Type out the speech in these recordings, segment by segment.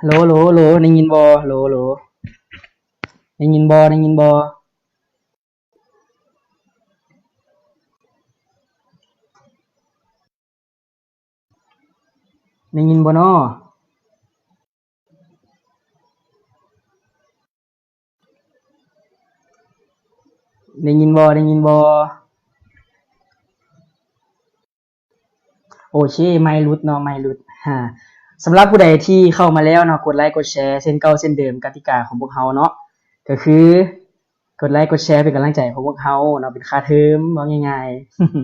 ໂຫຼ ໂຫຼ ໂຫຼ ໄດ້ຍິນບໍ່? ໂຫຼ ໂຫຼ ໄດ້ຍິນບໍ່? ໄດ້ຍິນບໍ່? ໄດ້ຍິນບໍ່ນໍ? ໄດ້ຍິນບໍ່? ໄດ້ຍິນບໍ່? ໂອເຄ ໄມຫຼຸດເນາະ ໄມຫຼຸດ. ສຳລັບຜູ້ໃດທີ່ເຂົ້າມາແລ້ວເນາະ ກົດໄລກົດແຊເຊັ່ນເກົ່າເຊັ່ນເດີມ. ກະຕິກາຂອງພວກເຮົາເນາະ ກໍຄືກົດໄລກົດແຊເປັນກຳລັງໃຈຂອງພວກເຮົາເນາະ ເປັນຄ່າເທີມ ເວົ້າງ່າຍ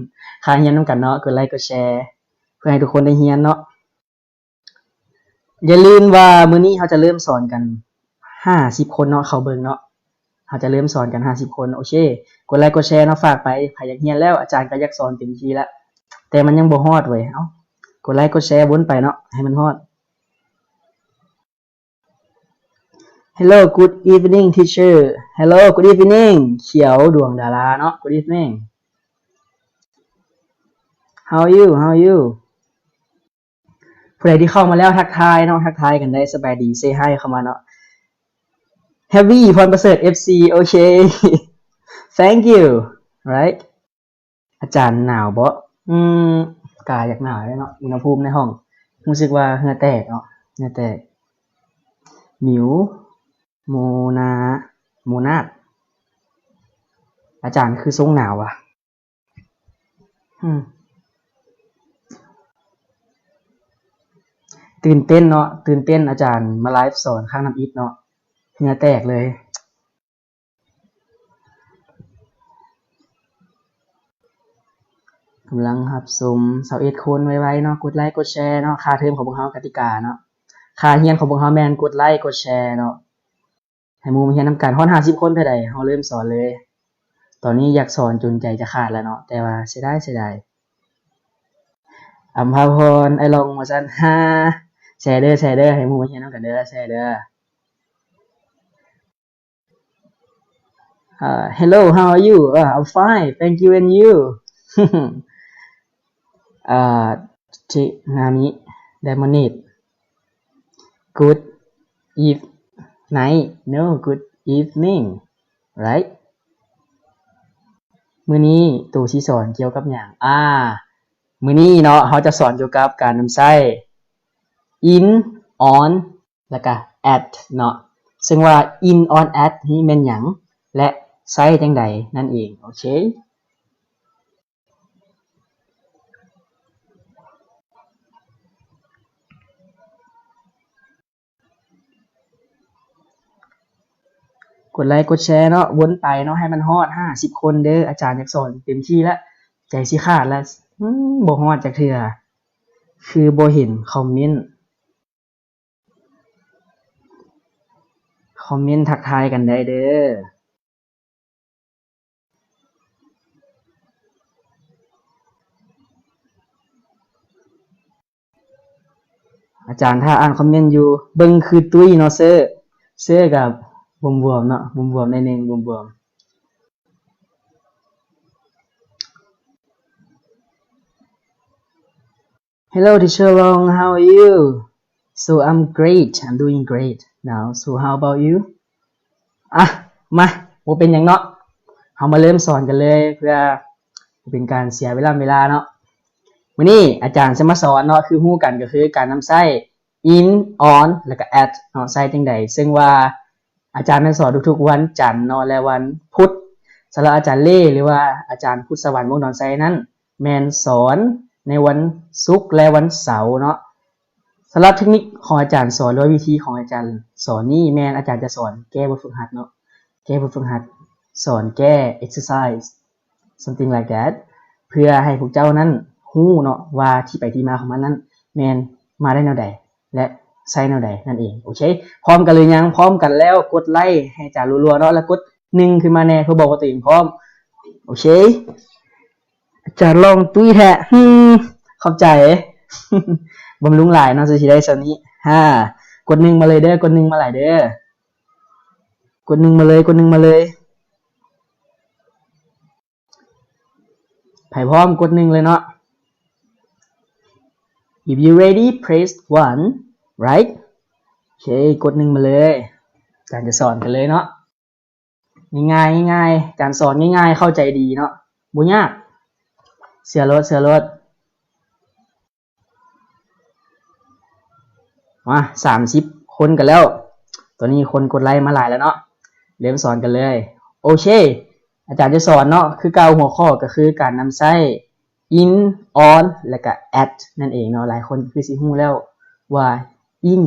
ໆ ຄ່າຮຽນນຳກັນເນາະ ກົດໄລກົດແຊ ເພື່ອໃຫ້ທຸກຄົນໄດ້ຮຽນເນາະ. ຢ່າລືມວ່າມື້ນີ້ເຮົາຈະເລີ່ມສອນກັນຫ້າສິບຄົນເນາະ ເຂົ້າເບິ່ງເນາະ ເຮົາຈະເລີ່ມສອນກັນຫ້າສິບຄົນ. ໂອເຄ ກົດໄລກົດແຊເນາະ ຝາກໄປ. ໃຜຢາກຮຽນແລ້ວ ອາຈານກໍຢາກສອນເຕັມທີ່ລະ ແຕ່ມັນຍັງບໍ່ຮອດເວີຍ. ເອົ້າ ກົດໄລກົດແຊວົນໄປເນາະ ໃຫ້ມັນຮອດ. Hello, good evening, teacher. Hello, good evening. ຂຽວ ດວງດາລາເນາະ Good evening. How are you? How are you? ຜູ້ໃດທີ່ເຂົ້າມາແລ້ວ ທັກທາຍເນາະ ທັກທາຍກັນໄດ້ ສະບາຍດີ say hi ເຂົ້າມາເນາະ. Heavy ພອນປະເສີດ ເອັຟຊີ ໂອເຄ thank you. Right. ອາຈານໜາວບໍ່? ອືມ ກະຢາກໜາວເດເນາະ ອຸນຫະພູມໃນຫ້ອງ ຮູ້ສຶກວ່າເຫື່ອແຕກເນາະ ເຫື່ອແຕກ. ມິວ ໂມນາ ໂມນາດ ອາຈານຄືຊົງໜາວວະ. ອືມ ຕື່ນເຕັ້ນເນາະ ຕື່ນເຕັ້ນ ອາຈານມາໄລຟ໌ສອນຄັ້ງທຳອິດເນາະ ເຫື່ອແຕກເລີຍ. ກຳລັງຮັບຊົມຊາວເອັດຄົນ ໄວໆເນາະ ກົດໄລກົດແຊເນາະ. ຄ່າເທີມຂອງພວກເຮົາ ກະຕິກາເນາະ ຄ່າຮຽນຂອງພວກເຮົາແມ່ນກົດໄລກົດແຊເນາະ ໃຫ້ໝູ່ມາຮຽນນຳກັນ. ຮອດຫ້າສິບຄົນເທື່ອໃດ ເຮົາເລີ່ມສອນເລີຍ. ຕອນນີ້ຢາກສອນຈົນໃຈຈະຂາດແລ້ວເນາະ ແຕ່ວ່າເສຍດາຍ ເສຍດາຍ. ອຳພາພອນ ອ້າຍລອງວ່າຊັ້ນ ຮາ ແຊເດີ ແຊເດີ ໃຫ້ໝູ່ມາຮຽນນຳກັນເດີ ແຊເດີ. Uh, hello, how are you? Uh, I'm fine, thank you, and you? Uh, ທິນາມິ ໄດມອນນິດ Good eve- night. No, good evening. Right? ມື້ນີ້ໂຕຊິສອນກ່ຽວກັບຫຍັງ? ອາ ມື້ນີ້ເນາະ ເຮົາຈະສອນກ່ຽວກັບການນຳໃຊ້ in, on ແລ້ວກະ at ເນາະ ເຊິ່ງວ່າ in, on, at ນີ້ແມ່ນຫຍັງ ແລະ ໃຊ້ຈັ່ງໃດນັ້ນເອງ. ໂອເຄ ກົດໄລກົດແຊເນາະ ວົນໄປເນາະ ໃຫ້ມັນຮອດຫ້າສິບຄົນເດີ. ອາຈານຢາກສອນເຕັມທີ່ລະ ໃຈຊິຂາດລະ. ອືມ ບໍ່ຮອດຈັກເທື່ອ ຄືບໍ່ເຫັນຄອມເມັນ. ຄອມເມັນທັກທາຍກັນໄດ້ເດີ. ອາຈານຖ້າອ່ານຄອມເມັນຢູ່. ເບິ່ງຄືຕຸ້ຍເນາະ ເຊີ ເຊີກະບວມໆເນາະ ບວມໆໜ້ອຍໜຶ່ງ ບວມໆ. Hello, teacher Long, how are you? So, I'm great, I'm doing great now. So, how about you? ອ່ະ ມາ ບໍ່ເປັນຫຍັງເນາະ ເຮົາມາເລີ່ມສອນກັນເລີຍ ເພື່ອບໍ່ເປັນການເສຍເວລາເວລາເນາະ. ມື້ນີ້ອາຈານຈະມາສອນເນາະ ຄືຮູ້ກັນກໍຄືການນຳໃຊ້ in, on ແລ້ວກໍ at ເນາະ ໃຊ້ຈັ່ງໃດ ເຊິ່ງວ່າ ອາຈານແມ່ນສອນທຸກໆວັນຈັນເນາະ ແລະ ວັນພຸດ. ສຳລັບອາຈານເລ່ ຫຼືວ່າອາຈານພຸດສະຫວັນ ວົງດອນໄຊນັ້ນ ແມ່ນສອນໃນວັນສຸກ ແລະ ວັນເສົາເນາະ. ສຳລັບເທັກນິກຂອງອາຈານສອນ ຫຼືວ່າວິທີຂອງອາຈານສອນນີ້ ແມ່ນອາຈານຈະສອນແກ້ບົດຝຶກຫັດເນາະ ແກ້ບົດຝຶກຫັດ ສອນແກ້ exercise something like that ເພື່ອໃຫ້ພວກເຈົ້ານັ້ນຮູ້ເນາະວ່າທີ່ໄປທີ່ມາຂອງມັນນັ້ນແມ່ນມາໄດ້ແນວໃດ ແລະ ໃຊ້ແນວໃດນັ້ນເອງ. ໂອເຄ ພ້ອມກັນຫຼືຍັງ? ພ້ອມກັນແລ້ວກົດໄລໃຫ້ອາຈານລັວໆເນາະ ແລ້ວກົດໜຶ່ງຂຶ້ນມາແດ່ ເພື່ອບອກວ່າຕົວເອງພ້ອມ. ໂອເຄ ອາຈານລອງຕຸ້ຍແທ້ ຫື ຂອບໃຈ ບຳລຸງຫຼາຍເນາະ ຈະຊິໄດ້ສ່ຳນີ້. ຫ້າ ກົດໜຶ່ງມາເລີຍເດີ ກົດໜຶ່ງມາຫຼາຍເດີ ກົດໜຶ່ງມາເລີຍ ກົດໜຶ່ງມາເລີຍ. ໃຜພ້ອມກົດໜຶ່ງເລີຍເນາະ. If you ready, press one, right? ເຄ ກົດໜຶ່ງມາເລີຍ. ອາຈານຈະສອນກັນເລີຍເນາະ. ງ່າຍໆ ງ່າຍໆ ການສອນງ່າຍໆ ເຂົ້າໃຈດີເນາະ ບໍ່ຍາກ ເຊື່ອໂລດ ເຊື່ອໂລດ. ມາ ສາມສິບຄົນກັນແລ້ວ. ຕອນນີ້ຄົນກົດໄລມາຫຼາຍແລ້ວເນາະ. ເລີ່ມສອນກັນເລີຍ. ໂອເຄ ອາຈານຈະສອນເນາະ ຄືເກົ່າ ຫົວຂໍ້ກໍຄືການນຳໃຊ້ in, on ແລະກະ at ນັ້ນເອງເນາະ. ຫຼາຍຄົນຄືຊິຮູ້ແລ້ວວ່າ in,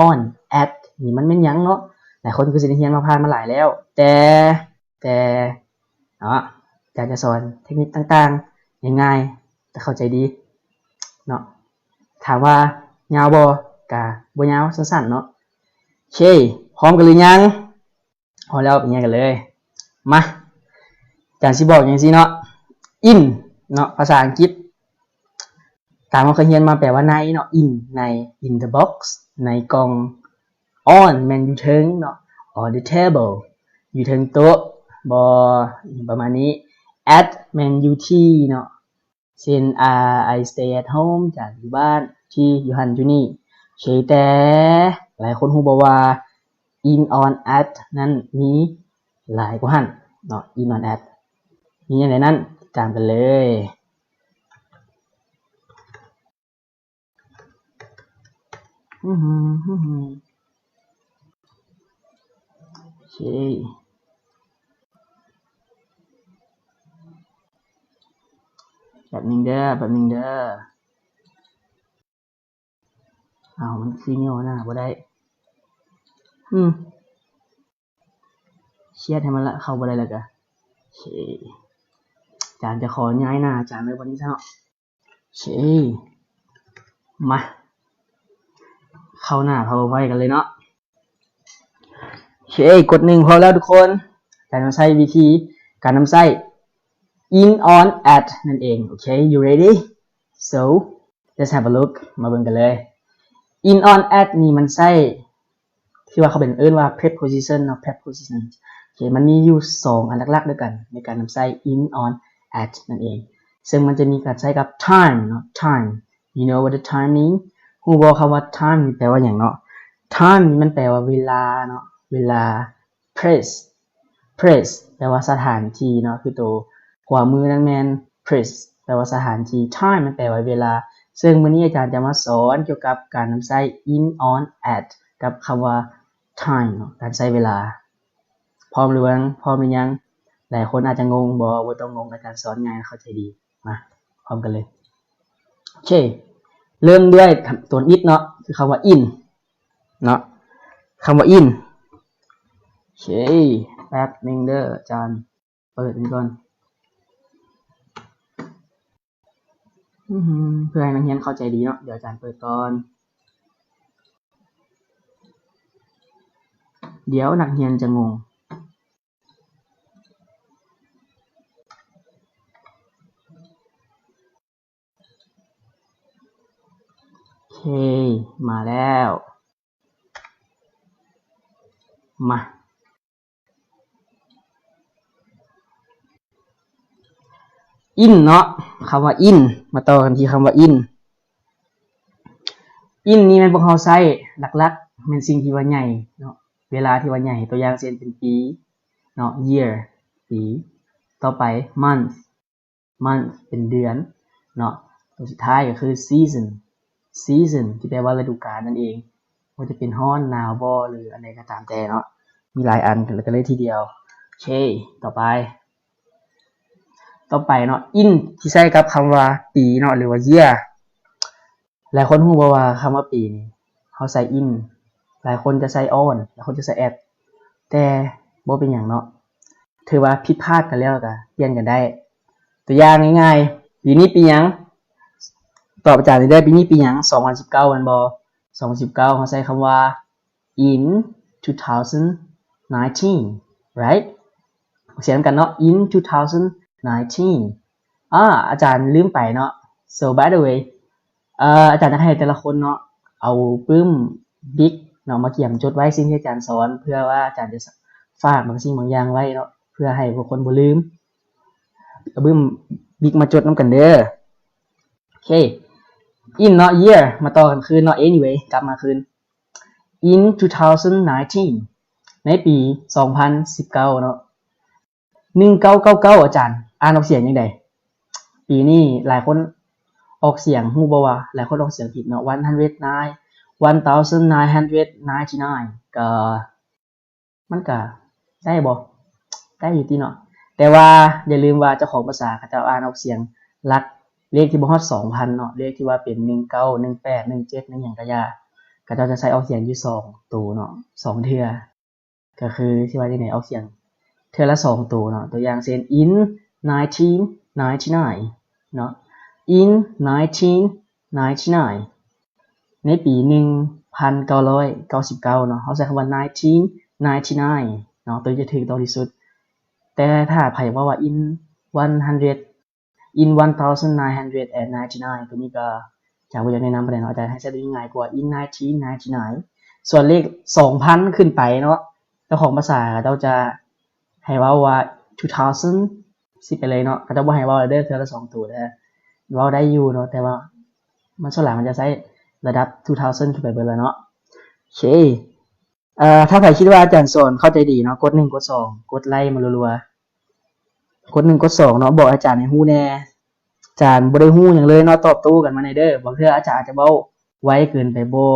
on, at ນີ້ມັນແມ່ນຫຍັງເນາະ. ຫຼາຍຄົນຄືຊິໄດ້ຮຽນມາ ຜ່ານມາຫຼາຍແລ້ວ ແຕ່ ແຕ່ເນາະ ອາຈານຈະສອນເທັກນິກຕ່າງໆ ງ່າຍໆ ແຕ່ເຂົ້າໃຈດີເນາະ. ຖາມວ່າຍາວບໍ່? ກະບໍ່ຍາວ ສັ້ນໆ ເນາະ. ໂອເຄ ພ້ອມກັນຫຼືຍັງ? ພ້ອມແລ້ວ ໄປຮຽນກັນເລີຍ. ມາ ອາຈານຊິບອກຈັ່ງຊີ້ເນາະ in ເນາະ ພາສາອັງກິດ ຕາມເຮົາເຄີຍຮຽນມາແປວ່າໃນເນາະ in ໃນ in the box ໃນກ່ອງ. On ແມ່ນຢູ່ເທິງເນາະ on the table ຢູ່ເທິງໂຕະ ບໍ່ ປະມານນີ້. At ແມ່ນຢູ່ທີ່ເນາະ ເຊັ່ນ I stay at home ຈານຢູ່ບ້ານ ທີ່ຢູ່ຫັ້ນຢູ່ນີ້. ໂອເຄ ແຕ່ຫຼາຍຄົນຮູ້ບໍ່ວ່າ in, on, at ນັ້ນມີຫຼາຍກວ່າຫັ້ນເນາະ. In, on, at ມີຫຍັງແດ່ນັ້ນ ຕິດຕາມກັນເລີຍ. ອື ໂອເຄ ແປັບໜຶ່ງເດີ ແປັບໜຶ່ງເດີ. ອ້າວ ມັນຄືຍໍໜ້າບໍ່ໄດ້. ອື ເຄຍໃຫ້ມັນລະ ເຂົ້າບໍ່ໄດ້ລະກະ. ໂອເຄ ອາຈານຈະຂໍຍ້າຍໜ້າອາຈານໄວ້ບ່ອນນີ້ຊະເນາະ. ໂອເຄ ມາ ເຂົ້າໜ້າ PowerPoint ກັນເລີຍເນາະ. ໂອເຄ ກົດໜຶ່ງ ພ້ອມແລ້ວທຸກຄົນ ການນຳໃຊ້ ວິທີການນຳໃຊ້ in, on, at ນັ້ນເອງ. ໂອເຄ you ready? So let's have a look ມາເບິ່ງກັນເລີຍ. In, on, at ນີ້ມັນໃຊ້ ທີ່ວ່າເຂົາເປັນເອີ້ນວ່າ preposition ເນາະ preposition. ໂອເຄ ມັນມີຢູ່ສອງອັນຫຼັກໆ ດ້ວຍກັນ ໃນການນຳໃຊ້ in, on, at ນັ້ນເອງ ເຊິ່ງມັນຈະມີການໃຊ້ກັບ time ເນາະ time. You know what the time mean? ຮູ້ບໍ່ຄຳວ່າ time ນີ້ແປວ່າຫຍັງເນາະ? Time ນີ້ມັນແປວ່າເວລາເນາະ ເວລາ. Place place ແປວ່າສະຖານທີ່ເນາະ ຄືໂຕຂວາມືນັ້ນແມ່ນ place ແປວ່າສະຖານທີ່. Time ມັນແປວ່າເວລາ. ເຊິ່ງມື້ນີ້ອາຈານຈະມາສອນກ່ຽວກັບການນຳໃຊ້ in, on, at ກັບຄຳວ່າ time ເນາະ ການໃຊ້ເວລາ. ພ້ອມຫຼືຍັງ? ພ້ອມຫຼືຍັງ? ຫຼາຍຄົນອາດຈະງົງ. ບໍ່ ບໍ່ຕ້ອງງົງ ອາຈານສອນງ່າຍ ເຂົ້າໃຈດີ. ມາ ພ້ອມກັນເລີຍ. ໂອເຄ ເລີ່ມດ້ວຍຕົວ it ເນາະ ຄືຄຳວ່າ in ເນາະ ຄຳວ່າ in. ໂອເຄ ແປັບໜຶ່ງເດີ ອາຈານເປີດມັນກ່ອນ ເພື່ອໃຫ້ນັກຮຽນເຂົ້າໃຈດີເນາະ. ດຽວອາຈານເປີດກ່ອນ ດຽວນັກຮຽນຈະງົງ. ໂອເຄ ມາແລ້ວ ມາ in ເນາະ ຄຳວ່າ in ມາຕໍ່ກັນທີ່ຄຳວ່າ in. In ນີ້ແມ່ນພວກເຮົາໃຊ້ຫຼັກໆ ແມ່ນສິ່ງທີ່ວ່າໃຫຍ່ເນາະ ເວລາທີ່ວ່າໃຫຍ່ ຕົວຢ່າງເຊັ່ນເປັນປີເນາະ year ປີ ຕໍ່ໄປ month month ເປັນເດືອນເນາະ ຕົວສຸດທ້າຍກໍຄື season season ທີ່ແປວ່າລະດູການນັ້ນເອງ ບໍ່ວ່າຈະເປັນຮ້ອນໜາວບໍ່ ຫຼືອັນໃດກໍຕາມແຕ່ເນາະ ມີຫຼາຍອັນກັນເລີຍທີດຽວ. ໂອເຄ ຕໍ່ໄປ ຕໍ່ໄປເນາະ in ທີ່ໃຊ້ກັບຄຳວ່າປີເນາະ ຫຼືວ່າ year. ຫຼາຍຄົນຮູ້ບໍ່ວ່າຄຳວ່າປີນີ້ ເຮົາໃຊ້ in ຫຼາຍຄົນຈະໃຊ້ on ຫຼາຍຄົນຈະໃຊ້ at ແຕ່ບໍ່ເປັນຫຍັງເນາະ ຖືວ່າຜິດພາດກັນແລ້ວກະປ່ຽນກັນໄດ້. ຕົວຢ່າງງ່າຍໆ ປີນີ້ປີຫຍັງ? ຕອບອາຈານນີ້ເດີ ປີນີ້ປີຫຍັງ? ສອງພັນສິບເກົ້າແມ່ນບໍ່? ສອງພັນສິບເກົ້າ ເຮົາໃຊ້ຄຳວ່າ in two thousand nineteen right? ສຽງນຳກັນເນາະ in two thousand nineteen. ອາ ອາຈານລືມໄປເນາະ so by the way ເອີ ອາຈານຢາກໃຫ້ແຕ່ລະຄົນເນາະ ເອົາປຶ້ມບິກເນາະ ມາກຽມຈົດໄວ້ສິ່ງທີ່ອາຈານສອນ ເພື່ອວ່າອາຈານຈະຝາກບາງສິ່ງບາງຢ່າງໄວ້ເນາະ ເພື່ອໃຫ້ທຸກຄົນບໍ່ລືມ. ເອົາປຶ້ມບິກມາຈົດນຳກັນເດີ. ໂອເຄ in ເນາະ year ມາຕໍ່ກັນຄືນເນາະ anyway ກັບມາຄືນ. In two thousand nineteen ໃນປີສອງພັນສິບເກົ້າເນາະ ໜຶ່ງເກົ້າເກົ້າເກົ້າ ອາຈານອ່ານອອກສຽງຈັ່ງໃດ? ປີນີ້ຫຼາຍຄົນອອກສຽງ ຮູ້ບໍ່ວ່າຫຼາຍຄົນອອກສຽງຜິດເນາະ one hundred nine one thousand nine hundred ninety nine ກໍ ມັນກະໄດ້ບໍ່? ໄດ້ຢູ່ຕິເນາະ ແຕ່ວ່າຢ່າລືມວ່າເຈົ້າຂອງພາສາເຂົາເຈົ້າອ່ານອອກສຽງຫຼັກເລກທີ່ບໍ່ຮອດສອງພັນເນາະ ເລກທີ່ວ່າເປັນໜຶ່ງເກົ້າ ໜຶ່ງແປດ ໜຶ່ງເຈັດ ໜຶ່ງຫຍັງກະຢ່າ ເຂົາເຈົ້າຈະໃຊ້ອອກສຽງຢູ່ສອງໂຕເນາະ ສອງເທື່ອ ກະຄືຊິວ່າຈັ່ງໃດ ອອກສຽງເທື່ອລະສອງໂຕເນາະ ຕົວຢ່າງເຊັ່ນ in nineteen ninety-nine ເນາະ in nineteen ninety-nine ໃນປີໜຶ່ງພັນເກົ້າຮ້ອຍເກົ້າສິບເກົ້າເນາະ ເຮົາໃຊ້ຄຳວ່າ nineteen ninety-nine ເນາະ ໂຕນີ້ຈະຖືກຕ້ອງທີ່ສຸດ ແຕ່ຖ້າໃຜເວົ້າວ່າ in one hundred in one thousand nine hundred and ninety-nine ໂຕນີ້ກໍຈະບໍ່ຢາກແນະນຳປານໃດເນາະ ອາຈານໃຫ້ໃຊ້ໂຕນີ້ງ່າຍກວ່າ in nineteen ninety-nine ສ່ວນເລກສອງພັນຂຶ້ນໄປເນາະ ເຈົ້າຂອງພາສາເຂົາເຈົ້າຈະໃຫ້ເວົ້າວ່າ two thousand ຊິໄປເລີຍເນາະ ເຂົາເຈົ້າບໍ່ໃຫ້ເວົ້າເດີ ເທື່ອລະສອງໂຕເດີ ເວົ້າໄດ້ຢູ່ເນາະ ແຕ່ວ່າມັນສ່ວນຫຼາຍມັນຈະໃຊ້ລະດັບ two thousand ຂຶ້ນໄປເບິດລະເນາະ ໂອເຄ ເອີ ຖ້າໃຜຄິດວ່າອາຈານສອນເຂົ້າໃຈດີເນາະ ກົດໜຶ່ງ ກົດສອງ ກົດໄລມາລັວໆ ກົດໜຶ່ງ ກົດສອງເນາະ ບອກອາຈານໃຫ້ຮູ້ແດ່ ອາຈານບໍ່ໄດ້ຮູ້ຫຍັງເລີຍເນາະ ຕອບໂຕ້ກັນມາແດ່ເດີ ບາງເທື່ອອາຈານອາດຈະເວົ້າໄວເກີນໄປບໍ່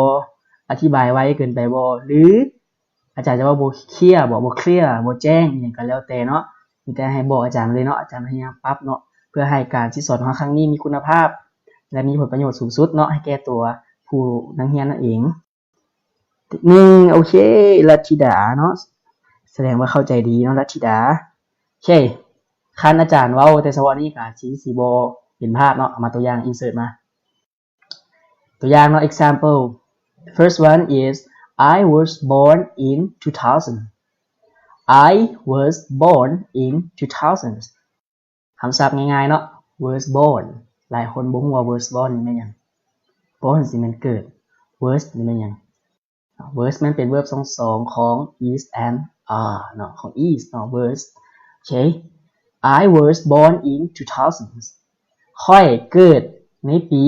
ອະທິບາຍໄວເກີນໄປບໍ່ ຫຼື ອາຈານຈະເວົ້າບໍ່ເຄລຍບໍ່ ບໍ່ເຄລຍ ບໍ່ແຈ້ງ ອີ່ຫຍັງກໍແລ້ວແຕ່ເນາະ ມີແຕ່ໃຫ້ບອກອາຈານມາເລີຍເນາະ ອາຈານພະຍາຍາມປັບເນາະ ເພື່ອໃຫ້ການສິດສອນຂອງເຮົາຄັ້ງນີ້ມີຄຸນນະພາບ ແລະ ມີຜົນປະໂຫຍດສູງສຸດເນາະ ໃຫ້ແກ່ຕົວຜູ້ນັກຮຽນນັ້ນເອງ. ໜຶ່ງ ໂອເຄ ລັດທິດາເນາະ ສະແດງວ່າເຂົ້າໃຈດີເນາະ ລັດທິດາ ໂອເຄ ຄັນອາຈານເວົ້າແຕ່ສະເພາະນີ້ກໍຊິ ຊິບໍ່ເຫັນພາບເນາະ ເອົາມາຕົວຢ່າງ insert ມາ ຕົວຢ່າງເນາະ example first one is I was born in two thousand I was born in two thousand ຄຳສັບງ່າຍໆເນາະ was born ຫຼາຍຄົນບໍ່ຮູ້ວ່າ was born ນີ້ແມ່ນຫຍັງ born ຊິແມ່ນເກີດ was ນີ້ແມ່ນຫຍັງ was ມັນເປັນ verb ສອງ ຂອງ is and are ເນາະ ຂອງ is ເນາະ was ໂອເຄ I was born in two thousand ຂ້ອຍເກີດໃນປີ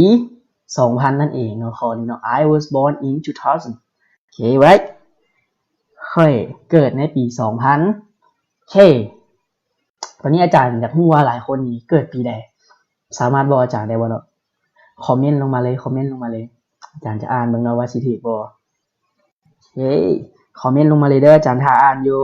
ສອງພັນນັ້ນເອງເນາະ ຂໍ້ນີ້ເນາະ I was born in two thousand ໂອເຄ right ຂ້ອຍເກີດໃນປີສອງພັນ ໂອເຄ ຕອນນີ້ອາຈານຢາກຮູ້ວ່າຫຼາຍຄົນນີ້ເກີດປີໃດ ສາມາດບອກອາຈານໄດ້ບໍ່ເນາະ ຄອມເມັນລົງມາເລີຍ ຄອມເມັນລົງມາເລີຍ ອາຈານຈະອ່ານເບິ່ງເນາະວ່າຊິຖືກບໍ່ ເອີ ຄອມເມັນລົງມາເລີຍເດີ ອາຈານຖ້າອ່ານຢູ່.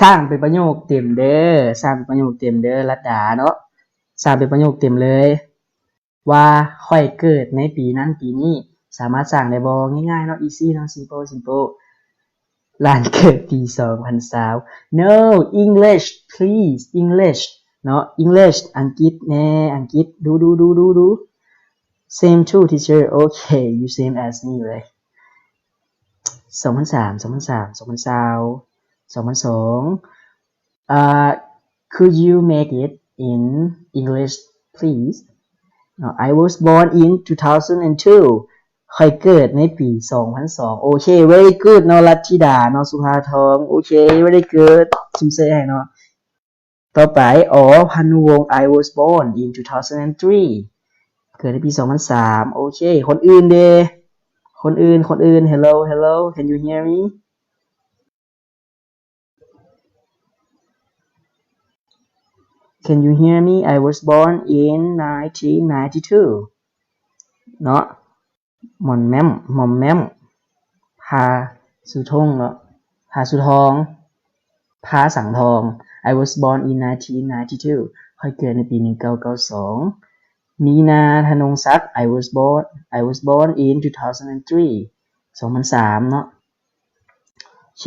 ສ້າງເປັນປະໂຫຍກເຕັມເດີ ສ້າງເປັນປະໂຫຍກເຕັມເດີ ລັດດາເນາະ ສ້າງເປັນປະໂຫຍກເຕັມເລີຍ ວ່າຂ້ອຍເກີດໃນປີນັ້ນປີນີ້ ສາມາດສ້າງໄດ້ບໍ່? ງ່າຍໆເນາະ easy ເນາະ simple simple ຫຼານເກີດປີສອງພັນຊາວ No English please English ເນາະ English ອັງກິດແດ່ ອັງກິດ ດູ ດູ ດູ ດູ Same too teacher okay you same as me ເລີຍ ສອງພັນສາມ ສອງພັນສາມ ສອງພັນຊາວ ສອງພັນສອງ Uh could you make it in English please? I was born in two thousand and two ຂ້ອຍເກີດໃນປີສອງພັນສອງ ໂອເຄ very good ເນາະ ລັດທິດາເນາະ ສຸພາທອງ ໂອເຄ very good ຊົມເຊີຍໃຫ້ເນາະ ຕໍ່ໄປ ອໍ ພານຸວົງ I was born in two thousand and three ເກີດໃນປີສອງພັນສາມ ໂອເຄ ຄົນອື່ນເດ ຄົນອື່ນ ຄົນອື່ນ Hello Hello can you hear me? Can you hear me? I was born in nineteen ninety-two ເນາະ ໝອນແມ້ມ ໝອມແມ້ມ ພາສຸທົງເນາະ ພາສຸທອງ ພາສັງທອງ I was born in nineteen ninety-two ຂ້ອຍເກີດໃນປີໜຶ່ງເກົ້າເກົ້າສອງ ມີນາ ທະນົງສັກ I was born I was born in two thousand and three ສອງພັນສາມເນາະ ເຄ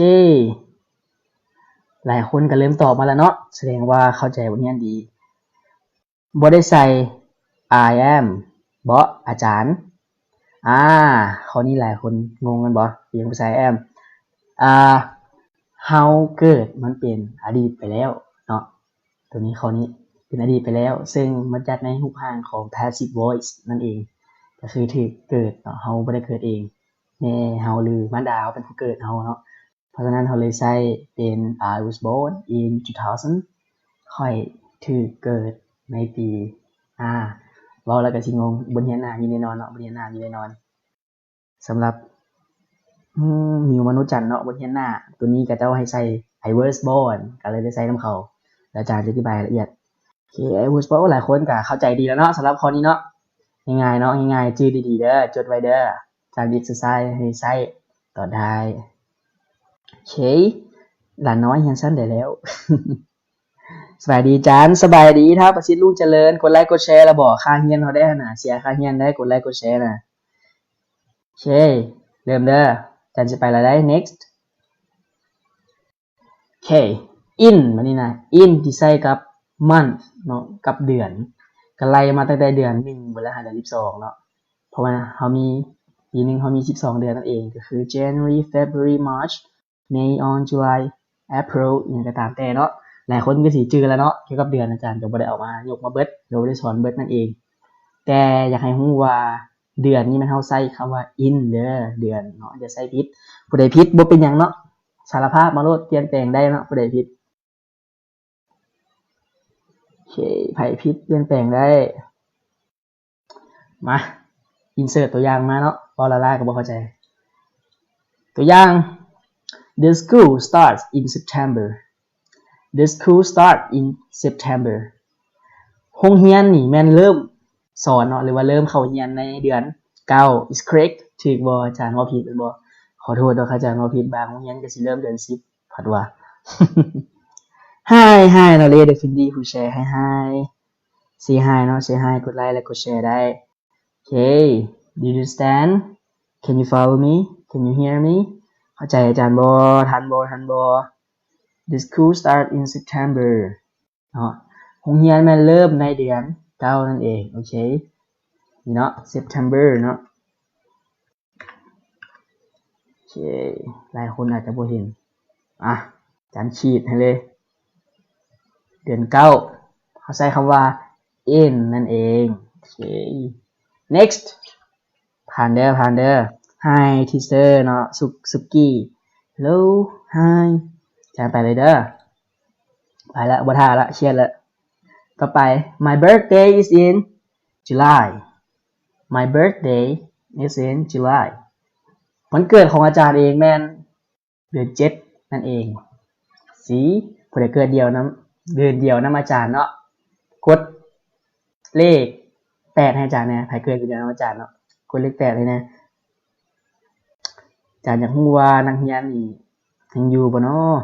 ເຄ ຫຼາຍຄົນກໍເລີ່ມຕອບມາແລ້ວເນາະ, ສະແດງວ່າເຂົ້າໃຈບົດຮຽນດີ. ບໍ່ໄດ້ໃສ່ I am ເບາະອາຈານ? ອາ ຂໍ້ນີ້ຫຼາຍຄົນງົງແມ່ນບໍ່? ເປັນຫຍັງບໍ່ໃສ່ I am? ອາ ເຮົາເກີດ ມັນເປັນອະດີດໄປແລ້ວເນາະ. ໂຕນີ້ ຂໍ້ນີ້ເປັນອະດີດໄປແລ້ວ, ເຊິ່ງມາຈັດໃນຮູບຮ່າງຂອງ passive voice ນັ້ນເອງ, ກໍຄືຖືກເກີດເນາະ, ເຮົາບໍ່ໄດ້ເກີດເອງ, ແມ່ເຮົາ ຫຼື ມານດາເຮົາເປັນຜູ້ເກີດເຮົາເນາະ. ເພາະສະນັ້ນ ເຮົາເລີຍໃຊ້ເປັນ I was born in two thousand. ຂ້ອຍຖືກເກີດໃນປີ ອາ ເວົ້າແລ້ວກໍຊິງົງ. ບົດຮຽນໜ້າມີແນ່ນອນເນາະ, ບົດຮຽນໜ້າມີແນ່ນອນ. ສຳລັບ ອືມ ນິວມະໂນຈັນເນາະ, ບົດຮຽນໜ້າ ໂຕນີ້ເຂົາເຈົ້າໃຫ້ໃສ່ I was born ກໍເລີຍໄດ້ໃສ່ນຳເຂົາ, ແລ້ວອາຈານຈະອະທິບາຍລະອຽດ. ໂອເຄ I was born ຫຼາຍຄົນກໍເຂົ້າໃຈດີແລ້ວເນາະ ສຳລັບຂໍ້ນີ້ເນາະ. ງ່າຍໆເນາະ, ງ່າຍໆ, ຈື່ດີໆເດີ, ຈົດໄວ້ເດີ. ຈາກ exercise ໃຫ້ໃຊ້ຕອນທ້າຍ. ໂອເຄ ຫຼານນ້ອຍຮຽນຊັ້ນໃດແລ້ວ? ສະບາຍດີຈານ, ສະບາຍດີ ທ້າວປະສິດ ລຸງຈະເລີນ. ກົດໄລກົດແຊແລ້ວບໍ? ຄ່າຮຽນເຮົາໄດ້ຫັ້ນນະ, ເສຍຄ່າຮຽນໄດ້, ກົດໄລກົດແຊນະ. ໂອເຄ ເລີ່ມເດີ, ຈານຊິໄປແລ້ວໄດ໋. Next. ໂອເຄ in ບາດນີ້ນະ in ທີ່ໃຊ້ກັບ month ເນາະ ກັບເດືອນ ກໍໄລ່ມາຕັ້ງແຕ່ເດືອນໜຶ່ງໄປເລີຍຫາເດືອນສິບສອງເນາະ, ເພາະວ່າເຮົາມີ ປີໜຶ່ງເຮົາມີສິບສອງເດືອນນັ້ນເອງ, ກໍຄື January, February, March, May, June, July, April ອີ່ຫຍັງກໍຕາມແຕ່ເນາະ. ຫຼາຍຄົນກໍຊິຈື່ແລ້ວເນາະ ກ່ຽວກັບເດືອນ, ອາຈານກໍບໍ່ໄດ້ເອົາມາຍົກມາເບິດ ຫຼື ບໍ່ໄດ້ສອນເບິດນັ້ນເອງ, ແຕ່ຢາກໃຫ້ຮູ້ວ່າເດືອນນີ້ແມ່ນເຮົາໃຊ້ຄຳວ່າ in ເດີ ເດືອນເນາະ, ຢ່າໃຊ້ຜິດ. ຜູ້ໃດຜິດບໍ່ເປັນຫຍັງເນາະ, ສາລະພາບມາໂລດ, ປ່ຽນແປງໄດ້ເນາະ ຜູ້ໃດຜິດ. ໂອເຄ ໃຜຜິດປ່ຽນແປງໄດ້. ມາ insert ຕົວຢ່າງມາເນາະ, ເວົ້າລ້າໆກໍບໍ່ເຂົ້າໃຈ. ຕົວຢ່າງ The school starts in September. The school starts in September. ໂຮງຮຽນນີ້ແມ່ນເລີ່ມສອນເນາະ ຫຼືວ່າເລີ່ມເຂົ້າຮຽນໃນເດືອນເກົ້າ. Is correct. ຖືກບໍ່? ອາຈານເວົ້າຜິດແມ່ນບໍ່? ຂໍໂທດເດີ ອາຈານເວົ້າຜິດ. ບາງໂຮງຮຽນກໍຊິເລີ່ມເດືອນສິບ ພັດວ່າ. Hi hi ເນາະ, ເລເດຟິນດີ ຜູ້ແຊ Hi hi. Say hi ເນາະ, say hi ກົດໄລ ແລະ ກົດແຊໄດ້. Okay, do you understand? Can you follow me? Can you hear me? ເຂົ້າໃຈອາຈານບໍ່? ທັນບໍ່? ທັນບໍ່? The school start in September ເນາະ, ໂຮງຮຽນແມ່ນເລີ່ມໃນເດືອນເກົ້ານັ້ນເອງ. ໂອເຄ ນີ້ເນາະ September ເນາະ. ໂອເຄ ຫຼາຍຄົນອາດຈະບໍ່ເຫັນ. ອ່ະ ອາຈານຂີດໃຫ້ເລີຍ. ເດືອນເກົ້າ ເຮົາໃຊ້ຄຳວ່າ in ນັ້ນເອງ. ໂອເຄ next. ຜ່ານເດີ ຜ່ານເດີ. Hi teacher ເນາະ, ສຸກ ສຸກກີ້. Hello, hi. ຈານໄປເລີຍເດີ. ໄປລະ ບໍ່ຖ້າລະ, ຄຽດລະ. ຕໍ່ໄປ My birthday is in July. My birthday is in July. ວັນເກີດຂອງອາຈານເອງແມ່ນເດືອນເຈັດນັ້ນເອງ. ສີ່ ຜູ້ໃດເກີດດຽວນຳ ເດືອນດຽວນຳອາຈານເນາະ, ກົດເລກແປດໃຫ້ອາຈານແດ່. ໃຜເກີດເດືອນດຽວນຳອາຈານເນາະ, ກົດເລກແປດໃຫ້ແດ່. ອາຈານຢາກຮູ້ວ່ານັກຮຽນນີ້ຍັງຢູ່ບໍ່ເນາະ?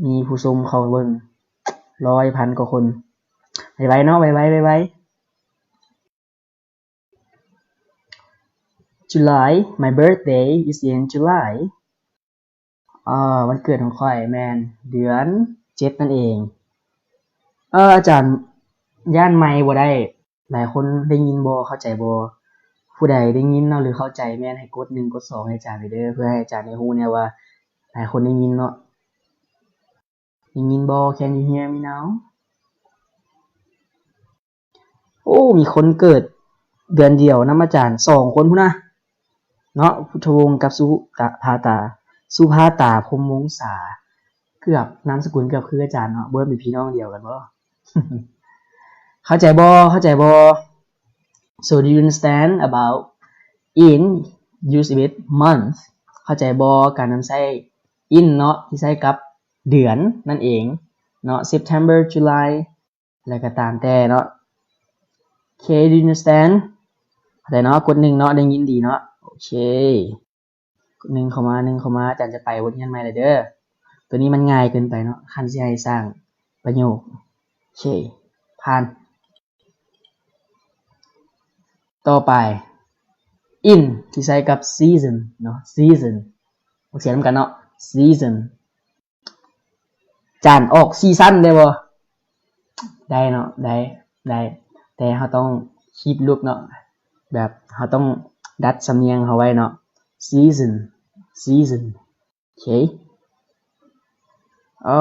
ມີຜູ້ຊົມເຂົ້າເບິ່ງຮ້ອຍ ພັນກວ່າຄົນ. ໄວໆເນາະ, ໄວໆ ໄວໆ. July, my birthday is in July. ເອີ ວັນເກີດຂອງຂ້ອຍແມ່ນເດືອນເຈັດນັ້ນເອງ. ເອີ ອາຈານຢ້ານໄມບໍ່ໄດ້. ຫຼາຍຄົນໄດ້ຍິນບໍ່? ເຂົ້າໃຈບໍ່? ຜູ້ໃດໄດ້ຍິນເນາະ ຫຼື ເຂົ້າໃຈແມ່ນໃຫ້ກົດໜຶ່ງ ກົດສອງໃຫ້ອາຈານເດີ ເພື່ອໃຫ້ອາຈານໄດ້ຮູ້ແດ່ວ່າຫຼາຍຄົນໄດ້ຍິນເນາະ. ໄດ້ຍິນບໍ່? Can you hear me now? ໂອ້ ມີຄົນເກີດເດືອນດຽວນຳອາຈານສອງຄົນພຸ້ນນະເນາະ, ພຸດທະວົງກັບສຸກະພາຕາ ສຸພາຕາ ພົມວົງສາ. ເກືອບ ນາມສະກຸນເກືອບຄືອາຈານເນາະ, ບໍ່ແມ່ນເປັນພີ່ນ້ອງດຽວກັນບໍ່? ເຂົ້າໃຈບໍ່? ເຂົ້າໃຈບໍ່? So do you understand about in use with month? ເຂົ້າໃຈບໍ່? ການນຳໃຊ້ in ເນາະ ທີ່ໃຊ້ກັບເດືອນນັ້ນເອງເນາະ, September, July ແລະກໍຕາມແຕ່ເນາະ. Okay, do you understand? ເຂົ້າໃຈເນາະ? ກົດໜຶ່ງເນາະ, ໄດ້ຍິນດີເນາະ. ໂອເຄ ໜຶ່ງເຂົ້າມາ ໜຶ່ງເຂົ້າມາ. ອາຈານຈະໄປບົດຮຽນໃໝ່ແລ້ວເດີ. ໂຕນີ້ມັນງ່າຍເກີນໄປເນາະ ຄັນຊິໃຫ້ສ້າງປະໂຫຍກ. ໂອເຄ ຜ່ານ. ຕໍ່ໄປ in ທີ່ໃຊ້ກັບ season ເນາະ, season ອອກສຽງນຳກັນເນາະ, season. ຈານອອກຊີຊັນໄດ້ບໍ່? ໄດ້ເນາະ ໄດ້ ໄດ້ ແຕ່ເຮົາຕ້ອງຄີບລຸກເນາະ ແບບເຮົາຕ້ອງດັດສຳນຽງເຮົາໄວ້ເນາະ season season ໂອເຄ ອໍ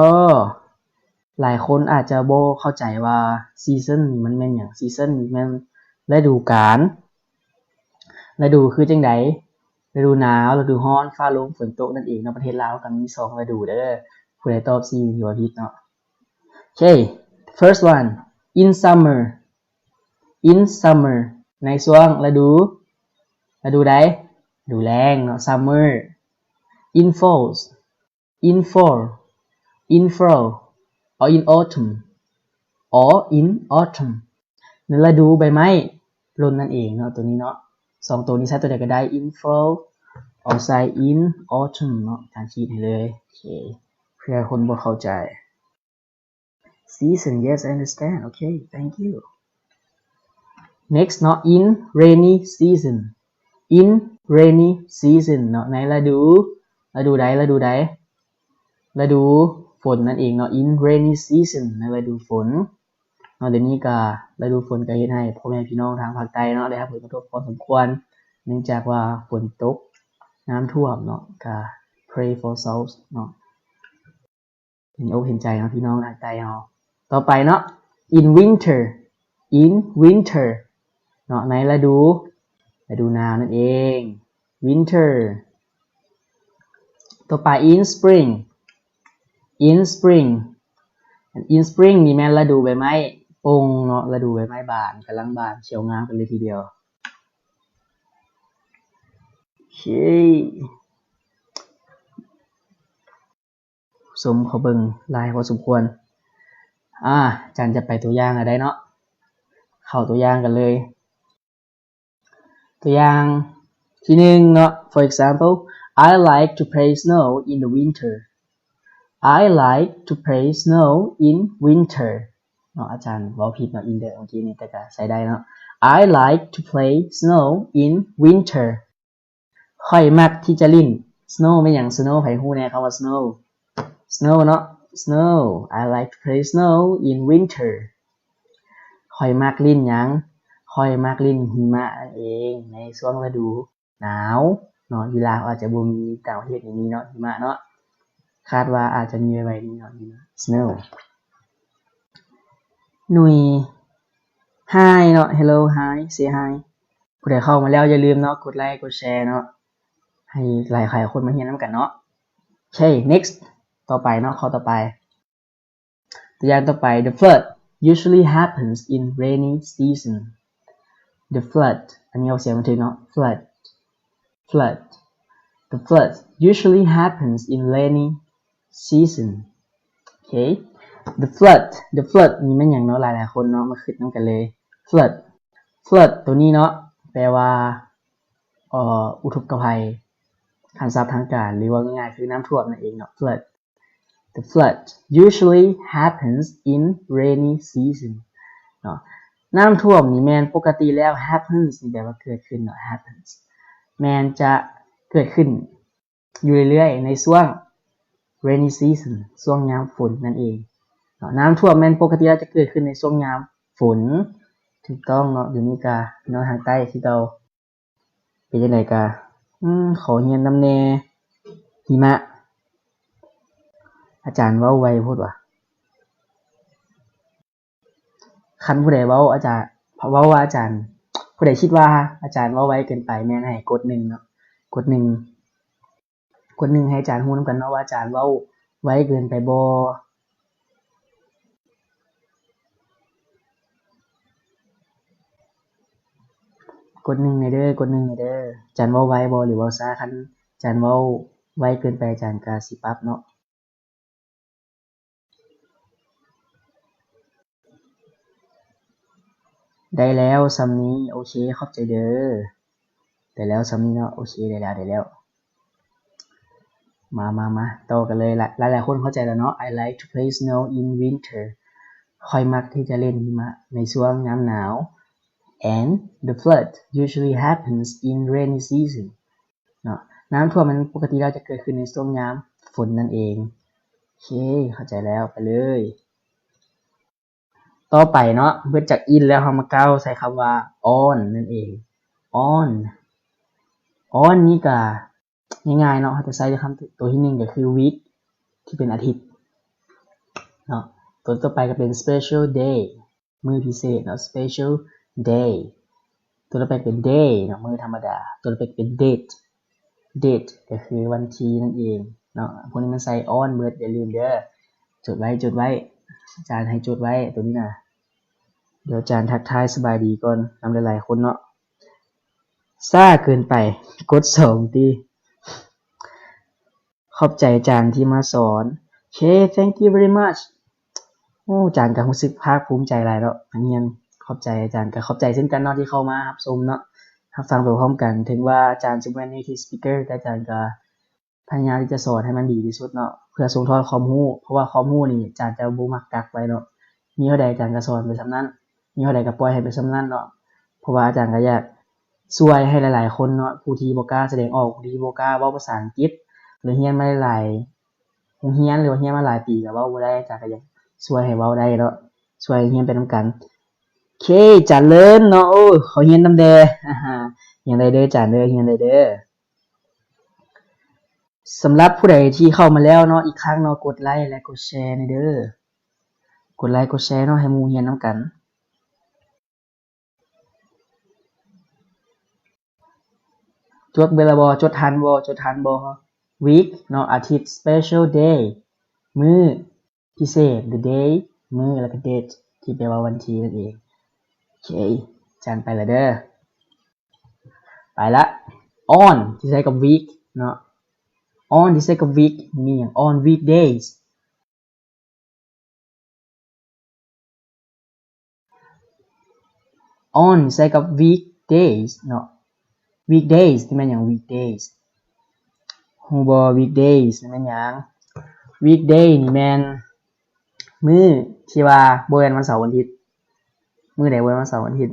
ຫຼາຍຄົນອາດຈະບໍ່ເຂົ້າໃຈວ່າ season ນີ້ມັນແມ່ນຫຍັງ? season ນີ້ແມ່ນລະດູການ ລະດູຄືຈັ່ງໃດ? ລະດູໜາວ, ລະດູຮ້ອນ, ຟ້າລົງ, ຝົນຕົກນັ້ນເອງເນາະ. ປະເທດລາວເຮົາກໍມີສອງລະດູເດີ. ຜູ້ໃດຕອບສີ່ຖືວ່າຜິດເນາະ. ໂອເຄ first one, in summer, in summer ໃນຊ່ວງລະດູ ລະດູໃດ? ລະດູແລ້ງເນາະ summer. In fall, in fall, in fall or in autumn, or in autumn ໃນລະດູໃບໄມ້ຫຼົ່ນນັ້ນເອງເນາະ ໂຕນີ້ເນາະ. ສອງໂຕນີ້ໃຊ້ໂຕໃດກໍໄດ້ in fall or ໃຊ້ in autumn ເນາະ ອາຈານຂີດໃຫ້ເລີຍ. ໂອເຄ ເພື່ອຄົນບໍ່ເຂົ້າໃຈ. Season, yes, I understand. Okay, thank you. Next ເນາະ in rainy season, in rainy season ເນາະ ໃນລະດູ ລະດູໃດ? ລະດູໃດ? ລະດູຝົນນັ້ນເອງເນາະ in rainy season ໃນລະດູຝົນເນາະ. ດຽວນີ້ກະລະດູຝົນກະເຮັດໃຫ້ພໍ່ແມ່ພີ່ນ້ອງທາງພາກໃຕ້ເນາະ ໄດ້ຮັບຜົນກະທົບພໍສົມຄວນ ເນື່ອງຈາກວ່າຝົນຕົກ ນ້ຳຖ້ວມເນາະ. ກະ pray for souls ເນາະ. ເຫັນອົກເຫັນໃຈເນາະ ພີ່ນ້ອງທາງໃຕ້ເຮົາ. ຕໍ່ໄປເນາະ in winter, in winter ເນາະ ໃນລະດູ ລະດູໜາວນັ້ນເອງ winter. ຕໍ່ໄປ in spring, in spring, in spring ນີ້ແມ່ນລະດູໃບໄມ້ປົ່ງເນາະ ລະດູໃບໄມ້ບານ ກຳລັງບານ ຂຽວງາມກັນເລີຍທີດຽວ. ໂອເຄ ຊົມເຂົາເບິ່ງຫຼາຍພໍສົມຄວນ. ອາ ອາຈານຈະໄປຕົວຢ່າງກໍໄດ້ເນາະ ເຂົ້າຕົວຢ່າງກັນເລີຍ. ຕົວຢ່າງທີໜຶ່ງເນາະ for example, I like to play snow in the winter. I like to play snow in winter ເນາະ. ອາຈານເວົ້າຜິດເນາະ in ເມື່ອກີ້ນີ້ ແຕ່ກໍໃຊ້ໄດ້ເນາະ. I like to play snow in winter. ຂ້ອຍມັກທີ່ຈະຫຼິ້ນ snow ແມ່ນຫຍັງ? snow ໃຜຮູ້ແດ່ຄຳວ່າ snow? snow ເນາະ snow. I like to play snow in winter. ຂ້ອຍມັກຫຼິ້ນຫຍັງ? ຂ້ອຍມັກຫຼິ້ນຫິມະນັ້ນເອງ ໃນຊ່ວງລະດູໜາວເນາະ. ຢູ່ລາວອາດຈະບໍ່ມີ ຕ່າງປະເທດນີ້ມີເນາະ ຫິມະເນາະ. ຄາດວ່າອາດຈະມີໄວໆນີ້ເນາະ ຫິມະ snow. ໜຸ່ຍ Hi ເນາະ Hello Hi Say Hi. ຜູ້ໃດເຂົ້າມາແລ້ວຢ່າລືມເນາະ ກົດໄລກົດແຊເນາະ ໃຫ້ຫຼາຍໆຄົນມາຮຽນນຳກັນເນາະ. ໂອເຄ next ຕໍ່ໄປເນາະ ຂໍ້ຕໍ່ໄປ ຕົວຢ່າງຕໍ່ໄປ The flood usually happens in rainy season. The flood ອັນນີ້ອອກສຽງບໍ່ຖືກເນາະ flood, flood. The flood usually happens in rainy season. ໂອເຄ the flood, the flood ນີ້ແມ່ນຫຍັງເນາະ? ຫຼາຍໆຄົນເນາະ ມາຄິດນຳກັນເລີຍ flood, flood ໂຕນີ້ເນາະ ແປວ່າ ເອີ ອຸທົກກະໄພ ຄຳສັບທາງການ ຫຼື ເວົ້າງ່າຍໆຄືນ້ຳຖ້ວມນັ້ນເອງເນາະ flood. The flood usually happens in rainy season ເນາະ. ນ້ຳຖ້ວມນີ້ແມ່ນປົກກະຕິແລ້ວ happens ນີ້ແປວ່າເກີດຂຶ້ນເນາະ happens ແມ່ນຈະເກີດຂຶ້ນ ຢູ່ເລື້ອຍໆ ໃນຊ່ວງ rainy season ຊ່ວງຍາມຝົນນັ້ນເອງເນາະ. ນ້ຳຖ້ວມແມ່ນປົກກະຕິແລ້ວຈະເກີດຂຶ້ນໃນຊ່ວງຍາມຝົນ. ຖືກຕ້ອງເນາະ. ດຽວນີ້ກະພີ່ນ້ອງທາງໃຕ້ຄືເກົ່າ. ເປັນຈັ່ງໃດກະ ອືມ ຂໍຮຽນນຳແດ່ ຫິມະ. ອາຈານເວົ້າໄວໂພດຫວາ? ຄັນຜູ້ໃດເວົ້າອາຈານ ເວົ້າວ່າອາຈານ ຜູ້ໃດຄິດວ່າອາຈານເວົ້າໄວເກີນໄປ ແມ່ນໃຫ້ກົດໜຶ່ງເນາະ ກົດໜຶ່ງ ກົດໜຶ່ງໃຫ້ອາຈານຮູ້ນຳກັນເນາະວ່າອາຈານເວົ້າໄວເກີນໄປບໍ່. ກົດໜຶ່ງແດ່ເດີ ກົດໜຶ່ງແດ່ເດີ. ອາຈານເວົ້າໄວບໍ່ ຫຼື ເວົ້າຊ້າ? ຄັນອາຈານເວົ້າໄວເກີນໄປ ອາຈານກະຊິປັບເນາະ. ໄດ້ແລ້ວຊ່ຳນີ້ ໂອເຄ ຂອບໃຈເດີ. ໄດ້ແລ້ວຊ່ຳນີ້ເນາະ ໂອເຄ ໄດ້ແລ້ວ ໄດ້ແລ້ວ. ມາ ມາ ມາ ຕໍ່ກັນເລີຍ. ຫຼາຍໆຄົນເຂົ້າໃຈແລ້ວເນາະ. I like to play snow in winter. ຂ້ອຍມັກທີ່ຈະຫຼິ້ນຫິມະໃນຊ່ວງຍາມໜາວ. And the flood usually happens in rainy season. ເນາະ ນ້ຳຖ້ວມມັນປົກກະຕິແລ້ວຈະເກີດຂຶ້ນໃນຊ່ວງຍາມຝົນນັ້ນເອງ. ເຄ ເຂົ້າໃຈແລ້ວ ໄປເລີຍ. ຕໍ່ໄປເນາະ ເບິດຈາກ in ແລ້ວ ເຮົາມາກ່າວໃສ່ຄຳວ່າ on ນັ້ນເອງ. on on ນີ້ກະງ່າຍໆເນາະ ເຮົາຈະໃຊ້ຄຳໂຕທີໜຶ່ງກໍຄື week ທີ່ເປັນອາທິດເນາະ. ໂຕຕໍ່ໄປກໍເປັນ special day ມື້ພິເສດເນາະ special day. ໂຕຕໍ່ໄປເປັນ day ເນາະ ມື້ທຳມະດາ. ໂຕຕໍ່ໄປເປັນ date date ກໍຄືວັນທີນັ້ນເອງເນາະ. ພວກນີ້ມັນໃສ່ on ເບິດ ຢ່າລືມເດີ. ຈົດໄວ້ ຈົດໄວ້ ອາຈານໃຫ້ຈົດໄວ້ໂຕນີ້ນະ. ດຽວອາຈານທັກທາຍສະບາຍດີກ່ອນນຳຫຼາຍໆຄົນເນາະ. ຊ້າເກີນໄປ ກົດສອງຕິ. ຂອບໃຈອາຈານທີ່ມາສອນ. ເຄ thank you very much. ໂອ້ ອາຈານກໍຮູ້ສຶກພາກພູມໃຈຫຼາຍເນາະ ນັກຮຽນ. ຂອບໃຈອາຈານ ກໍຂອບໃຈເຊັ່ນກັນເນາະ ທີ່ເຂົ້າມາຮັບຊົມເນາະ ຮັບຟັງໄປພ້ອມກັນ. ເຖິງວ່າອາຈານຈະບໍ່ແມ່ນ native speaker ແຕ່ອາຈານກໍພະຍາຍາມທີ່ຈະສອນໃຫ້ມັນດີທີ່ສຸດເນາະ ເພື່ອສົ່ງທອດຄວາມຮູ້ ເພາະວ່າຄວາມຮູ້ນີ້ອາຈານຈະບໍ່ມັກກັກໄວ້ເນາະ. ມີເທົ່າໃດອາຈານກໍສອນໄປສ່ຳນັ້ນ ມີເທົ່າໃດກໍປ່ອຍໃຫ້ໄປສ່ຳນັ້ນເນາະ. ເພາະວ່າອາຈານກໍຢາກຊ່ວຍໃຫ້ຫຼາຍໆຄົນເນາະ ຜູ້ທີ່ບໍ່ກ້າສະແດງອອກ ຜູ້ທີ່ບໍ່ກ້າເວົ້າພາສາອັງກິດ ຫຼືຮຽນມາຫຼາຍໂຮງຮຽນ ຫຼືວ່າຮຽນມາຫຼາຍປີກໍເວົ້າບໍ່ໄດ້ ອາຈານກໍຢາກຊ່ວຍໃຫ້ເວົ້າໄດ້ເນາະ ຊ່ວຍຮຽນໄປນຳກັນ. ເຄ ຈານເລີນເນາະ ໂອ້ ຂໍຮຽນນຳແດ່. ຮຽນໄດ້ເດີ ຈານເດີ ຮຽນໄດ້ເດີ. ສຳລັບຜູ້ໃດທີ່ເຂົ້າມາແລ້ວເນາະ ອີກຄັ້ງເນາະ ກົດໄລ ແລະ ກົດແຊແດ່ເດີ. ກົດໄລ ກົດແຊເນາະ ໃຫ້ໝູ່ຮຽນນຳກັນ. ຈົດເບິດແລ້ວບໍ່? ຈົດທັນບໍ່? ຈົດທັນບໍ່? week ເນາະ ອາທິດ special day ມື້ພິເສດ the day ມື້ ແລ້ວກໍ date ທີ່ແປວ່າວັນທີນັ້ນເອງ. ໂອເຄ ຈານໄປລະເດີ ໄປລະ. on ທີ່ໃຊ້ກັບ week ເນາະ on ທີ່ໃຊ້ກັບ week ມີຫຍັງ? on weekdays on ໃຊ້ກັບ weekdays ເນາະ. weekdays ນີ້ແມ່ນຫຍັງ? weekdays ຮູ້ບໍ່? weekdays ນີ້ແມ່ນຫຍັງ? weekday ນີ້ແມ່ນມື້ທີ່ວ່າບໍ່ແມ່ນວັນເສົາວັນອາທິດ. ມື້ໃດບໍ່ແມ່ນວັນເສົາວັນອາທິດ?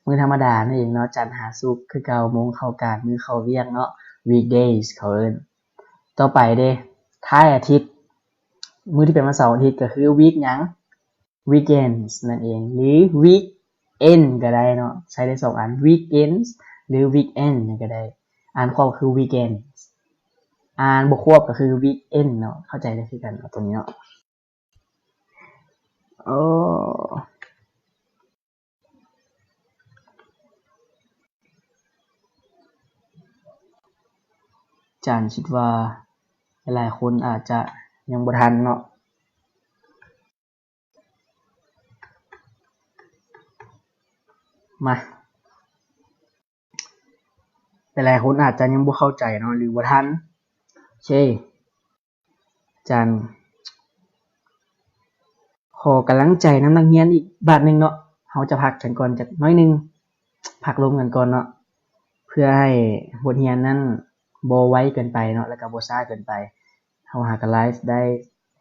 ມື້ທຳມະດານັ້ນເອງເນາະ ຈັນຫາສຸກຄືເກົ່າ ໂມງເຂົ້າການ ມື້ເຂົ້າວຽກເນາະ weekdays ເຂົາເອີ້ນ. ຕໍ່ໄປເດ ທ້າຍອາທິດ ມື້ທີ່ເປັນວັນເສົາວັນອາທິດກໍຄື week ຫຍັງ? weekends ນັ້ນເອງ ຫຼື weekend ກໍໄດ້ເນາະ ໃຊ້ໄດ້ສອງອັນ weekends ຫຼື weekend ນີ້ກໍໄດ້. ອ່ານຄວບຄື weekends ອ່ານບໍ່ຄວບກໍຄື weekend ເນາະ ເຂົ້າໃຈໄດ້ຄືກັນເນາະ ຕົວນີ້ເນາະ. ໂອ້ ອາຈານຄິດວ່າຫຼາຍໆຄົນອາດຈະຍັງບໍ່ທັນເນາະ. ມາ ຫຼາຍໆຄົນອາດຈະຍັງບໍ່ເຂົ້າໃຈເນາະ ຫຼື ບໍ່ທັນ. ໂອເຄ ອາຈານຂໍກຳລັງໃຈນຳນັກຮຽນອີກບາດໜຶ່ງເນາະ. ເຮົາຈະພັກກັນກ່ອນຈັກໜ້ອຍໜຶ່ງ ພັກລົມກັນກ່ອນເນາະ ເພື່ອໃຫ້ບົດຮຽນນັ້ນບໍ່ໄວເກີນໄປເນາະ ແລ້ວກໍບໍ່ຊ້າເກີນໄປ. ເຮົາຫາກໍໄລຟ໌ໄດ້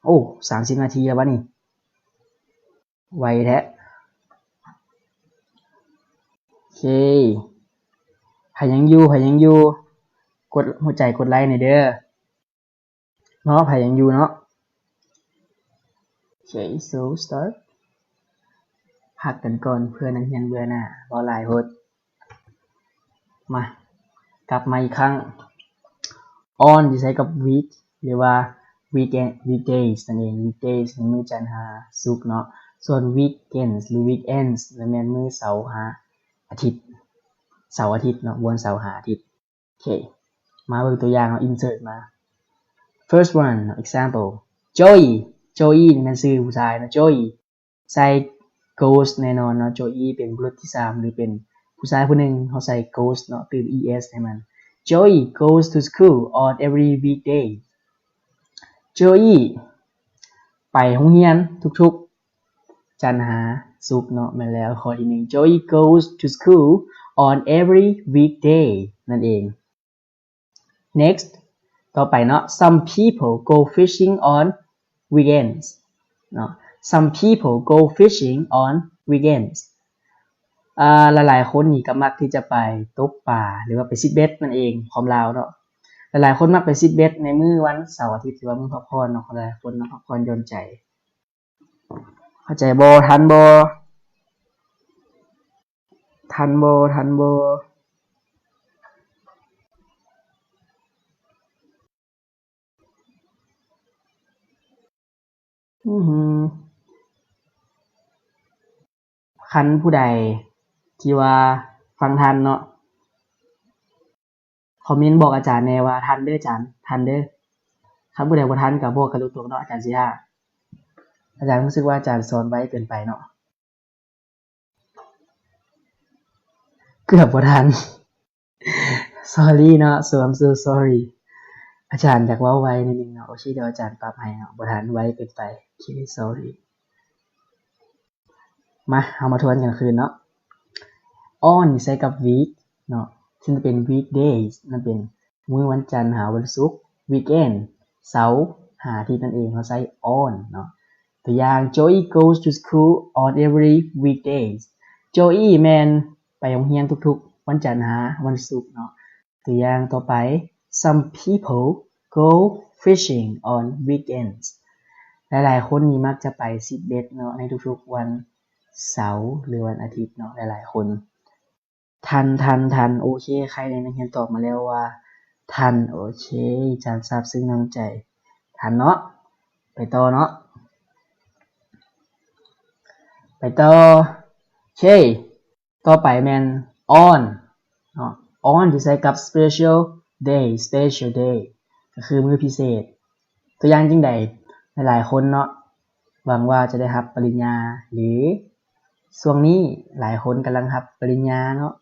ໂອ້ ສາມສິບນາທີແລ້ວວະນີ້ ໄວແທ້. ໂອເຄ ໃຜຍັງຢູ່ ໃຜຍັງຢູ່ ກົດຫົວໃຈ ກົດໄລແດ່ເດີເນາະ ໃຜຍັງຢູ່ເນາະ. ໂອເຄ so start ພັກກັນກ່ອນ ເພື່ອນັກຮຽນເບື່ອໜ້າ ເວົ້າຫຼາຍໂພດ. ມາ ກັບມາອີກຄັ້ງ on ທີ່ໃຊ້ກັບ week ຫຼືວ່າ weekend weekdays ນັ້ນເອງ weekdays ແມ່ນມື້ຈັນຫາສຸກເນາະ ສ່ວນ weekends ຫຼື weekends ແມ່ນມື້ເສົາຫາອາທິດ ເສົາອາທິດເນາະ ວັນເສົາຫາອາທິດ. ໂອເຄ ມາເບິ່ງຕົວຢ່າງເນາະ insert ມາ. first one example Joey Joey ນີ້ແມ່ນຊື່ຜູ້ຊາຍເນາະ Joey ໃສ່ goes ແນ່ນອນເນາະ Joey ເປັນບຸລຸດທີສາມ ຫຼື ເປັນຜູ້ຊາຍຜູ້ໜຶ່ງ ເຮົາໃສ່ goes ເນາະ ຕື່ມ es ໃຫ້ມັນ. Joey goes to school on every weekday. Joey ໄປໂຮງຮຽນທຸກໆ ຈັນຫາສຸກເນາະ ແມ່ນແລ້ວ ຂໍ້ທີໜຶ່ງ Joey goes to school on every weekday ນັ້ນເອງ. next ຕໍ່ໄປເນາະ some people go fishing on weekends ເນາະ some people go fishing on weekends. ອ່າ ຫຼາຍໆຄົນນີ້ກໍມັກທີ່ຈະໄປຕົກປາ ຫຼືວ່າໄປຊິດເບັດນັ້ນເອງ ຄວາມລາວເນາະ ຫຼາຍໆຄົນມັກໄປຊິດເບັດໃນມື້ວັນເສົາອາທິດ ຫຼືວ່າມື້ພັກຜ່ອນເນາະ, ຫຼາຍໆຄົນເນາະ ພັກຜ່ອນຢ່ອນໃຈ. ເຂົ້າໃຈບໍ່? ທັນບໍ່? ທັນບໍ່? ທັນບໍ່? ອື ຄັນຜູ້ໃດທີ່ວ່າຟັງທັນເນາະ, ຄອມເມັນບອກອາຈານແດ່ວ່າທັນເດີອາຈານ, ທັນເດີ. ຄັນຜູ້ໃດບໍ່ທັນກໍບອກກັນຕົງໆເນາະ, ອາຈານຊິຖ້າ. ອາຈານຮູ້ສຶກວ່າອາຈານສອນໄວເກີນໄປເນາະ. ເກືອບບໍ່ທັນ. Sorry ເນາະ, so I'm so sorry. ອາຈານຢາກເວົ້າໄວໜ້ອຍໜຶ່ງເນາະ. ໂອເຄ, ດຽວອາຈານປັບໃຫ້ເນາະ. ບໍ່ທັນ, ໄວເກີນໄປ. ໂອເຄ, sorry. ມາ, ເຮົາມາທວນກັນຄືນເນາະ. On ນີ້ໃຊ້ກັບ week ເນາະ, ເຊັ່ນເປັນ weekdays ນັ້ນເປັນມື້ວັນຈັນຫາວັນສຸກ, weekend ເສົາຫາອາທິດນັ້ນເອງ, ເຮົາໃຊ້ on ເນາະ. ຕົວຢ່າງ Joey goes to school on every weekdays. Joey ແມ່ນໄປໂຮງຮຽນທຸກໆວັນຈັນຫາວັນສຸກເນາະ. ຕົວຢ່າງຕໍ່ໄປ, Some people go fishing on weekends. ຫຼາຍໆຄົນນີ້ມັກຈະໄປຊິດເບັດເນາະ ໃນທຸກໆວັນເສົາ ຫຼື ວັນອາທິດເນາະ, ຫຼາຍໆຄົນ. ທັນ, ທັນ, ທັນ. ໂອເຄ, ໃຄແນ່ ນັກຮຽນຕອບມາແລ້ວວ່າທັນ. ໂອເຄ, ອາຈານຊາບຊຶ້ງນ້ຳໃຈ. ທັນເນາະ. ໄປຕໍ່ເນາະ. ໄປຕໍ່. ໂອເຄ. ຕໍ່ໄປແມ່ນ on ເນາະ, on ທີ່ໃຊ້ກັບ special day, special day ກໍຄືມື້ພິເສດ. ຕົວຢ່າງຈັ່ງໃດ? ຫຼາຍໆຄົນເນາະ ຫວັງວ່າຈະໄດ້ຮັບປະລິນຍາ ຫຼື ຊ່ວງນີ້ຫຼາຍຄົນກຳລັງຮັບປະລິນຍາເນາະ,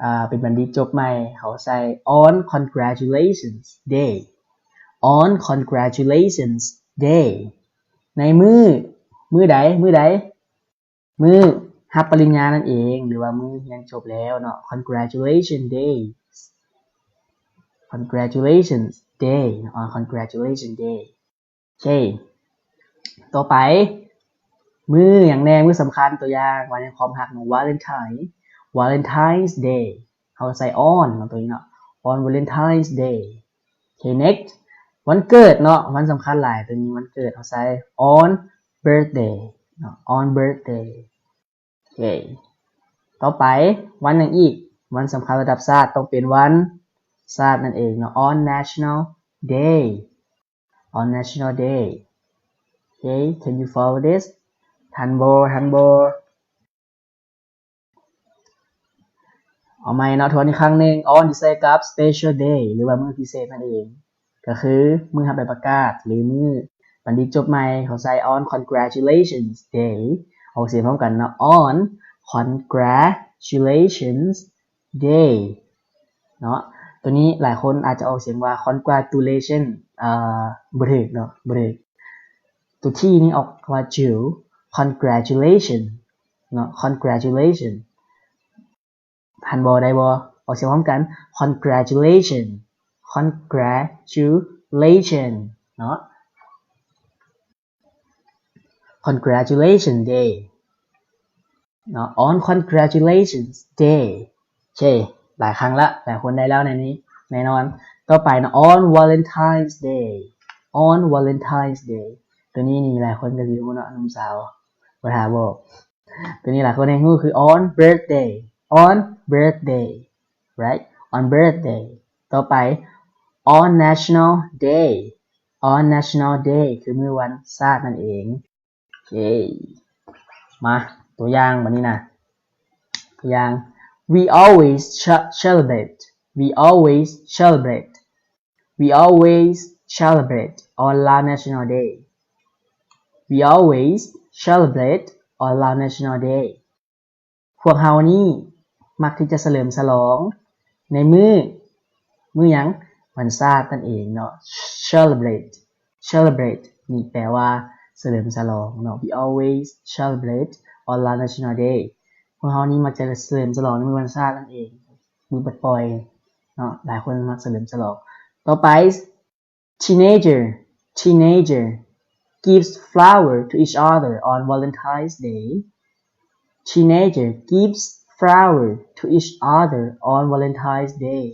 ອາ ເປັນບັນດິດຈົບໃໝ່, ເຂົາໃຊ້ on congratulations day, on congratulations day ໃນມື້, ມື້ໃດ? ມື້ໃດ? ມື້ຮັບປະລິນຍານັ້ນເອງ ຫຼືວ່າມື້ຮຽນຈົບແລ້ວເນາະ. Congratulation day, congratulations day ເນາະ, congratulation day. ໂອເຄ, ຕໍ່ໄປ ມື້ຫຍັງແດ່? ມື້ສຳຄັນ, ຕົວຢ່າງ ວັນແຫ່ງຄວາມຮັກເນາະ, Valentine, Valentine's day ເຮົາໃສ່ on ເນາະ, ຕົວນີ້ເນາະ, on Valentine's day. ໂອເຄ, next ວັນເກີດເນາະ, ວັນສຳຄັນຫຼາຍ, ຕົວນີ້ວັນເກີດ ເຮົາໃສ່ on birthday ເນາະ, on birthday. ໂອເຄ, ຕໍ່ໄປ ວັນຫຍັງອີກ? ວັນສຳຄັນລະດັບຊາດ ຕ້ອງເປັນວັນຊາດນັ້ນເອງເນາະ, on national day, on national day. ໂອເຄ, can you follow this? ທັນບໍ່? ທັນບໍ່? ເອົາໃໝ່ເນາະ, ທວນອີກຄັ້ງໜຶ່ງ, on ທີ່ໃຊ້ກັບ special day ຫຼືວ່າມື້ພິເສດນັ້ນເອງ, ກໍຄືມື້ຮັບໃບປະກາດ ຫຼື ມື້ບັນດິດຈົບໃໝ່, ເຂົາໃຊ້ on congratulations day. ອອກສຽງພ້ອມກັນເນາະ, on congratulations day ເນາະ. ຕົວນີ້ຫຼາຍຄົນອາດຈະອອກສຽງວ່າ congratulation, ເອີ ບໍ່ຖືກເນາະ, ບໍ່ຖືກ. ຕົວ T ນີ້ອອກວ່າ J, congratulation ເນາະ, congratulation. ທັນບໍ່? ໄດ້ບໍ່? ອອກສຽງພ້ອມກັນ, congratulation, congratulation ເນາະ, congratulation day ເນາະ, on congratulations day. ໂອເຄ, ຫຼາຍຄັ້ງລະ, ຫຼາຍຄົນໄດ້ແລ້ວໃນນີ້ແນ່ນອນ. ຕໍ່ໄປເນາະ, on Valentine's day, on Valentine's day. ຕົວນີ້ນີ້ຫຼາຍຄົນກໍຊິຮູ້ເນາະ, ໜຸ່ມສາວບໍ່ຖ້າບອກ. ຕົວນີ້ຫຼາຍຄົນແຮ່ງຮູ້ຄື on birthday, on birthday, right? On birthday. ຕໍ່ໄປ on national day, on national day ຄືມື້ວັນຊາດນັ້ນເອງ. ໂອເຄ, ມາ ຕົວຢ່າງບັດນີ້ນະ, ຕົວຢ່າງ We always ce- celebrate, we always celebrate, we always celebrate on Lao National Day. We always celebrate on Lao National Day. ພວກເຮົານີ້ມັກທີ່ຈະສະເຫຼີມສະຫຼອງໃນມື້ ມື້ຫຍັງ? ວັນຊາດນັ້ນເອງເນາະ. Celebrate, celebrate ນີ້ແປວ່າສະເຫຼີມສະຫຼອງເນາະ. We always celebrate on Lao National Day. ພວກເຮົານີ້ມັກຈະສະເຫຼີມສະຫຼອງໃນມື້ວັນຊາດນັ້ນເອງ, ມື້ປະປ່ອຍເນາະ, ຫຼາຍຄົນມັກສະເຫຼີມສະຫຼອງ. ຕໍ່ໄປ Teenager, teenager gives flower to each other on Valentine's Day. Teenager gives flower to each other on Valentine's Day.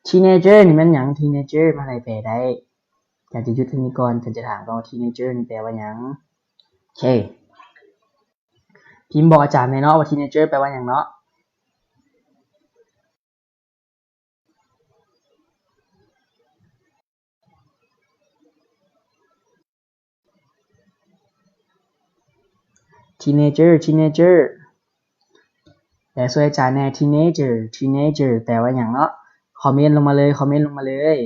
teenager ນີ້ແມ່ນຫຍັງ? teenager ມາໃຫ້ແປໄດ້. ອາຈານຈະຢຸດເທົ່ານີ້ກ່ອນ, ອາຈານຈະຖາມກ່ອນວ່າ teenager ນີ້ແປວ່າຫຍັງ? ໂອເຄ. ພິມບອກອາຈານແດ່ເນາະວ່າ teenager ແປວ່າຫຍັງເນາະ. teenager teenager ແປຊ່ວຍອາຈານແດ່. teenager teenager ແປວ່າຫຍັງເນາະ? ຄອມເມັນລົງມາເລີຍ, ຄອມເມັນລົງມາເລີຍ.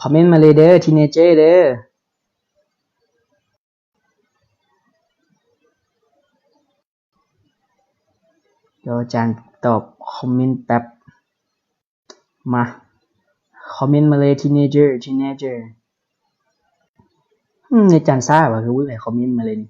ຄອມເມັນມາເລີຍເດີ teenager ເດີ. ດຽວອາຈານຕອບຄອມເມັນແປັບ. ມາ ຄອມເມັນມາເລີຍ teenager teenager. ອືມ ເນັດອາຈານຊ້າຫວາ ຄືບໍ່ມີໃຜຄອມເມັນມາເລີຍນີ້.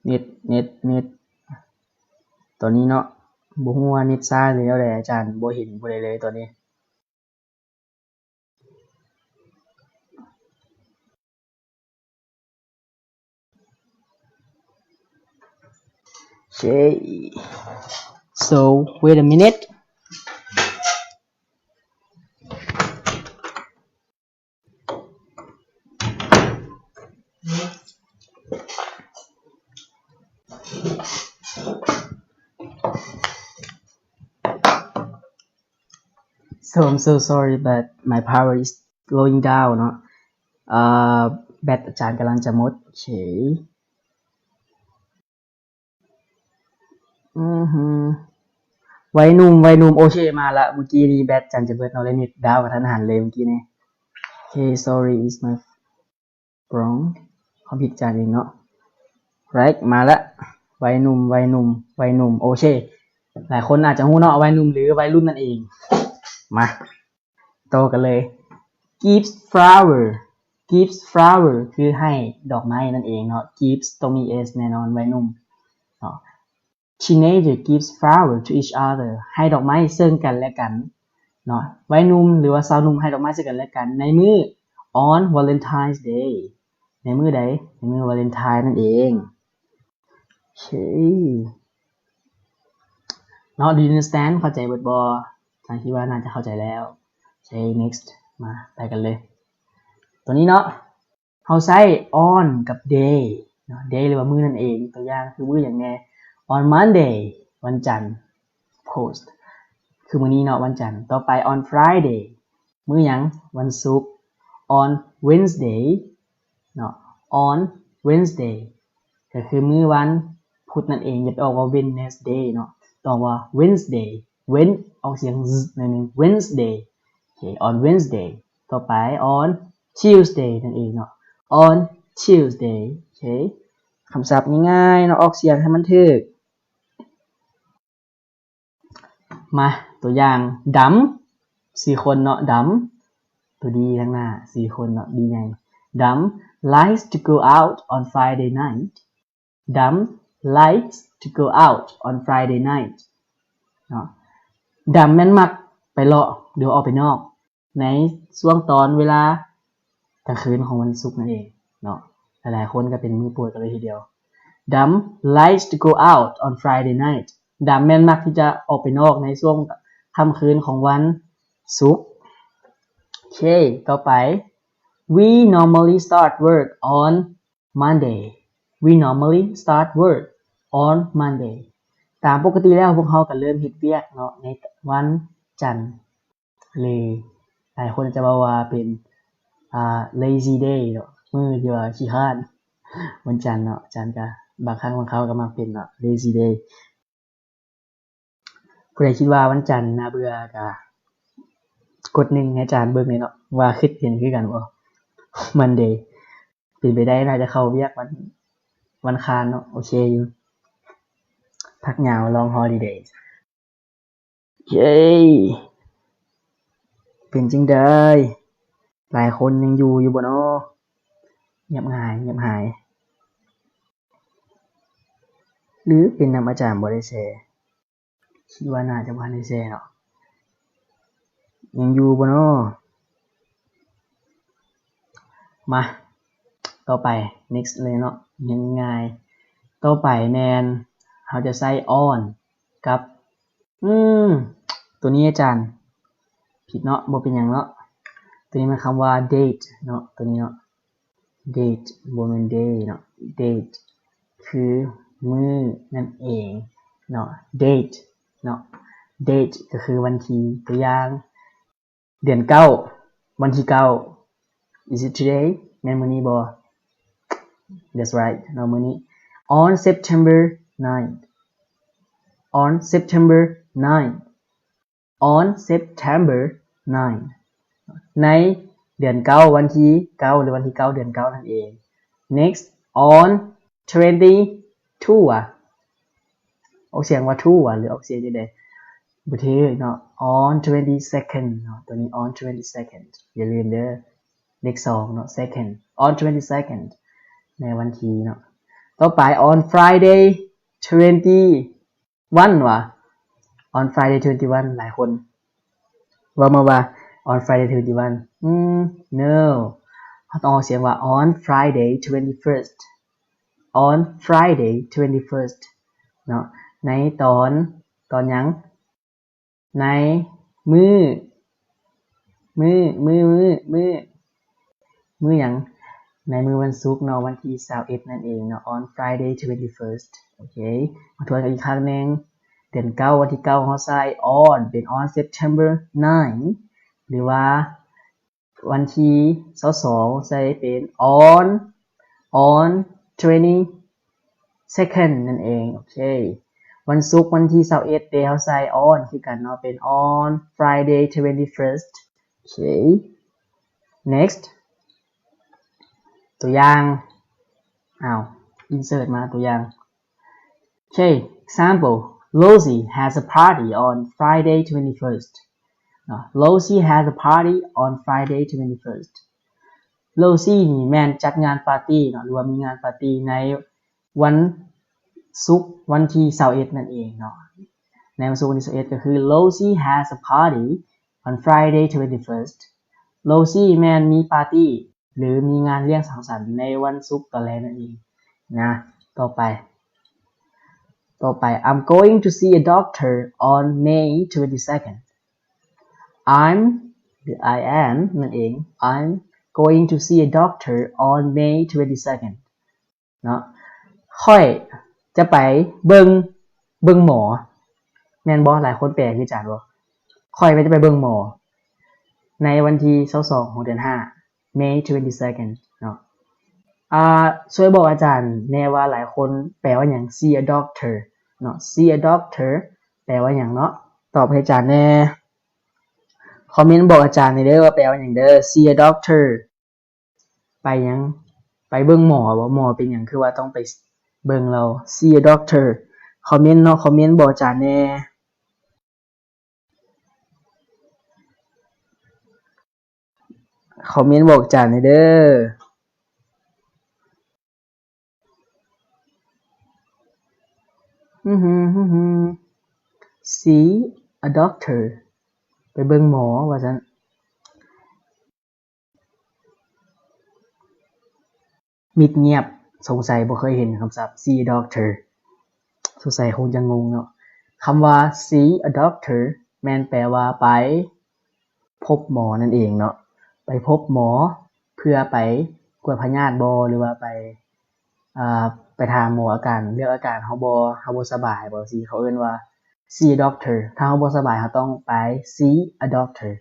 ເນັດ ເນັດ ເນັດ ຕອນນີ້ເນາະ ບໍ່ຮູ້ວ່າເນັດຊ້າແນວໃດ ອາຈານບໍ່ເຫັນຜູ້ໃດເລີຍຕອນນີ້. Okay, so wait a minute. So I'm so sorry, but my power is going down ເນາະ. ເອີ ແບັດອາຈານກຳລັງຈະໝົດ. ໂອເຄ. ອືຫື ໄວໜຸ່ມ ໄວໜຸ່ມ. ໂອເຄ ມາລະ. ເມື່ອກີ້ນີ້ແບັດອາຈານຈະເບິດເນາະ ເລີຍເນັດດາວກະທັນຫັນເລີຍເມື່ອກີ້ນີ້. Okay, sorry, is my wrong. ຄວາມຜິດຈານເອງເນາະ. Right, ມາລະ. ໄວໜຸ່ມ ໄວໜຸ່ມ ໄວໜຸ່ມ. ໂອເຄ ຫຼາຍຄົນອາດຈະຮູ້ເນາະ ໄວໜຸ່ມ ຫຼື ໄວລຸ້ນນັ້ນເອງ. ມາ ຕໍ່ກັນເລີຍ. Gives flower, gives flower ຄືໃຫ້ດອກໄມ້ນັ້ນເອງເນາະ. Gives ຕ້ອງມີ s ແນ່ນອນ ໄວໜຸ່ມເນາະ. Teenager gives flower to each other ໃຫ້ດອກໄມ້ເຊິ່ງກັນແລະກັນເນາະ. ໄວໜຸ່ມ ຫຼືວ່າຊາວໜຸ່ມໃຫ້ດອກໄມ້ເຊິ່ງກັນແລະກັນໃນມື້ on Valentine's Day ໃນມື້ໃດ? ໃນມື້ວາເລັນທາຍນັ້ນເອງ. ໂອເຄເນາະ. Do you understand? ເຂົ້າໃຈເບິດບໍ່? ອາຈານຄິດວ່າໜ້າຈະເຂົ້າໃຈແລ້ວ. ໂອເຄ next ມາ ໄປກັນເລີຍ. ຕົວນີ້ເນາະ ເຮົາໃຊ້ on ກັບ day ເນາະ day ຫຼືວ່າມື້ນັ້ນເອງ. ຕົວຢ່າງຄືມື້ຫຍັງແດ່? On Monday ວັນຈັນ of course ຄືມື້ນີ້ເນາະ ວັນຈັນ. ຕໍ່ໄປ on Friday ມື້ຫຍັງ? ວັນສຸກ. On Wednesday ເນາະ on Wednesday ກໍຄືມື້ວັນພຸດນັ້ນເອງ. ຢ່າໄປອອກວ່າ Wednesday ເນາະ ຕ້ອງວ່າ Wednesday. Wen ອອກສຽງ z ໜ້ອຍໜຶ່ງ Wednesday. ໂອເຄ on Wednesday. ຕໍ່ໄປ on Tuesday ນັ້ນເອງເນາະ on Tuesday. ໂອເຄ ຄຳສັບງ່າຍໆເນາະ ອອກສຽງໃຫ້ມັນຖືກ. ມາ ຕົວຢ່າງ ດຳ ສີ່ຄົນເນາະ ດຳ ຕົວ D ທາງໜ້າ ສີ່ຄົນເນາະ D ໃຫຍ່. ດຳ likes to go out on Friday night. ດຳ likes to go out on Friday night ເນາະ. ດຳແມ່ນມັກໄປເລາະ ຫຼືວ່າອອກໄປນອກໃນຊ່ວງຕອນເວລາກາງຄືນຂອງວັນສຸກນັ້ນເອງເນາະ. ຫຼາຍໆຄົນກໍເປັນມື້ໂປດກັນເລີຍທີດຽວ. ດຳ likes to go out on Friday night. ດຳແມ່ນມັກທີ່ຈະອອກໄປນອກໃນຊ່ວງຄ່ຳຄືນຂອງວັນສຸກ. ໂອເຄ ຕໍ່ໄປ We normally start work on Monday. We normally start work on Monday. ຕາມປົກກະຕິແລ້ວພວກເຮົາກໍເລີ່ມເຮັດວຽກເນາະ ໃນວັນຈັນ ຫຼືຫຼາຍຄົນຈະເວົ້າວ່າເປັນ ອ່າ lazy day ເນາະ ມື້ທີ່ວ່າຂີ້ຄ້ານ ວັນຈັນເນາະ. ຈັນກໍບາງຄັ້ງບາງຄາວກໍມັກເປັນເນາະ lazy day. ຜູ້ໃດຄິດວ່າວັນຈັນໜ້າເບື່ອກະກົດໜຶ່ງໃຫ້ອາຈານເບິ່ງແດ່ເນາະ ວ່າຄິດເຫັນຄືກັນບໍ່? Monday ເປັນໄປໄດ້ໜ້າຈະເຂົ້າວຽກວັນ ວັນຄານເນາະ. ໂອເຄຢູ່ ພັກຍາວ long holiday. ເຢ້ ເປັນຈັ່ງໃດ? ຫຼາຍຄົນຍັງຢູ່ຢູ່ບໍ່ນໍ? ງຽບຫາຍ ງຽບຫາຍ ຫຼືເປັນນຳອາຈານບໍ່ໄດ້ແຊ? ຄິດວ່າໜ້າຈະບໍ່ທັນໄດ້ແຊເນາະ. ຍັງຢູ່ບໍ່ນໍ? ມາ ຕໍ່ໄປ next ເລີຍເນາະ ງ່າຍໆ. ຕໍ່ໄປແມ່ນເຮົາຈະໃຊ້ on ກັບ ອືມ ໂຕນີ້ອາຈານຜິດເນາະ ບໍ່ເປັນຫຍັງເນາະ. ໂຕນີ້ມັນຄຳວ່າ date ເນາະ ໂຕນີ້ເນາະ date ບໍ່ແມ່ນ day ເນາະ date ຄືມື້ນັ້ນເອງເນາະ date ເນາະ date ກໍຄືວັນທີ. ຕົວຢ່າງ ເດືອນເກົ້າ ວັນທີເກົ້າ Is it today? ແມ່ນມື້ນີ້ບໍ່? That's right ເນາະ ມື້ນີ້. On September ninth. On September ninth. On September ninth. ໃນເດືອນເກົ້າ ວັນທີເກົ້າ ຫຼືວັນທີເກົ້າ ເດືອນເກົ້ານັ້ນເອງ. Next, on twenty-two ອະ ອອກສຽງວ່າ two ຫວາ ຫຼືອອກສຽງຈັ່ງໃດ? ບໍ່ຖືກເນາະ on twenty-second ເນາະ ໂຕນີ້ on twenty-second ຢ່າລືມເດີ ເລກສອງເນາະ second on twenty-second ໃນວັນທີເນາະ. ຕໍ່ໄປ on Friday twenty-one ຫວາ on Friday twenty-one ຫຼາຍຄົນເວົ້າມາວ່າ on Friday twenty-one ອືມ no ເຮົາຕ້ອງອອກສຽງວ່າ on Friday twenty-first on Friday twenty-first ເນາະ ໃນຕອນ ຕອນຫຍັງ? ໃນມື້ ມື້ ມື້ ມື້ ມື້ ມື້ຫຍັງ? ໃນມື້ວັນສຸກເນາະ ວັນທີຊາວເອັດນັ້ນເອງເນາະ on Friday twenty-first. ໂອເຄ ມາທວນກັນອີກຄັ້ງໜຶ່ງ ເດືອນເກົ້າ ວັນທີເກົ້າ ເຮົາໃຊ້ on ເປັນ on September nine ຫຼືວ່າ ວັນທີຊາວສອງ ໃສ່ເປັນ on on twenty-second ນັ້ນເອງ. ໂອເຄ ວັນສຸກ ວັນທີຊາວເອັດເດ ເຮົາໃສ່ on ຄືກັນເນາະ ເປັນ on Friday twenty-first. ໂອເຄ next ຕົວຢ່າງ ອ້າວ insert ມາຕົວຢ່າງ. ໂອເຄ example Rosie has a party on Friday twenty-first ເນາະ Rosie has a party on Friday twenty-first. Rosie ນີ້ແມ່ນຈັດງານປາຕີ້ເນາະ ຫຼືວ່າມີງານປາຕີ້ໃນວັນສຸກ ວັນທີຊາວເອັດນັ້ນເອງເນາະ ໃນວັນສຸກ ວັນທີຊາວເອັດ ກໍຄື Rosie has a party on Friday twenty-first. Rosie ແມ່ນມີປາຕີ້ ຫຼືມີງານລ້ຽງສັງສັນໃນວັນສຸກຕອນແລງນັ້ນເອງນະ. ຕໍ່ໄປ ຕໍ່ໄປ I'm going to see a doctor on May twenty-second. I'm ຫຼື I am ນັ້ນເອງ I'm going to see a doctor on May twenty-second ເນາະ ຂ້ອຍຈະໄປເບິ່ງ ເບິ່ງໝໍ ແມ່ນບໍ່? ຫຼາຍຄົນແປຄືອາຈານບໍ່? ຂ້ອຍວ່າຈະໄປເບິ່ງໝໍໃນວັນທີຊາວສອງ ຂອງເດືອນຫ້າ May twenty-second ເນາະ. ອ່າ ຊ່ວຍບອກອາຈານແດ່ວ່າຫຼາຍຄົນແປວ່າຫຍັງ see a doctor ເນາະ see a doctor ແປວ່າຫຍັງເນາະ? ຕອບໃຫ້ອາຈານແດ່ ຄອມເມັນບອກອາຈານແດ່ເດີວ່າແປວ່າຫຍັງເດີ see a doctor ໄປຫຍັງ? ໄປເບິ່ງໝໍບໍ? ໝໍເປັນຫຍັງຄືວ່າຕ້ອງໄປເບິ່ງລາວ? See a doctor ຄອມເມັນເນາະ ຄອມເມັນບອກອາຈານແດ່ ຄອມເມັນບອກອາຈານແດ່ເດີ. ອື see a doctor ໄປເບິ່ງໝໍວ່າຊັ້ນ. ມິດງຽບ ສົງໄສບໍ່ເຄີຍເຫັນຄຳສັບ see a doctor ສົງໄສຄົງຈະງົງເນາະ. ຄຳວ່າ see a doctor ແມ່ນແປວ່າໄປພົບໝໍນັ້ນເອງເນາະ ໄປພົບໝໍເພື່ອໄປກວດພະຍາດບໍ ຫຼືວ່າໄປ ອ່າ ໄປຖາມໝໍອາການ ເລື່ອງອາການເຮົາບໍ ເຮົາບໍ່ສະບາຍບໍ ຊີ້ ເຂົາເອີ້ນວ່າ see a doctor. ຖ້າເຮົາບໍ່ສະບາຍ ເຮົາຕ້ອງໄປ see a doctor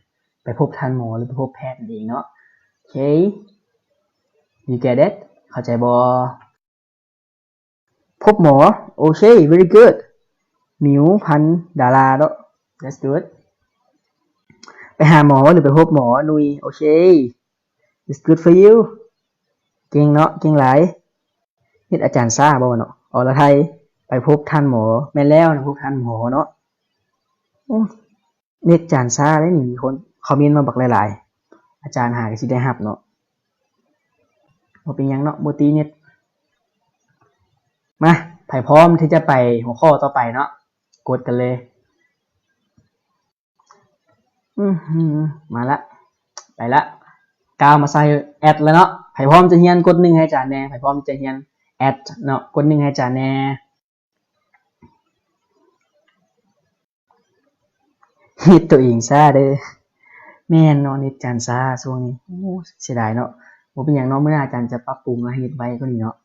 ໄປພົບທ່ານໝໍ ຫຼືໄປພົບແພດນັ້ນເອງເນາະ. ໂອເຄ you get it? ເຂົ້າໃຈບໍ່? ພົບໝໍ ໂອເຄ very good. ໝິວ ພັນດາລາເນາະ that's good. ໄປຫາໝໍ ຫຼືໄປພົບໝໍ ນຸ່ຍ ໂອເຄ it's good for you. ເກັ່ງເນາະ ເກັ່ງຫຼາຍ. ເຮັດອາຈານຊ້າບໍ່ເນາະ? ອໍລະໄທ ໄປພົບທ່ານໝໍ ແມ່ນແລ້ວ ໄປພົບທ່ານໝໍເນາະ. ໂອ້ ເນັດອາຈານຊ້າເດ້ນີ້ ມີຄົນຄອມເມັນມາບັກຫຼາຍໆ ອາຈານຫາກໍຊິໄດ້ຮັບເນາະ. ບໍ່ເປັນຫຍັງເນາະ ບໍ່ຕີເນັດ. ມາ ໃຜພ້ອມທີ່ຈະໄປຫົວຂໍ້ຕໍ່ໄປເນາະ ກົດກັນເລີຍ. ອືມ ມາລະ ໄປລະ ກ້າວມາໃສ່ແອັດລະເນາະ. ໃຜພ້ອມຈະຮຽນກົດໜຶ່ງໃຫ້ອາຈານແດ່ ໃຜພ້ອມຈະຮຽນແອັດເນາະ ກົດໜຶ່ງໃຫ້ອາຈານແດ່. ເນັດໂຕເອງຊ້າເດີ. ແມ່ນເນາະ ເນັດອາຈານຊ້າຊ່ວງນີ້ ໂອ້ ເສຍດາຍເນາະ. ບໍ່ເປັນຫຍັງເນາະ ມື້ໜ້າອາຈານຈະປັບປຸງໃຫ້ເນັດໄວກວ່ານີ້ເນາະ.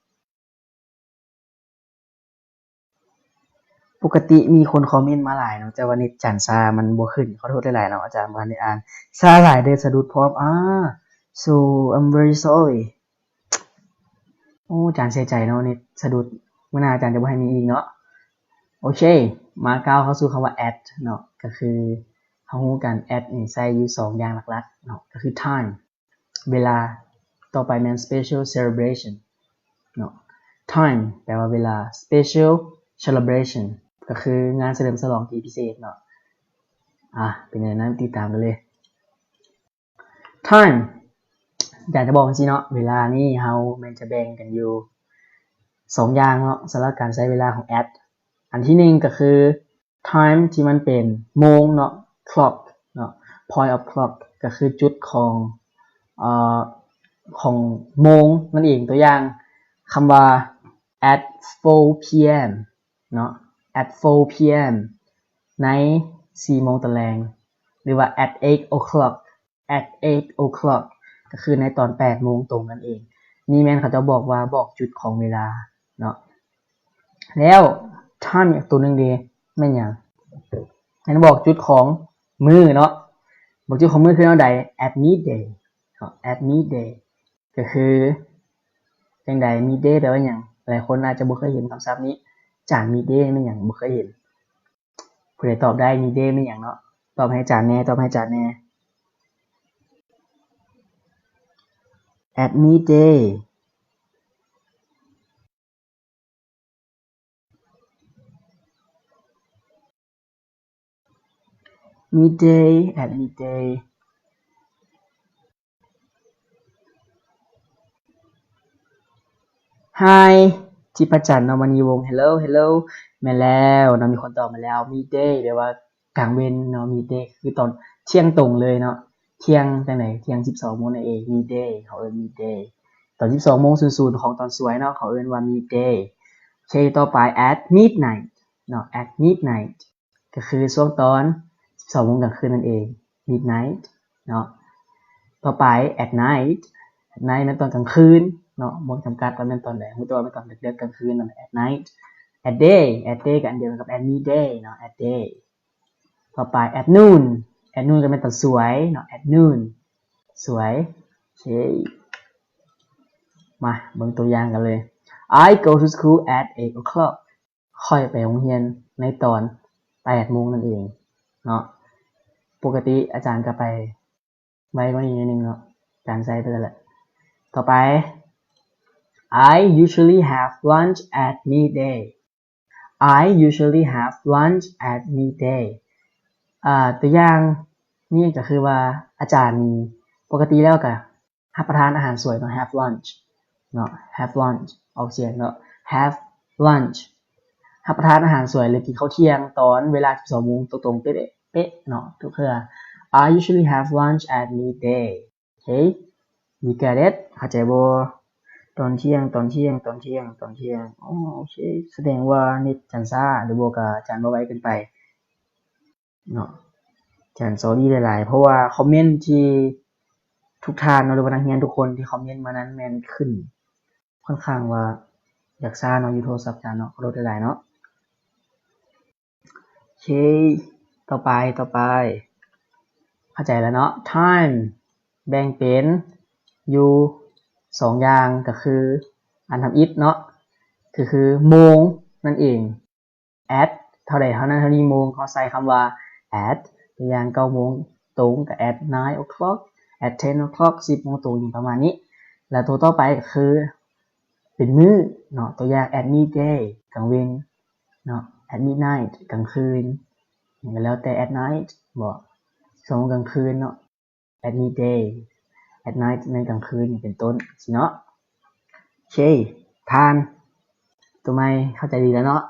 ປົກກະຕິມີຄົນຄອມເມັນມາຫຼາຍເນາະ ແຕ່ວ່າເນັດອາຈານຊ້າມັນບໍ່ຂຶ້ນ ຂໍໂທດຫຼາຍໆເນາະ ອາຈານບໍ່ທັນໄດ້ອ່ານ. ຊ້າຫຼາຍເດີ ສະດຸດພ້ອມ ອາ so I'm very sorry. ໂອ້ ອາຈານເສຍໃຈເນາະ ເນັດສະດຸດ ມື້ໜ້າອາຈານຈະບໍ່ໃຫ້ມີອີກເນາະ. ໂອເຄ ມາກ້າວເຂົ້າສູ່ຄຳວ່າແອັດເນາະ ກໍຄືເຮົາຮູ້ກັນ ແອັດນີ້ໃຊ້ຢູ່ສອງຢ່າງຫຼັກໆເນາະ ກໍຄືທາມ ເວລາ, ຕໍ່ໄປແມ່ນ special celebration ເນາະ. ທາມ ແປວ່າເວລາ, ສະເປຊຽວ ເຊເລີເບຣຊັນ ກໍຄືງານສະເຫຼີມສະຫຼອງທີ່ພິເສດເນາະ. ອາ ເປັນແນວໃດນັ້ນ ຕິດຕາມກັນເລີຍ. ທາມ ຢາກຈະບອກຈັ່ງຊີ້ເນາະ ເວລານີ້ເຮົາແມ່ນຈະແບ່ງກັນຢູ່ສອງຢ່າງເນາະ ສຳລັບການໃຊ້ເວລາຂອງແອັດ. ອັນທີໜຶ່ງກໍຄື ທາມທີ່ມັນເປັນໂມງເນາະ ຄລັອກເນາະ point of clock ກໍຄືຈຸດຂອງ ເອີ ຂອງໂມງນັ້ນເອງ. ຕົວຢ່າງຄຳວ່າ at four p.m. ເນາະ at four p.m. ໃນສີ່ໂມງຕອນແລງ ຫຼືວ່າ at eight o'clock at eight o'clock ກໍຄືໃນຕອນແປດໂມງຕົງນັ້ນເອງ. ນີ້ແມ່ນເຂົາເຈົ້າບອກວ່າບອກຈຸດຂອງເວລາເນາະ. ແລ້ວທາມອີກຕົວໜຶ່ງເດ ແມ່ນຫຍັງ? ແມ່ນບອກຈຸດຂອງມື້ເນາະ. ບອກຈຸດຂອງມື້ຄືແນວໃດ? At midday ເນາະ at midday ກໍຄືຈັ່ງໃດ? Midday ແປວ່າຫຍັງ? ຫຼາຍຄົນອາດຈະບໍ່ເຄີຍເຫັນຄຳສັບນີ້. ຈານ midday ແມ່ນຫຍັງ? ບໍ່ເຄີຍເຫັນ. ຜູ້ໃດຕອບໄດ້ midday ແມ່ນຫຍັງເນາະ? ຕອບໃຫ້ອາຈານແດ່ ຕອບໃຫ້ອາຈານແດ່. At midday. Midday, at midday. Hi ທິບພະຈັນ ເນາະ ມະນີວົງ ເຮລໂລ ເຮລໂລ. ແມ່ນແລ້ວເນາະ ມີຄົນຕອບມາແລ້ວ. Midday ແປວ່າກາງເວັນເນາະ midday ຄືຕອນທ່ຽງຕົງເລີຍເນາະ. ທ່ຽງຈັ່ງໃດ? ທ່ຽງສິບສອງໂມງນັ້ນເອງ. Midday ເຂົາເອີ້ນ midday ຕອນສິບສອງໂມງສູນສູນຂອງຕອນສວຍເນາະ ເຂົາເອີ້ນວ່າ midday. ໂອເຄ ຕໍ່ໄປ at midnight ເນາະ at midnight ກໍຄືຊ່ວງຕອນສິບສອງໂມງກາງຄືນນັ້ນເອງ midnight ເນາະ. ຕໍ່ໄປ at night at night ແມ່ນຕອນກາງຄືນເນາະ ບໍ່ຈຳກັດວ່າແມ່ນຕອນໃດ ຮູ້ແຕ່ວ່າແມ່ນຕອນເດິກໆກາງຄືນນັ້ນ at night. At day at day ກໍອັນດຽວກັນກັບ at midday ເນາະ at day. ຕໍ່ໄປ at noon at noon ກໍແມ່ນຕອນສວຍເນາະ at noon ສວຍ. ໂອເຄ ມາເບິ່ງຕົວຢ່າງກັນເລີຍ. I go to school at eight o'clock ຂ້ອຍໄປໂຮງຮຽນໃນຕອນແປດໂມງນັ້ນເອງເນາະ. ປົກກະຕິອາຈານກໍໄປໄວກວ່ານີ້ໜ້ອຍໜຶ່ງເນາະ ອາຈານໃສ່ໄປແລ້ວແຫຼະ. ຕໍ່ໄປ I usually have lunch at midday. I usually have lunch at midday. ອາ ຕົວຢ່າງນີ້ກໍຄືວ່າ ອາຈານນີ້ປົກກະຕິແລ້ວກໍ ຮັບປະທານອາຫານສວຍເນາະ have lunch ເນາະ have lunch ອອກສຽງເນາະ have lunch ຮັບປະທານອາຫານສວຍ ຫຼື ກິນເຂົ້າທ່ຽງຕອນເວລາສິບສອງໂມງຕົງໆ ເປະໆເນາະ ທຸກເທື່ອ. I usually have lunch at midday. ໂອເຄ you get it? ເຂົ້າໃຈບໍ່? ຕອນທ່ຽງ ຕອນທ່ຽງ ຕອນທ່ຽງ ຕອນທ່ຽງ. ອໍ ໂອເຄ ສະແດງວ່າເນັດອາຈານຊ້າ ຫຼືບໍ່ກໍອາຈານເວົ້າໄວເກີນໄປ. ເນາະ ອາຈານ sorry ຫຼາຍໆ ເພາະວ່າຄອມເມັນທີ່ທຸກທ່ານເນາະ ຫຼືວ່ານັກຮຽນທຸກຄົນທີ່ຄອມເມັນມານັ້ນແມ່ນຂຶ້ນຂ້ອນຂ້າງວ່າຢາກຊ້າເນາະ ຢູ່ໂທລະສັບອາຈານເນາະ ຂໍໂທດຫຼາຍໆເນາະ. ໂອເຄ ຕໍ່ໄປ ຕໍ່ໄປ ເຂົ້າໃຈແລ້ວເນາະ. ທາມ ແບ່ງເປັນຢູ່ສອງຢ່າງ ກໍຄືອັນທຳອິດເນາະ ກໍຄືໂມງນັ້ນເອງ at ເທົ່າໃດເທົ່ານັ້ນເທົ່ານີ້ໂມງ ເຮົາໃສ່ຄຳວ່າ at ຕົວຢ່າງ ເກົ້າໂມງຕົງ ກໍ at nine o'clock at ten o'clock ສິບໂມງຕົງ ຫຍັງປະມານນີ້. ແລ້ວຕົວຕໍ່ໄປກໍຄືເປັນມື້ເນາະ ຕົວຢ່າງ at midday ກາງເວັນເນາະ at midnight ກາງຄືນ ຫຍັງກໍແລ້ວແຕ່ at night ບໍ ຕອນກາງຄືນເນາະ at midday, at night ໃນກາງຄືນເປັນຕົ້ນຊີ້ເນາະ. ໂອເຄ ຜ່ານ. ຕົວໃໝ່ເຂົ້າໃຈດີແລ້ວເນາະ.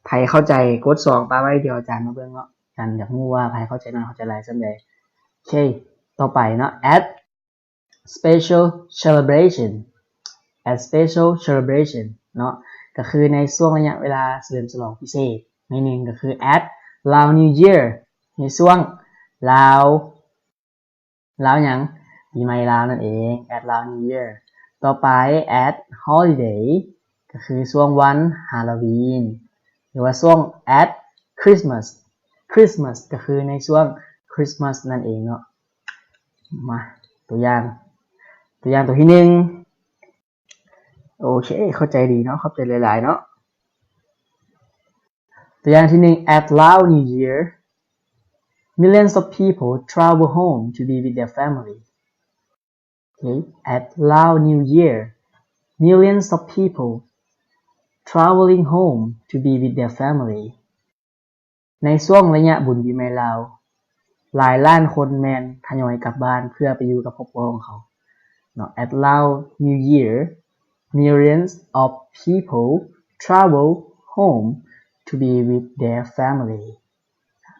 ໃຜເຂົ້າໃຈກົດສອງປະໄວ້ ດຽວອາຈານມາເບິ່ງເນາະ. ອາຈານຢາກຮູ້ວ່າໃຜເຂົ້າໃຈໜ້ອຍເຂົ້າໃຈຫຼາຍສ່ຳໃດ. ໂອເຄ ຕໍ່ໄປເນາະ at special celebration, at special celebration ເນາະ ກໍຄືໃນຊ່ວງໄລຍະເວລາສະເຫຼີມສະຫຼອງພິເສດໜ້ອຍໜຶ່ງ ກໍຄື at Lao New Year ໃນຊ່ວງລາວ ລາວຫຍັງ? ປີໃໝ່ລາວນັ້ນເອງ at Lao New Year. ຕໍ່ໄປ at holiday ກໍຄືຊ່ວງວັນຮາໂລວີນ ຫຼືວ່າຊ່ວງ at Christmas, Christmas ກໍຄືໃນຊ່ວງຄຣິສມາສນັ້ນເອງເນາະ. ມາ ຕົວຢ່າງ ຕົວຢ່າງຕົວທີໜຶ່ງ. ໂອເຄ ເຂົ້າໃຈດີເນາະ ຂອບໃຈຫຼາຍໆເນາະ. ຕົວຢ່າງທີໜຶ່ງ at Lao New Year, millions of people travel home to be with their family. ໂອເຄ at Lao New Year, millions of people traveling home to be with their family. ໃນຊ່ວງໄລຍະບຸນປີໃໝ່ລາວ ຫຼາຍລ້ານຄົນແມ່ນທະຍອຍກັບບ້ານເພື່ອໄປຢູ່ກັບຄອບຄົວຂອງເຂົາເນາະ. At Lao New Year, millions of people travel home to be with their family.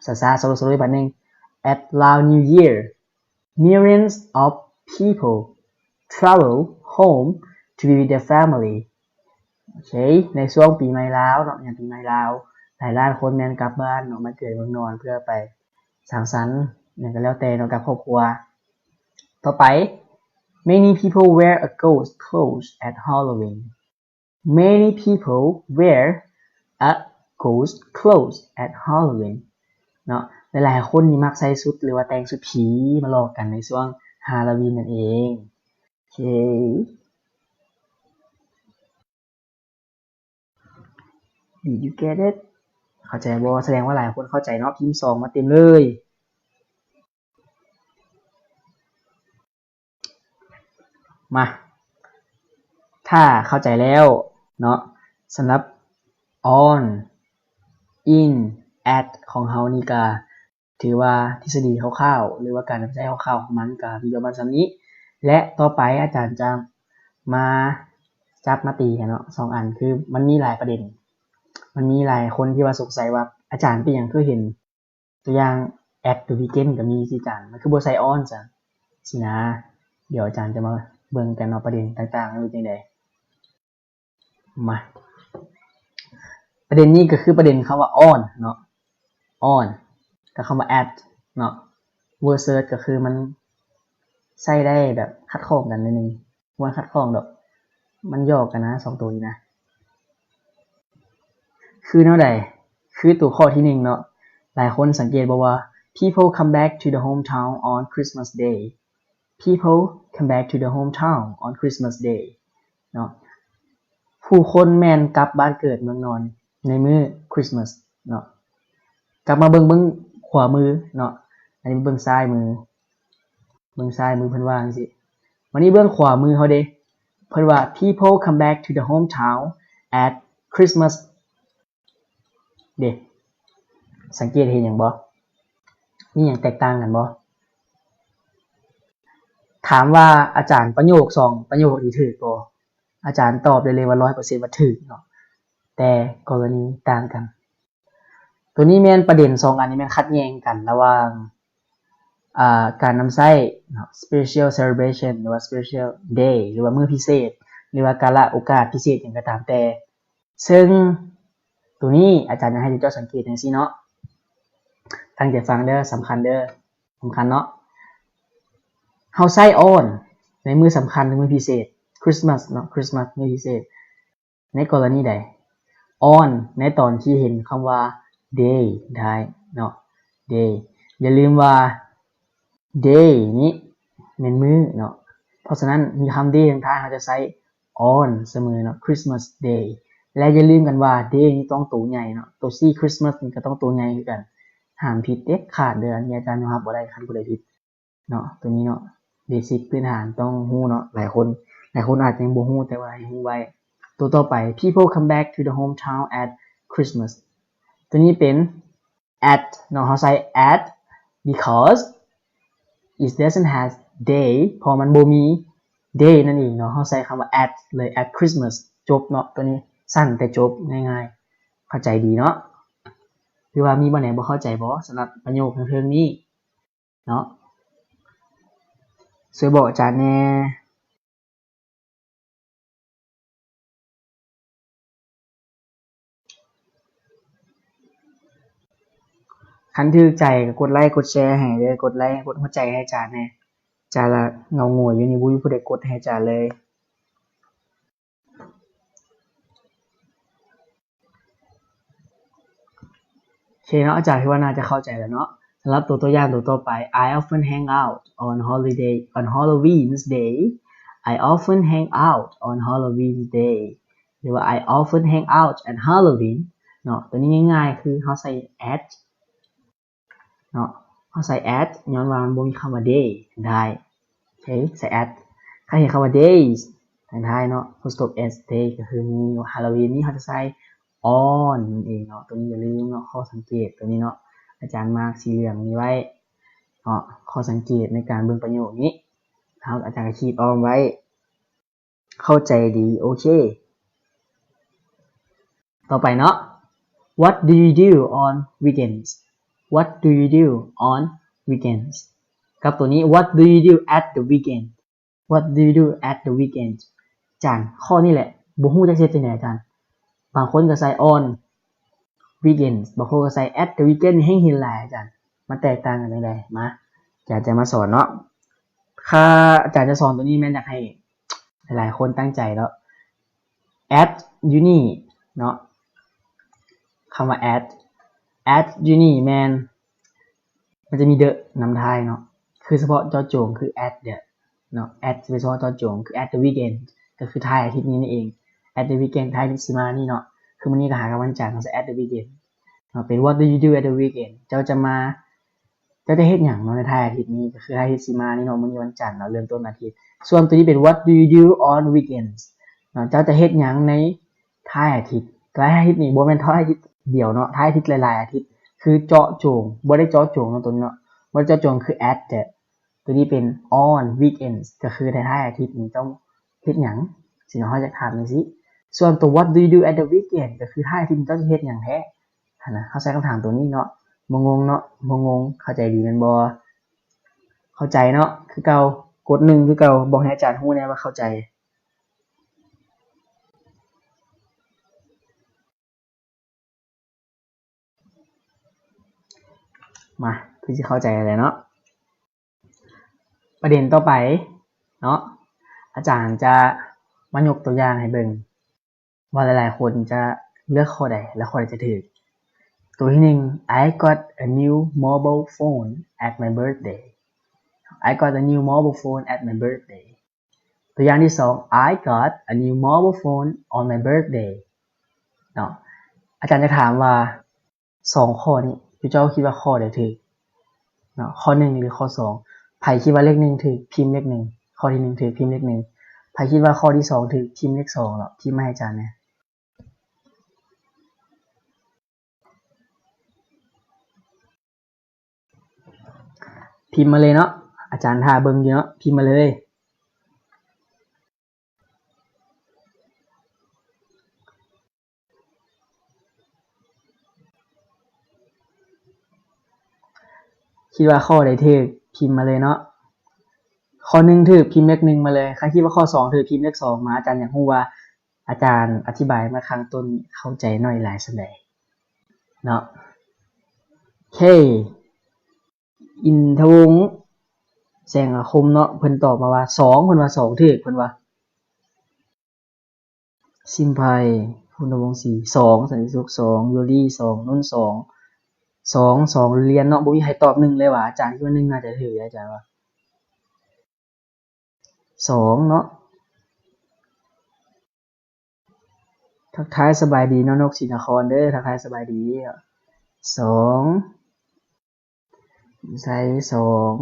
ຊ້າໆ ສະໂລໆ ອີກບາດໜຶ່ງ. At Lao New Year, millions of people travel home to be with their family. ໂອເຄ ໃນຊ່ວງປີໃໝ່ລາວເນາະ ຍາມປີໃໝ່ລາວ ຫຼາຍລ້ານຄົນແມ່ນກັບບ້ານເນາະ ມາເກີດເມືອງນອນ ເພື່ອໄປສັງສັນຫຍັງກໍແລ້ວແຕ່ເນາະ ກັບຄອບຄົວ. ຕໍ່ໄປ many people wear a ghost clothes at Halloween. Many people wear a ghost clothes at Halloween ເນາະ. ຫຼາຍໆຄົນນີ້ມັກໃສ່ຊຸດ ຫຼືວ່າແຕ່ງຊຸດຜີມາຫຼອກກັນໃນຊ່ວງຮາໂລວີນນັ້ນເອງ. ໂອເຄ Did you get it? ເຂົ້າໃຈບໍ່? ສະແດງວ່າຫຼາຍຄົນເຂົ້າໃຈເນາະ ພິມສອງມາເຕັມເລີຍ. ມາ ຖ້າເຂົ້າໃຈແລ້ວເນາະ ສຳລັບ on, in, at ຂອງເຮົານີ້ກະ ຖືວ່າທິດສະດີຄ່າວໆ ຫຼືວ່າການນຳໃຊ້ຄ່າວໆຂອງມັນກະມີປະມານສ່ຳນີ້ ແລະ ຕໍ່ໄປອາຈານຈະມາຈັບມາຕີກັນເນາະ ສອງອັນ ຄືມັນມີຫຼາຍປະເດັນ ມັນມີຫຼາຍຄົນທີ່ວ່າສົງໄສວ່າ ອາຈານເປັນຫຍັງຄືເຫັນຕົວຢ່າງ at the weekend ກໍມີ ຊິອາຈານ ມັນຄືບໍ່ໃສ່ on ຊັ້ນ ຊີ້ນະ. ດຽວອາຈານຈະມາເບິ່ງກັນເນາະ ປະເດັນຕ່າງໆ ເປັນຈັ່ງໃດ. ມາ ປະເດັນນີ້ກໍຄືປະເດັນຄຳວ່າ on ເນາະ on ກັບຄຳວ່າ at ເນາະ versus ກໍຄືມັນໃຊ້ໄດ້ແບບຂັດຂ້ອງກັນໜ້ອຍໜຶ່ງ ບໍ່ຂັດຂ້ອງດອກ ມັນຫຍອກກັນນະ ສອງໂຕນີ້ນະ. ຄືແນວໃດ? ຄືຕົວຂໍ້ທີໜຶ່ງເນາະ ຫຼາຍຄົນສັງເກດບໍ່ວ່າ people come back to the hometown on Christmas Day. People come back to the hometown on Christmas Day ເນາະ ຜູ້ຄົນແມ່ນກັບບ້ານເກີດເມືອງນອນໃນມື້ຄຣິສມາສເນາະ. ກັບມາເບິ່ງ ເບິ່ງຂວາມືເນາະ ອັນນີ້ເບິ່ງຊ້າຍມື ເບິ່ງຊ້າຍມືເພິ່ນວ່າຈັ່ງຊີ້. ບາດນີ້ເບິ່ງຂວາມືເຮົາເດ ເພິ່ນວ່າ people come back to the hometown at Christmas ເດ ສັງເກດເຫັນຫຍັງບໍ່? ມີຫຍັງແຕກຕ່າງກັນບໍ່? ຖາມວ່າອາຈານປະໂຫຍກສອງປະໂຫຍກນີ້ຖືກບໍ່? ອາຈານຕອບໄດ້ເລີຍວ່າຮ້ອຍເປີເຊັນວ່າຖືກເນາະ ແຕ່ກໍລະນີຕ່າງກັນ. ໂຕນີ້ແມ່ນປະເດັນສອງອັນນີ້ແມ່ນຂັດແຍ່ງກັນລະຫວ່າງ ອ່າ ການນຳໃຊ້ເນາະ special celebration ຫຼືວ່າ special day ຫຼືວ່າມື້ພິເສດ ຫຼືວ່າກາລະໂອກາດພິເສດຫຍັງກໍຕາມແຕ່ ເຊິ່ງໂຕນີ້ອາຈານຢາກໃຫ້ເຈົ້າສັງເກດຈັ່ງຊີ້ເນາະ ຕັ້ງໃຈຟັງເດີ ສຳຄັນເດີ ສຳຄັນເນາະ. ເຮົາໃຊ້ on ໃນມື້ສຳຄັນ ຫຼືມື້ພິເສດ ຄຣິສມາສເນາະ ຄຣິສມາສມື້ພິເສດ ໃນກໍລະນີໃດ? on ໃນຕອນທີ່ເຫັນຄຳວ່າ day ທ້າຍເນາະ day. ຢ່າລືມວ່າ day ນີ້ແມ່ນມື້ເນາະ ເພາະສະນັ້ນມີຄຳ day ລົງທ້າຍ ເຮົາຈະໃຊ້ on ສະເໝີເນາະ Christmas Day. ແລະ ຢ່າລືມກັນວ່າ day ນີ້ຕ້ອງໂຕໃຫຍ່ເນາະ ໂຕ C Christmas ນີ້ກໍຕ້ອງໂຕໃຫຍ່ຄືກັນ ຫ້າມຜິດເດັດຂາດເດີ. ອັນນີ້ອາຈານຍອມຮັບບໍ່ໄດ້ ຄັນຜູ້ໃດຜິດ ເນາະ ໂຕນີ້ເນາະ ເບສິກພື້ນຖານຕ້ອງຮູ້ເນາະ ຫຼາຍຄົນ ຫຼາຍຄົນອາດຍັງບໍ່ຮູ້ ແຕ່ວ່າໃຫ້ຮູ້ໄວ້. ໂຕຕໍ່ໄປ people come back to the hometown at Christmas ໂຕນີ້ເປັນ at ເນາະ ເຮົາໃຊ້ at, because, It doesn't have day ເພາະມັນບໍ່ມີ day ນັ້ນເອງເນາະ. ເຮົາໃຊ້ຄຳວ່າ at ເລີຍ at Christmas ຈົບເນາະ. ໂຕນີ້ສັ້ນແຕ່ຈົບ ງ່າຍໆ ເຂົ້າໃຈດີເນາະ. ຫຼືວ່າມີບ່ອນໃດບໍ່ເຂົ້າໃຈບໍ່ ສຳລັບປະໂຫຍກເທິງໆນີ້ເນາະ? ຊ່ວຍບອກອາຈານແດ່. ຄັນຖືກໃຈກໍກົດໄລ້ກົດແຊໃຫ້ເດີ້ ກົດໄລ້ ກົດຫົວໃຈໃຫ້ອາຈານແດ່. ອາຈານລະເຫງົາຫງວຍຢູ່ນີ້ ບໍ່ມີຜູ້ໃດກົດໃຫ້ອາຈານເລີຍ. ໂອເຄເນາະ ອາຈານຄິດວ່າໜ້າຈະເຂົ້າໃຈແລ້ວເນາະ. ສຳລັບຕົວ ຕົວຢ່າງຕົວຕໍ່ໄປ I often hang out on holiday on Halloween's day. I often hang out on Halloween's day ຫຼືວ່າ I often hang out at Halloween ເນາະ. ຕົວນີ້ງ່າຍໆ ຄືເຮົາໃສ່ at ເນາະ ເຮົາໃສ່ at ຍ້ອນວ່າມັນບໍ່ມີຄຳວ່າ day ທັງທ້າຍ. ໂອເຄ ໃສ່ at ຄັນເຫັນຄຳວ່າ days ທັງທ້າຍເນາະ full stop s day ກໍຄືມີເນາະ. Halloween ນີ້ເຮົາຈະໃສ່ on ນັ້ນເອງເນາະ. ຕົວນີ້ຢ່າລືມເນາະ ຂໍ້ສັງເກດຕົວນີ້ເນາະ ອາຈານມາກສີເຫຼືອງນີ້ໄວ້ເນາະ. ຂໍ້ສັງເກດໃນການເບິ່ງປະໂຫຍກນີ້ ເຮົາ ອາຈານກໍຂີດອ້ອມໄວ້. ເຂົ້າໃຈດີ ໂອເຄ. ຕໍ່ໄປເນາະ What do you do on weekends? What do you do on weekends? ກັບຕົວນີ້ What do you do at the weekend? What do you do at the weekend? ອາຈານ ຂໍ້ນີ້ແຫຼະ ບໍ່ຮູ້ຈັກຊິເຮັດຈັ່ງໃດອາຈານ. ບາງຄົນກໍໃສ່ on weekends ບາງຄົນກໍໃສ່ at the weekend ແຮ່ງເຫັນຫຼາຍອາຈານ. ມັນແຕກຕ່າງກັນຈັ່ງໃດ? ມາ ອາຈານຈະມາສອນເນາະ. ຄ່າ ອາຈານຈະສອນຕົວນີ້ແມ່ນຢາກໃຫ້ຫຼາຍໆຄົນຕັ້ງໃຈເນາະ. at ຢູ່ນີ້ເນາະ ຄຳວ່າ at at ຢູ່ນີ້ແມ່ນ ມັນຈະມີ the ນຳທ້າຍເນາະ ຄືສະເພາະເຈາະຈົງຄື at the ເນາະ. at ຈະເປັນສະເພາະເຈາະຈົງຄື at the weekend ກໍຄືທ້າຍອາທິດນີ້ນັ້ນເອງ. at the weekend ທ້າຍອາທິດຊິມານີ້ເນາະ ຄືມື້ນີ້ກໍຫາກັບວັນຈັນ ເຮົາໃສ່ at the weekend ເນາະ. ເປັນ What do you do at the weekend? ເຈົ້າຈະມາ ເຈົ້າຈະເຮັດຫຍັງເນາະໃນທ້າຍອາທິດນີ້ ກໍຄືທ້າຍອາທິດຊິມານີ້ເນາະ. ມື້ນີ້ວັນຈັນເນາະ ເລີ່ມຕົ້ນອາທິດ. ສ່ວນຕົວນີ້ເປັນ What do you do on weekends? ເນາະ ເຈົ້າຈະເຮັດຫຍັງໃນທ້າຍອາທິດ? ທ້າຍອາທິດນີ້ບໍ່ແມ່ນທ້າຍອາທິດດຽວເນາະ ທ້າຍອາທິດຫຼາຍໆອາທິດ ຄືເຈາະຈົງ ບໍ່ໄດ້ເຈາະຈົງເນາະ ຕົວນີ້ເນາະ ບໍ່ໄດ້ເຈາະຈົງ ຄື at ແຕ່ຕົວນີ້ເປັນ on weekends ກໍຄືໃນທ້າຍອາທິດນີ້ເຈົ້າເຮັດຫຍັງ? ຊິເນາະ ເຮົາຢາກຖາມຈັ່ງຊີ້. ສ່ວນຕົວ What do you do at the weekend? ກໍຄືທ້າຍອາທິດນີ້ເຈົ້າຈະເຮັດຫຍັງແທ້? ຫັ້ນນະ ເຮົາໃຊ້ຄຳຖາມຕົວນີ້ເນາະ. ບໍ່ງົງເນາະ ບໍ່ງົງ ເຂົ້າໃຈດີແມ່ນບໍ່? ເຂົ້າໃຈເນາະ ຄືເກົ່າ ກົດໜຶ່ງຄືເກົ່າ ບອກໃຫ້ອາຈານຮູ້ແດ່ວ່າເຂົ້າໃຈ. ມາ ຄືຊິເຂົ້າໃຈແລ້ວເນາະ. ປະເດັນຕໍ່ໄປເນາະ ອາຈານຈະມາຍົກຕົວຢ່າງໃຫ້ເບິ່ງ ວ່າຫຼາຍໆຄົນຈະເລືອກຂໍ້ໃດ ແລະ ຂໍ້ໃດຈະຖືກ. ຕົວທີໜຶ່ງ I got a new mobile phone at my birthday. I got a new mobile phone at my birthday. ຕົວຢ່າງທີສອງ I got a new mobile phone on my birthday ເນາະ. ອາຈານຈະຖາມວ່າ ສອງຂໍ້ນີ້ ເຈົ້າຄິດວ່າຂໍ້ໃດຖືກເນາະ? ຂໍ້ໜຶ່ງ ຫຼື ຂໍ້ສອງ? ໃຜຄິດວ່າເລກໜຶ່ງຖືກ ພິມເລກໜຶ່ງ. ຂໍ້ທີໜຶ່ງຖືກ ພິມເລກໜຶ່ງ. ໃຜຄິດວ່າຂໍ້ທີສອງຖືກ ພິມເລກສອງເນາະ ພິມມາໃຫ້ອາຈານແດ່. ພິມມາເລີຍເນາະ ອາຈານຖ້າເບິ່ງຢູ່ເນາະ ພິມມາເລີຍ. ຄິດວ່າຂໍ້ໃດຖືກ ພິມມາເລີຍເນາະ. ຂໍ້ໜຶ່ງຖືກ ພິມເລກໜຶ່ງມາເລີຍ. ໃຜຄິດວ່າຂໍ້ສອງຖືກ ພິມເລກສອງມາ. ອາຈານຢາກຮູ້ວ່າອາຈານອະທິບາຍມາຂ້າງຕົ້ນເຂົ້າໃຈໜ້ອຍຫຼາຍສ່ຳໃດເນາະ. ໂອເຄ ອິນທະວົງ ແສງອາຄົມເນາະ ເພິ່ນຕອບມາວ່າ ສອງ ເພິ່ນວ່າ ສອງ ຖືກ ເພິ່ນວ່າ. ຊິມໄພ ພຸນນະວົງສີ ສອງ ສັນຕິສຸກ ສອງ ຢູລີ ສອງ ນຸນ ສອງ ສອງ ສອງ ລຽນເນາະ. ບໍ່ມີໃຜຕອບໜຶ່ງເລີຍຫວາ? ອາຈານຄິດວ່າໜຶ່ງໜ້າຈະຖືກເດ ອາຈານວ່າ ສອງ ເນາະ. ທັກທາຍສະບາຍດີນ້ອງນົກສີນະຄອນເດີ ທັກທາຍສະບາຍດີ. ສອງ ໃສ່ ສອງ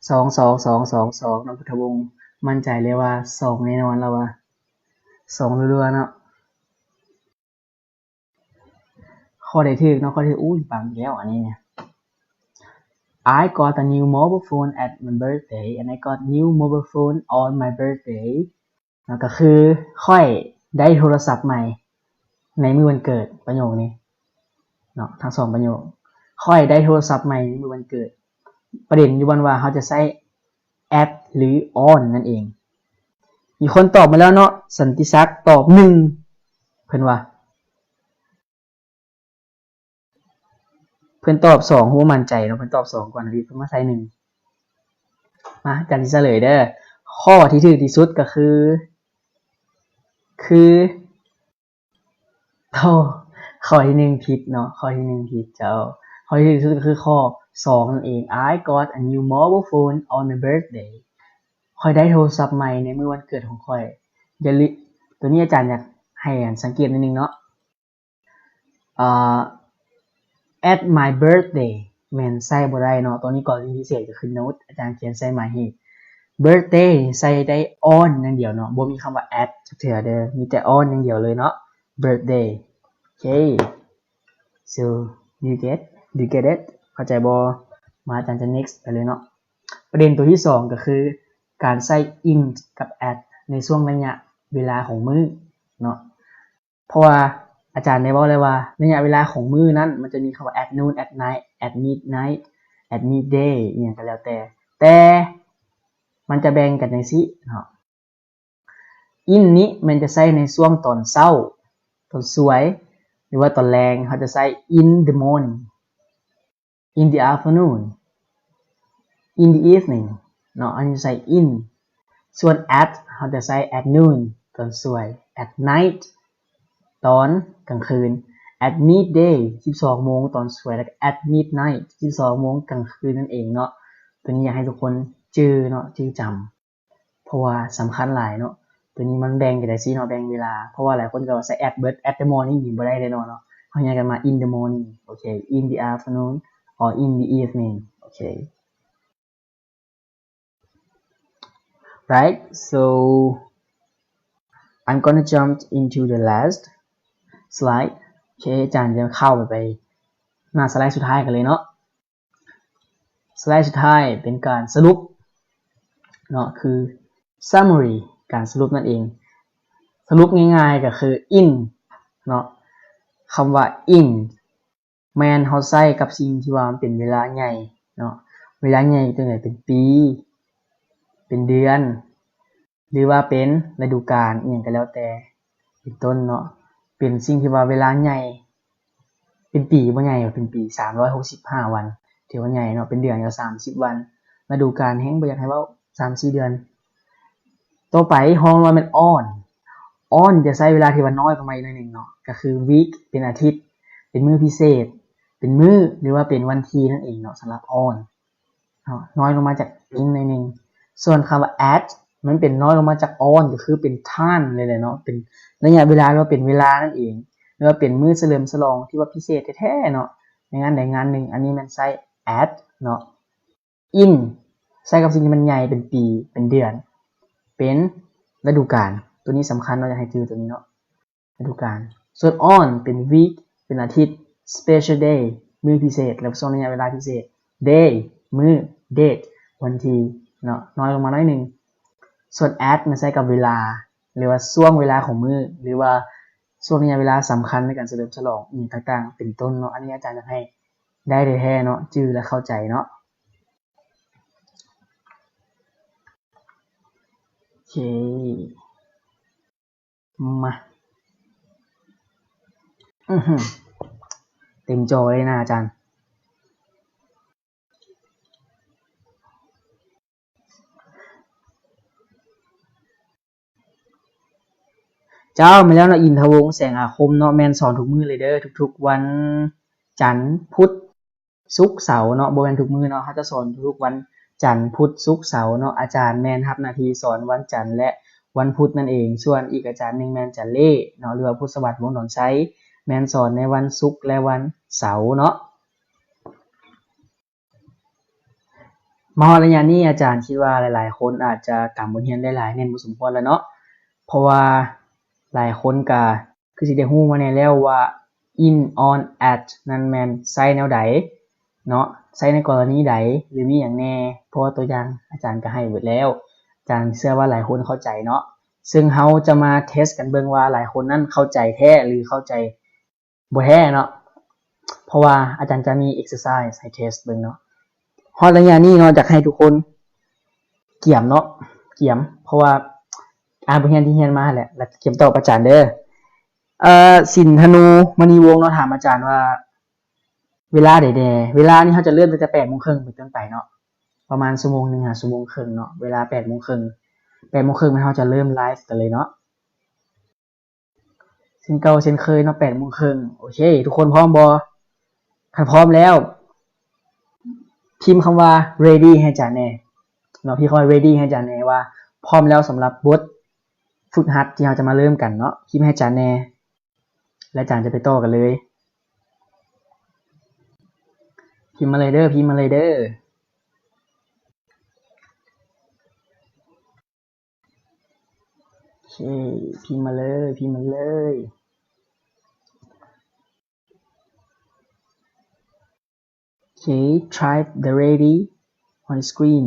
ສອງ ສອງ ສອງ ສອງ ສອງ ນ້ອງພຸດທະວົງໝັ້ນໃຈເລີຍວ່າ ສອງ ແນ່ນອນແລ້ວວ່າ ສອງ ລັວໆ ເນາະ. ຂໍ້ໃດຖືກເນາະ ຂໍ້ທີ່ ອຸ້ຍ ປັງອີກແລ້ວອັນນີ້ເນຍ. I got a new mobile phone at my birthday and I got new mobile phone on my birthday ເນາະ ກໍຄືຂ້ອຍໄດ້ໂທລະສັບໃໝ່ໃນມື້ວັນເກີດ ປະໂຫຍກນີ້ເນາະ ທັງສອງປະໂຫຍກ ຂ້ອຍໄດ້ໂທລະສັບໃໝ່ໃນມື້ວັນເກີດ. ປະເດັນຢູ່ບ່ອນວ່າເຮົາຈະໃຊ້ at ຫຼື on ນັ້ນເອງ. ມີຄົນຕອບມາແລ້ວເນາະ ສັນຕິສັກຕອບ ໜຶ່ງ ເພິ່ນວ່າ ເພິ່ນຕອບ ສອງ ຮູ້ໝັ້ນໃຈເນາະ ເພິ່ນຕອບ ສອງ ກ່ອນ ເພິ່ນມາໃສ່ ໜຶ່ງ. ມາ ອາຈານຊິສະເຫຼີຍເດີ ຂໍ້ທີ່ຖືກທີ່ສຸດກໍຄື ຄື ໂອ້ ຂໍ້ທີໜຶ່ງຜິດເນາະ ຂໍ້ທີໜຶ່ງຜິດເຈົ້າ. ຂໍ້ທີ່ຖືກທີ່ສຸດກໍຄືຂໍ້ສອງນັ້ນເອງ I got a new mobile phone on my birthday ຂ້ອຍໄດ້ໂທລະສັບໃໝ່ໃນມື້ວັນເກີດຂອງຂ້ອຍ. ຢ່າລືມ ໂຕນີ້ອາຈານຢາກໃຫ້ອັນສັງເກດໜ້ອຍໜຶ່ງເນາະ ອ່າ at my birthday ແມ່ນໃຊ້ບໍ່ໄດ້ເນາະ ໂຕນີ້ກໍລະນີພິເສດກໍຄື note ອາຈານຂຽນໃສ່ my ເຮັດ birthday ໃຊ້ໄດ້ on ຢ່າງດຽວເນາະ ບໍ່ມີຄຳວ່າ at ຈັກເທື່ອເດີ ມີແຕ່ on ຢ່າງດຽວເລີຍເນາະ birthday. ໂອເຄ so you get you get it ເຂົ້າໃຈບໍ່? ມາ ອາຈານຈະ next ໄປເລີຍເນາະ. ປະເດັນໂຕທີສອງກໍຄືການໃຊ້ in ກັບ at ໃນຊ່ວງໄລຍະເວລາຂອງມື້ເນາະ ເພາະວ່າອາຈານໄດ້ເວົ້າແລ້ວວ່າ ໄລຍະເວລາຂອງມື້ນັ້ນ ມັນຈະມີຄຳວ່າ at noon, at night, at midnight, at midday ອີ່ຫຍັງກໍແລ້ວແຕ່ ແຕ່ມັນຈະແບ່ງກັນຈັ່ງຊີ້ເນາະ in ນີ້ແມ່ນຈະໃຊ້ໃນຊ່ວງຕອນເຊົ້າ ຕອນສວຍ ຫຼືວ່າຕອນແລງ ເຮົາຈະໃຊ້ in the morning, in the afternoon, in the evening ເນາະ ອັນນີ້ໃຊ້ in. ສ່ວນ at ເຮົາຈະໃຊ້ at noon ຕອນສວຍ at night ຕອນກາງຄືນ at midday ສິບສອງໂມງຕອນສວຍ ແລ້ວກໍ at midnight ສິບສອງໂມງກາງຄືນນັ້ນເອງເນາະ. ໂຕນີ້ຢາກໃຫ້ທຸກຄົນຈື່ເນາະ ຈື່ຈຳ ເພາະວ່າສຳຄັນຫຼາຍເນາະ. ໂຕນີ້ມັນແບ່ງກັນໄດ້ຊີ້ເນາະ ແບ່ງເວລາ ເພາະວ່າຫຼາຍຄົນກໍໃຊ້ at ເບິດ at the morning ນີ້ບໍ່ໄດ້ເດ້ເນາະ ເຮົາແຍກກັນມາ in the morning ໂອເຄ in the afternoon or in the evening ໂອເຄ right. So I'm gonna jump into the last slide. ໂອເຄ ອາຈານຈະເຂົ້າໄປ ໄປໜ້າສະໄລສຸດທ້າຍກັນເລີຍເນາະ. ສະໄລສຸດທ້າຍເປັນການສະຫຼຸບເນາະ ຄື summary ການສະຫຼຸບນັ້ນເອງ. ສະຫຼຸບງ່າຍໆກໍຄື in ເນາະ ຄຳວ່າ in ແມ່ນເຮົາໃຊ້ກັບສິ່ງທີ່ວ່າມັນເປັນເວລາໃຫຍ່ເນາະ. ເວລາໃຫญ่ຕົວໃຫຍ່ເປັນປີ ເປັນເດືອນ ຫຼືວ່າເປັນລະດູການ ອີ່ຫຍັງກໍແລ້ວແຕ່ ເປັນຕົ້ນເນາະ. ເປັນສິ່ງທີ່ວ່າເວລາໃຫຍ່ ເປັນປີບໍ່ໃຫຍ່ ເປັນປີສາມຮ້ອຍຫົກສິບຫ້າວັນ ຖືວ່າໃຫຍ່ເນາະ. ເປັນເດືອນກໍສາມສິບວັນ ລະດູການແຮ່ງບໍ່ຢາກໃຫ້ເວົ້າ ສາມສີ່ເດືອນ. ຕໍ່ໄປຮອງລອງມາແມ່ນ on on ຈະໃຊ້ເວລາທີ່ວ່ານ້ອຍລົງມາອີກໜ້ອຍໜຶ່ງເນາະ ກໍຄື week ເປັນອາທິດ ເປັນມື້ພິເສດ ເປັນມື້ ຫຼືວ່າເປັນວັນທີນັ້ນເອງເນາະ ສຳລັບ on ເນາະ ນ້ອຍລົງມາຈາກ in ໜ້ອຍໜຶ່ງ. ສ່ວນຄຳວ່າ at ມັນເປັນນ້ອຍລົງມາຈາກ on ກໍຄືເປັນ time ເລີຍແຫຼະເນາະ ເປັນໄລຍະເວລາ ຫຼືວ່າເປັນເວລານັ້ນເອງ ຫຼືວ່າເປັນມື້ສະເຫຼີມສະຫຼອງທີ່ວ່າພິເສດແທ້ໆເນາະ ໃນງານໃດງານໜຶ່ງ. ອັນນີ້ແມ່ນໃຊ້ at ເນາະ. in ໃຊ້ກັບສິ່ງທີ່ມັນໃຫຍ່ ເປັນປີ ເປັນເດືອນ ເປັນລະດູການ. ໂຕນີ້ສຳຄັນເນາະ ຢາກໃຫ້ຈື່ໂຕນີ້ເນາະ ລະດູການ. ສ່ວນ on ເປັນ week ເປັນອາທິດ special day ມື້ພິເສດ ແລະ ຊ່ວງໄລຍະເວລາພິເສດ. day ມື້ date ວັນທີເນາະ ນ້ອຍລົງມາໜ້ອຍໜຶ່ງ. ສ່ວນ at ມັນໃຊ້ກັບເວລາ ຫຼືວ່າຊ່ວງເວລາຂອງມື້ ຫຼືວ່າຊ່ວງໄລຍະເວລາສຳຄັນໃນການສະເຫຼີມສະຫຼອງອີ່ຫຍັງຕ່າງໆ ເປັນຕົ້ນເນາະ. ອັນນີ້ອາຈານຢາກໃຫ້ໄດ້ແທ້ໆເນາະ ຈື່ ແລະ ເຂົ້າໃຈເນາະ. ໂອເຄ ມາ ອືຫື ເຕັມຈໍເລີຍນະອາຈານ. ເຈົ້າ ແມ່ນແລ້ວເນາະ ອິນທະວົງ ແສງອາຄົມເນາະ ແມ່ນສອນທຸກມື້ເລີຍເດີ ທຸກໆວັນຈັນ ພຸດ ສຸກ ເສົາເນາະ ບໍ່ແມ່ນທຸກມື້ເນາະ ເຮົາຈະສອນທຸກໆວັນຈັນ ພຸດ ສຸກ ເສົາເນາະ. ອາຈານແມ່ນຮັບໜ້າທີ່ສອນວັນຈັນ ແລະ ວັນພຸດນັ້ນເອງ. ສ່ວນອີກອາຈານໜຶ່ງແມ່ນອາຈານເລ່ເນາະ ຫຼືວ່າ ພຸດສະຫວັດ ວົງດອນໄຊ ແມ່ນສອນໃນວັນສຸກ ແລະ ວັນເສົາເນາະ. ມາຮອດໄລຍະນີ້ ອາຈານຄິດວ່າຫຼາຍໆຄົນອາດຈະກຳບົດຮຽນໄດ້ຫຼາຍແໜ້ນພໍສົມຄວນແລ້ວເນາະ ເພາະວ່າຫຼາຍຄົນກະຄືຊິໄດ້ຮູ້ມາແດ່ແລ້ວວ່າ in, on, at ນັ້ນແມ່ນໃຊ້ແນວໃດເນາະ, ໃຊ້ໃນກໍລະນີໃດ ຫຼື ມີຫຍັງແດ່, ເພາະວ່າຕົວຢ່າງອາຈານກໍໃຫ້ເບິດແລ້ວ. ອາຈານເຊື່ອວ່າຫຼາຍຄົນເຂົ້າໃຈເນາະ, ເຊິ່ງເຮົາຈະມາເທສກັນເບິ່ງວ່າຫຼາຍຄົນນັ້ນເຂົ້າໃຈແທ້ ຫຼື ເຂົ້າໃຈ ບໍ່ແທ້ເນາະ, ເພາະວ່າອາຈານຈະມີ exercise ໃຫ້ test ເບິ່ງເນາະ. ຮອດໄລຍະນີ້ເນາະ ຢາກໃຫ້ທຸກຄົນກຽມເນາະ, ກຽມ ເພາະວ່າອ່ານບົດຮຽນທີ່ຮຽນມາຫັ້ນແຫຼະ ແລ້ວກຽມຕອບອາຈານເດີ. ເອີ ສິນທະນູ ມະນີວົງເນາະ ຖາມອາຈານວ່າ ເວລາໃດແດ່? ເວລານີ້ເຮົາຈະເລີ່ມຕັ້ງແຕ່ແປດໂມງເຄິ່ງເປັນຕົ້ນໄປເນາະ, ປະມານຊົ່ວໂມງໜຶ່ງຫາຊົ່ວໂມງເຄິ່ງເນາະ, ເວລາແປດໂມງເຄິ່ງ ແປດໂມງເຄິ່ງແມ່ນເຮົາຈະເລີ່ມໄລຟ໌ກັນເລີຍເນາະ. ເຊັ່ນເກົ່າເຊັ່ນເຄີຍເນາະ ແປດໂມງເຄິ່ງ. ໂອເຄ ທຸກຄົນພ້ອມບໍ່? ຄັນພ້ອມແລ້ວ ພິມຄຳວ່າ ready ໃຫ້ອາຈານແດ່ເນາະ, ພິມຄຳວ່າ ready ໃຫ້ອາຈານແດ່ວ່າພ້ອມແລ້ວສຳລັບບົດຝຶກຫັດທີ່ເຮົາຈະມາເລີ່ມກັນເນາະ, ພິມໃຫ້ອາຈານແດ່ ແລະ ອາຈານຈະໄປຕໍ່ກັນເລີຍ. ພິມມາເລີຍເດີ ພິມມາເລີຍເດີ. ໂອເຄ ພິມມາເລີຍ ພິມມາເລີຍ. ໂອເຄ type the ready on the screen.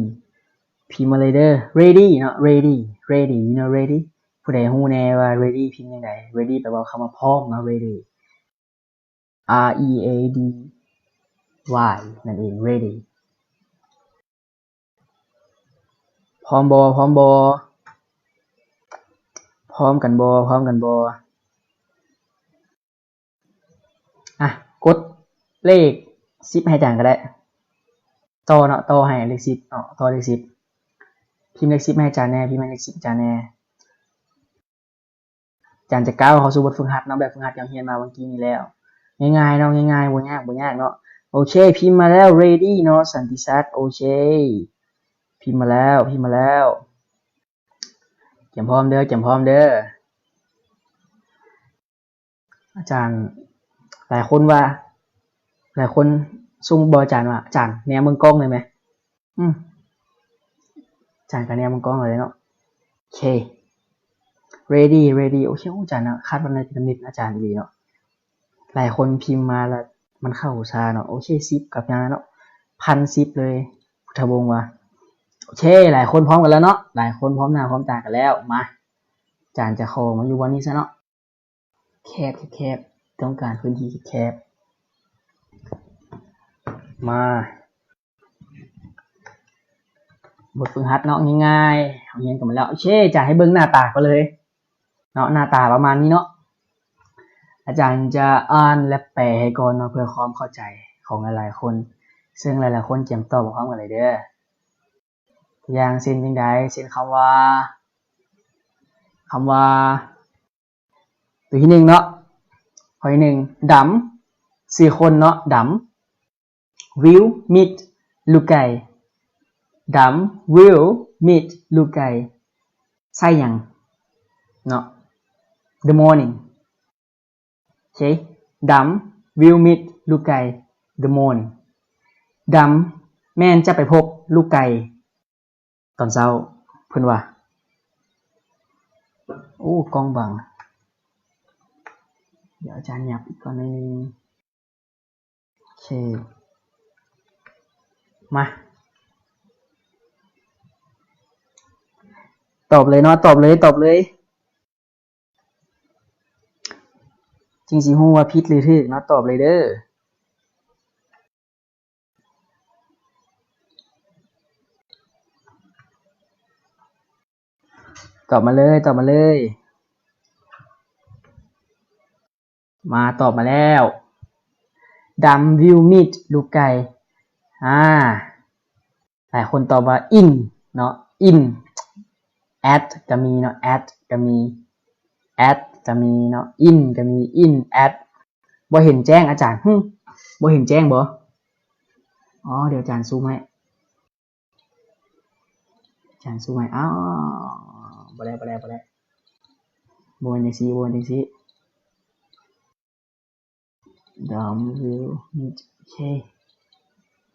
ພິມມາເລີຍເດີ ready ເນາະ ready ready you know ready ຜູ້ໃດຮູ້ແດ່ວ່າ ready ພິມຈັ່ງໃດ? Ready ແປວ່າຄຳວ່າພ້ອມເນາະ ready R E A D Y ນັ້ນເອງ ready. ພ້ອມບໍ່? ພ້ອມບໍ່? ພ້ອມກັນບໍ່? ພ້ອມກັນບໍ່? ອ່ະ ກົດເລກສິບໃຫ້ອາຈານກໍໄດ້. ຕໍ່ເນາະ ຕໍ່ໃຫ້ເລກສິບເນາະ ຕໍ່ເລກສິບ. ພິມເລກສິບໃຫ້ອາຈານແດ່ ພິມໃຫ້ເລກສິບອາຈານແດ່. ອາຈານຈະກ້າວເຂົ້າສູ່ບົດຝຶກຫັດເນາະ ແບບຝຶກຫັດທີ່ເຮົາຮຽນມາເມື່ອກີ້ນີ້ແລ້ວ. ງ່າຍໆເນາະ ງ່າຍໆ ບໍ່ຍາກ ບໍ່ຍາກເນາະ. ໂອເຄ ພິມມາແລ້ວ ready ເນາະ ສັນຕິສັກ. ໂອເຄ ພິມມາແລ້ວ ພິມມາແລ້ວ. ກຽມພ້ອມເດີ ກຽມພ້ອມເດີ. ອາຈານ ຫຼາຍຄົນວ່າ ຫຼາຍຄົນສົ່ງບອກອາຈານວ່າ ອາຈານແນມເບິ່ງກ້ອງໄດ້ໄໝ? ອືມ ອາຈານກໍແນມເບິ່ງກ້ອງເລີຍເນາະ. ໂອເຄ ready ready. ໂອເຄ ອາຈານນະ ຄາດວ່າໜ້າຈະເປັນເນັດອາຈານອີ່ຫຼີເນາະ. ຫຼາຍຄົນພິມມາແລ້ວມັນເຂົ້າຊ້າເນາະ. ໂອເຄ ສິບກັບຫຍັງເນາະ ພັນສິບເລີຍ ພຸດທະວົງວ່າ. ໂອເຄ ຫຼາຍຄົນພ້ອມກັນແລ້ວເນາະ ຫຼາຍຄົນພ້ອມໜ້າພ້ອມຕາກັນແລ້ວ. ມາ ອາຈານຈະຂໍມາຢູ່ບ່ອນນີ້ຊະເນາະ. ແຄບ ແຄບ ຕ້ອງການພື້ນທີ່ແຄບໆ. ມາ ບົດຝຶກຫັດເນາະ ງ່າຍໆ ເຮົາຮຽນກັນມາແລ້ວ. ໂອເຄ ຈະໃຫ້ເບິ່ງໜ້າຕາກ່ອນເລີຍເນາະ ໜ້າຕາປະມານນີ້ເນາະ. ອາຈານຈະອ່ານ ແລະ ແປໃຫ້ກ່ອນເນາະ ເພື່ອຄວາມເຂົ້າໃຈຂອງຫຼາຍໆຄົນ, ເຊິ່ງຫຼາຍໆຄົນກຽມຕອບພ້ອມກັນເລີຍເດີ. ຕົວຢ່າງເຊັ່ນຈັ່ງໃດ? ເຊັ່ນຄຳວ່າ ຄຳວ່າ ຕົວທີໜຶ່ງເນາະ ຂໍ້ທີໜຶ່ງ ດຳ ຊື່ຄົນເນາະ ດຳ will meet ລູກໄກ່ ດຳ will meet ລູກໄກ່ ໃຊ້ຫຍັງເນາະ the morning. ໂອເຄ ດຳ will meet ລູກໄກ່ the morning. ດຳແມ່ນຈະໄປພົບລູກໄກ່ຕອນເຊົ້າ ເພິ່ນວ່າ. ໂອ້ ກ້ອງບັງ ດຽວອາຈານຫຍັບອີກກ່ອນໜ້ອຍໜຶ່ງ. ໂອເຄ ມາ ຕອບເລີຍເນາະ ຕອບເລີຍ ຕອບເລີຍ. ຈຶ່ງຊິຮູ້ວ່າຜິດຫຼືຖືກເນາະ ຕອບເລີຍເດີ ຕອບມາເລີຍ ຕອບມາເລີຍ. ມາ ຕອບມາແລ້ວ ດຳ will meet ລູກໄກ່. ອາ ຫຼາຍຄົນຕອບວ່າ in ເນາະ in, at ກໍມີເນາະ at ກໍມີ at ກໍມີເນາະ in ກໍມີ in at. ບໍ່ເຫັນແຈ້ງອາຈານ ຫຶ ບໍ່ເຫັນແຈ້ງບໍ່? ອໍ ດຽວອາຈານຊູມໃຫ້ ອາຈານຊູມໃຫ້. ອ້າວ ບໍ່ໄດ້ ບໍ່ໄດ້ ບໍ່ໄດ້ ບໍ່ແມ່ນຈັ່ງຊີ້ ບໍ່ແມ່ນຈັ່ງຊີ້. ດຳ will meet ໂອເຄ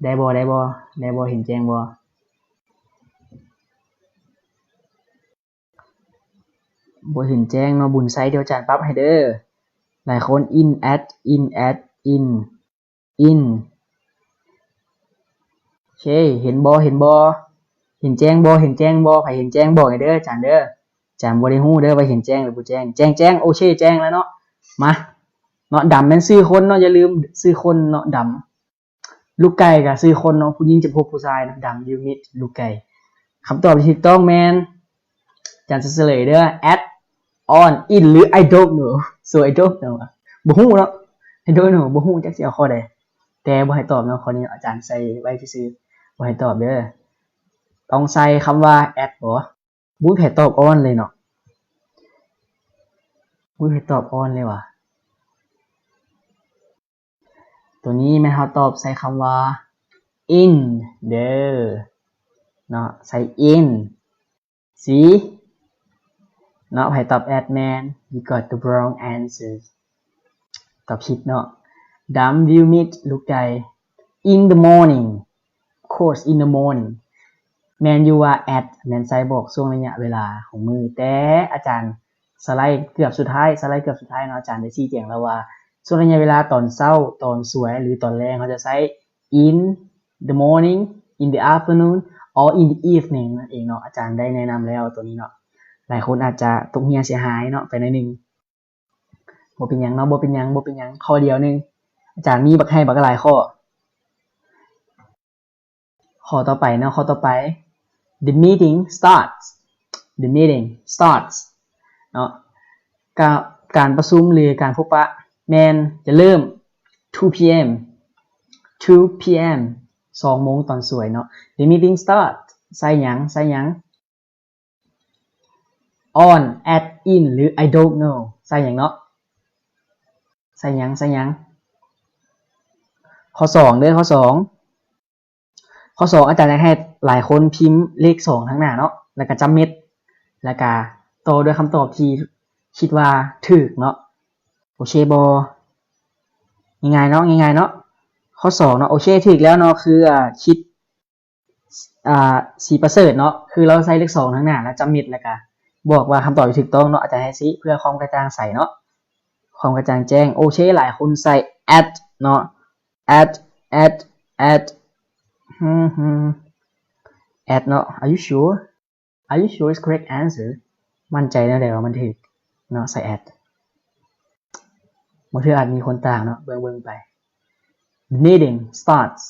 ໄດ້ບໍ່ ໄດ້ບໍ່ ໄດ້ບໍ່ ເຫັນແຈ້ງບໍ່? ບໍ່ເຫັນແຈ້ງເນາະ ບຸນໄຊ ດຽວອາຈານປັບໃຫ້ເດີ. ຫຼາຍຄົນ in at in at in in ໂອເຄ ເຫັນບໍ່ ເຫັນບໍ່ ເຫັນແຈ້ງບໍ່ ເຫັນແຈ້ງບໍ່ ໃຜເຫັນແຈ້ງບອກແດ່ເດີອາຈານເດີ. ອາຈານບໍ່ໄດ້ຮູ້ເດີວ່າເຫັນແຈ້ງຫຼືບໍ່ແຈ້ງ. ແຈ້ງ ແຈ້ງ ໂອເຄ ແຈ້ງແລ້ວເນາະ. ມາເນາະ ດຳແມ່ນຊື່ຄົນເນາະ ຢ່າລືມຊື່ຄົນເນາະ ດຳ. ລູກໄກ່ກໍຊື່ຄົນເນາະ ຜູ້ຍິງຈຳພວກຜູ້ຊາຍເນາະ ດຳ you meet ລູກໄກ່. ຄຳຕອບທີ່ຖືກຕ້ອງແມ່ນ ອາຈານຈະສະເຫຼີຍເດີ at on in ຫຼື I don't know. So I don't know ບໍ່ຮູ້ເນາະ I don't know ບໍ່ຮູ້ຈັກຊິເອົາຂໍ້ໃດ ແຕ່ບໍ່ໃຫ້ຕອບເນາະ ຂໍ້ນີ້ອາຈານໃສ່ໄວ້ຊື່ໆ ບໍ່ໃຫ້ຕອບເດີ. ຕ້ອງໃສ່ຄຳວ່າ at ບໍ່ ບໍ່ມີໃຜຕອບ on ເລີຍເນາະ ບໍ່ມີໃຜຕອບ on ເລີຍຫວາ. ໂຕນີ້ແມ່ນເຮົາຕອບໃສ່ຄຳວ່າ in ເດີເນາະ ໃສ່ in. ສີ່ເນາະ ໃຜຕອບ at ແມ່ນ you got the wrong answer ຕອບຜິດເນາະ. ດຳ you meet ລູກໄກ່ in the morning. Of course in the morning ແມ່ນຢູ່ວ່າ at ແມ່ນໃຊ້ບອກຊ່ວງໄລຍະເວລາຂອງມື້ ແຕ່ອາຈານສະໄລເກືອບສຸດທ້າຍ ສະໄລເກືອບສຸດທ້າຍເນາະ ອາຈານໄດ້ຊີ້ແຈງແລ້ວວ່າ ຊ່ວງໄລຍະເວລາຕອນເຊົ້າ ຕອນສວຍ ຫຼື ຕອນແລງ ເຮົາຈະໃຊ້ in the morning, in the afternoon or in the evening ນັ້ນເອງເນາະ. ອາຈານໄດ້ແນະນຳແລ້ວໂຕນີ້ເນາະ ຫຼາຍຄົນອາດຈະຕົກເຫື່ອເສຍຫາຍເນາະ ໄປໜ້ອຍໜຶ່ງ. ບໍ່ເປັນຫຍັງເນາະ ບໍ່ເປັນຫຍັງ ບໍ່ເປັນຫຍັງ ຂໍ້ດຽວໜຶ່ງ ອາຈານມີບັກໃຫ້ບັກຫຼາຍຂໍ້. ຂໍ້ຕໍ່ໄປເນາະ ຂໍ້ຕໍ່ໄປ the meeting starts the meeting starts ເນາະ ການປະຊຸມ ຫຼື ການພົບປະແມ່ນຈະເລີ່ມ two p.m. two p.m. ສອງໂມງຕອນສວຍເນາະ. The meeting starts ໃສ່ຫຍັງ ໃສ່ຫຍັງ on at in ຫຼື I don't know ໃສ່ຫຍັງເນາະ ໃສ່ຫຍັງ ໃສ່ຫຍັງ. ຂໍ້ສອງເດີ ຂໍ້ສອງ ຂໍ້ສອງ ອາຈານຢາກໃຫ້ຫຼາຍຄົນພິມເລກສອງທາງໜ້າເນາະ ແລ້ວກະຈ້ຳເມັດ ແລ້ວກະຕໍ່ດ້ວຍຄຳຕອບທີ່ຄິດວ່າຖືກເນາະ ໂອເຄບໍ່? ງ່າຍໆເນາະ ງ່າຍໆເນາະ. ຂໍ້ສອງເນາະ ໂອເຄ ຖືກແລ້ວເນາະ ຄື ອາ ຄິດ ອ່າ ສີປະເສີດເນາະ ຄືລາວໃສ່ເລກສອງທາງໜ້າ ແລ້ວຈ້ຳເມັດ ແລ້ວກະບອກວ່າຄຳຕອບທີ່ຖືກຕ້ອງເນາະ ອາຈານໃຫ້ຊີ້ເພື່ອຄວາມກະຈ່າງໃສເນາະ ຄວາມກະຈ່າງແຈ້ງ. ໂອເຄ ຫຼາຍຄົນໃສ່ at ເນາະ at at at at ເນາະ. Are you sure? Are you sure it's correct answer? ໝັ້ນໃຈແນວໃດວ່າມັນຖືກເນາະ ໃສ່ at. ບາງເທື່ອອາດມີຄົນຕ່າງເນາະ ເບິ່ງໆໄປ. The meeting starts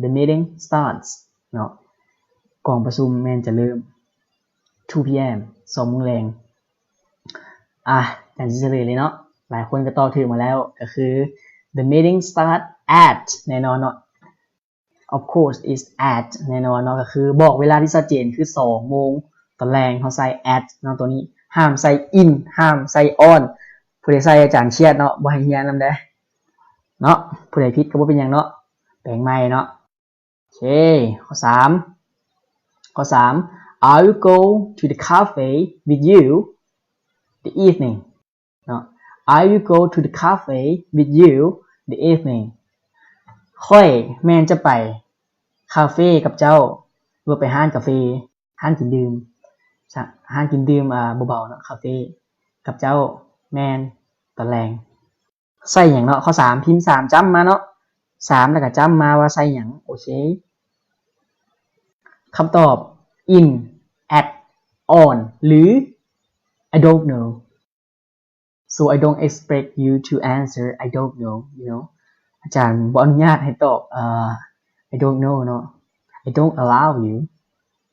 The meeting starts ເນາະ ກອງປະຊຸມແມ່ນຈະເລີ່ມ two p.m. ສອງໂມງແລງ. ອາ ອາຈານຊິສະເຫຼີຍເລີຍເນາະ ຫຼາຍຄົນກໍຕອບຖືກມາແລ້ວ ກໍຄື the meeting start at ແນ່ນອນເນາະ of course it's at ແນ່ນອນເນາະ ກໍຄືບອກເວລາທີ່ຊັດເຈນຄືສອງໂມງຕອນແລງ ເຮົາໃສ່ at ເນາະ ໂຕນີ້ ຫ້າມໃສ່ in ຫ້າມໃສ່ on. ຜູ້ໃດໃສ່ອາຈານຄຽດເນາະ ບໍ່ໃຫ້ຮຽນນຳເດ້ ເນາະ ຜູ້ໃດຜິດກໍບໍ່ເປັນຫຍັງເນາະ ແປງໃໝ່ເນາະ. ໂອເຄ ຂໍ້ສາມ ຂໍ້ສາມ I will go to the cafe with you the evening ເນາະ I will go to the cafe with you the evening. ຂ້ອຍແມ່ນຈະໄປຄາເຟກັບເຈົ້າ ຫຼືວ່າໄປຮ້ານກາເຟ ຮ້ານກິນດື່ມ ຮ້ານກິນດື່ມ ອ່າ ເບົາໆເນາະ ຄາເຟກັບເຈົ້າ ແມ່ນຕອນແລງ. ໃສ່ຫຍັງເນາະ ຂໍ້ສາມ ພິມສາມຈ້ຳມາເນາະ ສາມ ແລ້ວກໍຈ້ຳມາວ່າໃສ່ຫຍັງ. ໂອເຄ ຄຳຕອບ in at on ຫຼື I don't know. So I don't expect you to answer I don't know, you know. ອາຈານບໍ່ອະນຸຍາດໃຫ້ຕອບ ເອີ I don't know ເນາະ I don't allow you,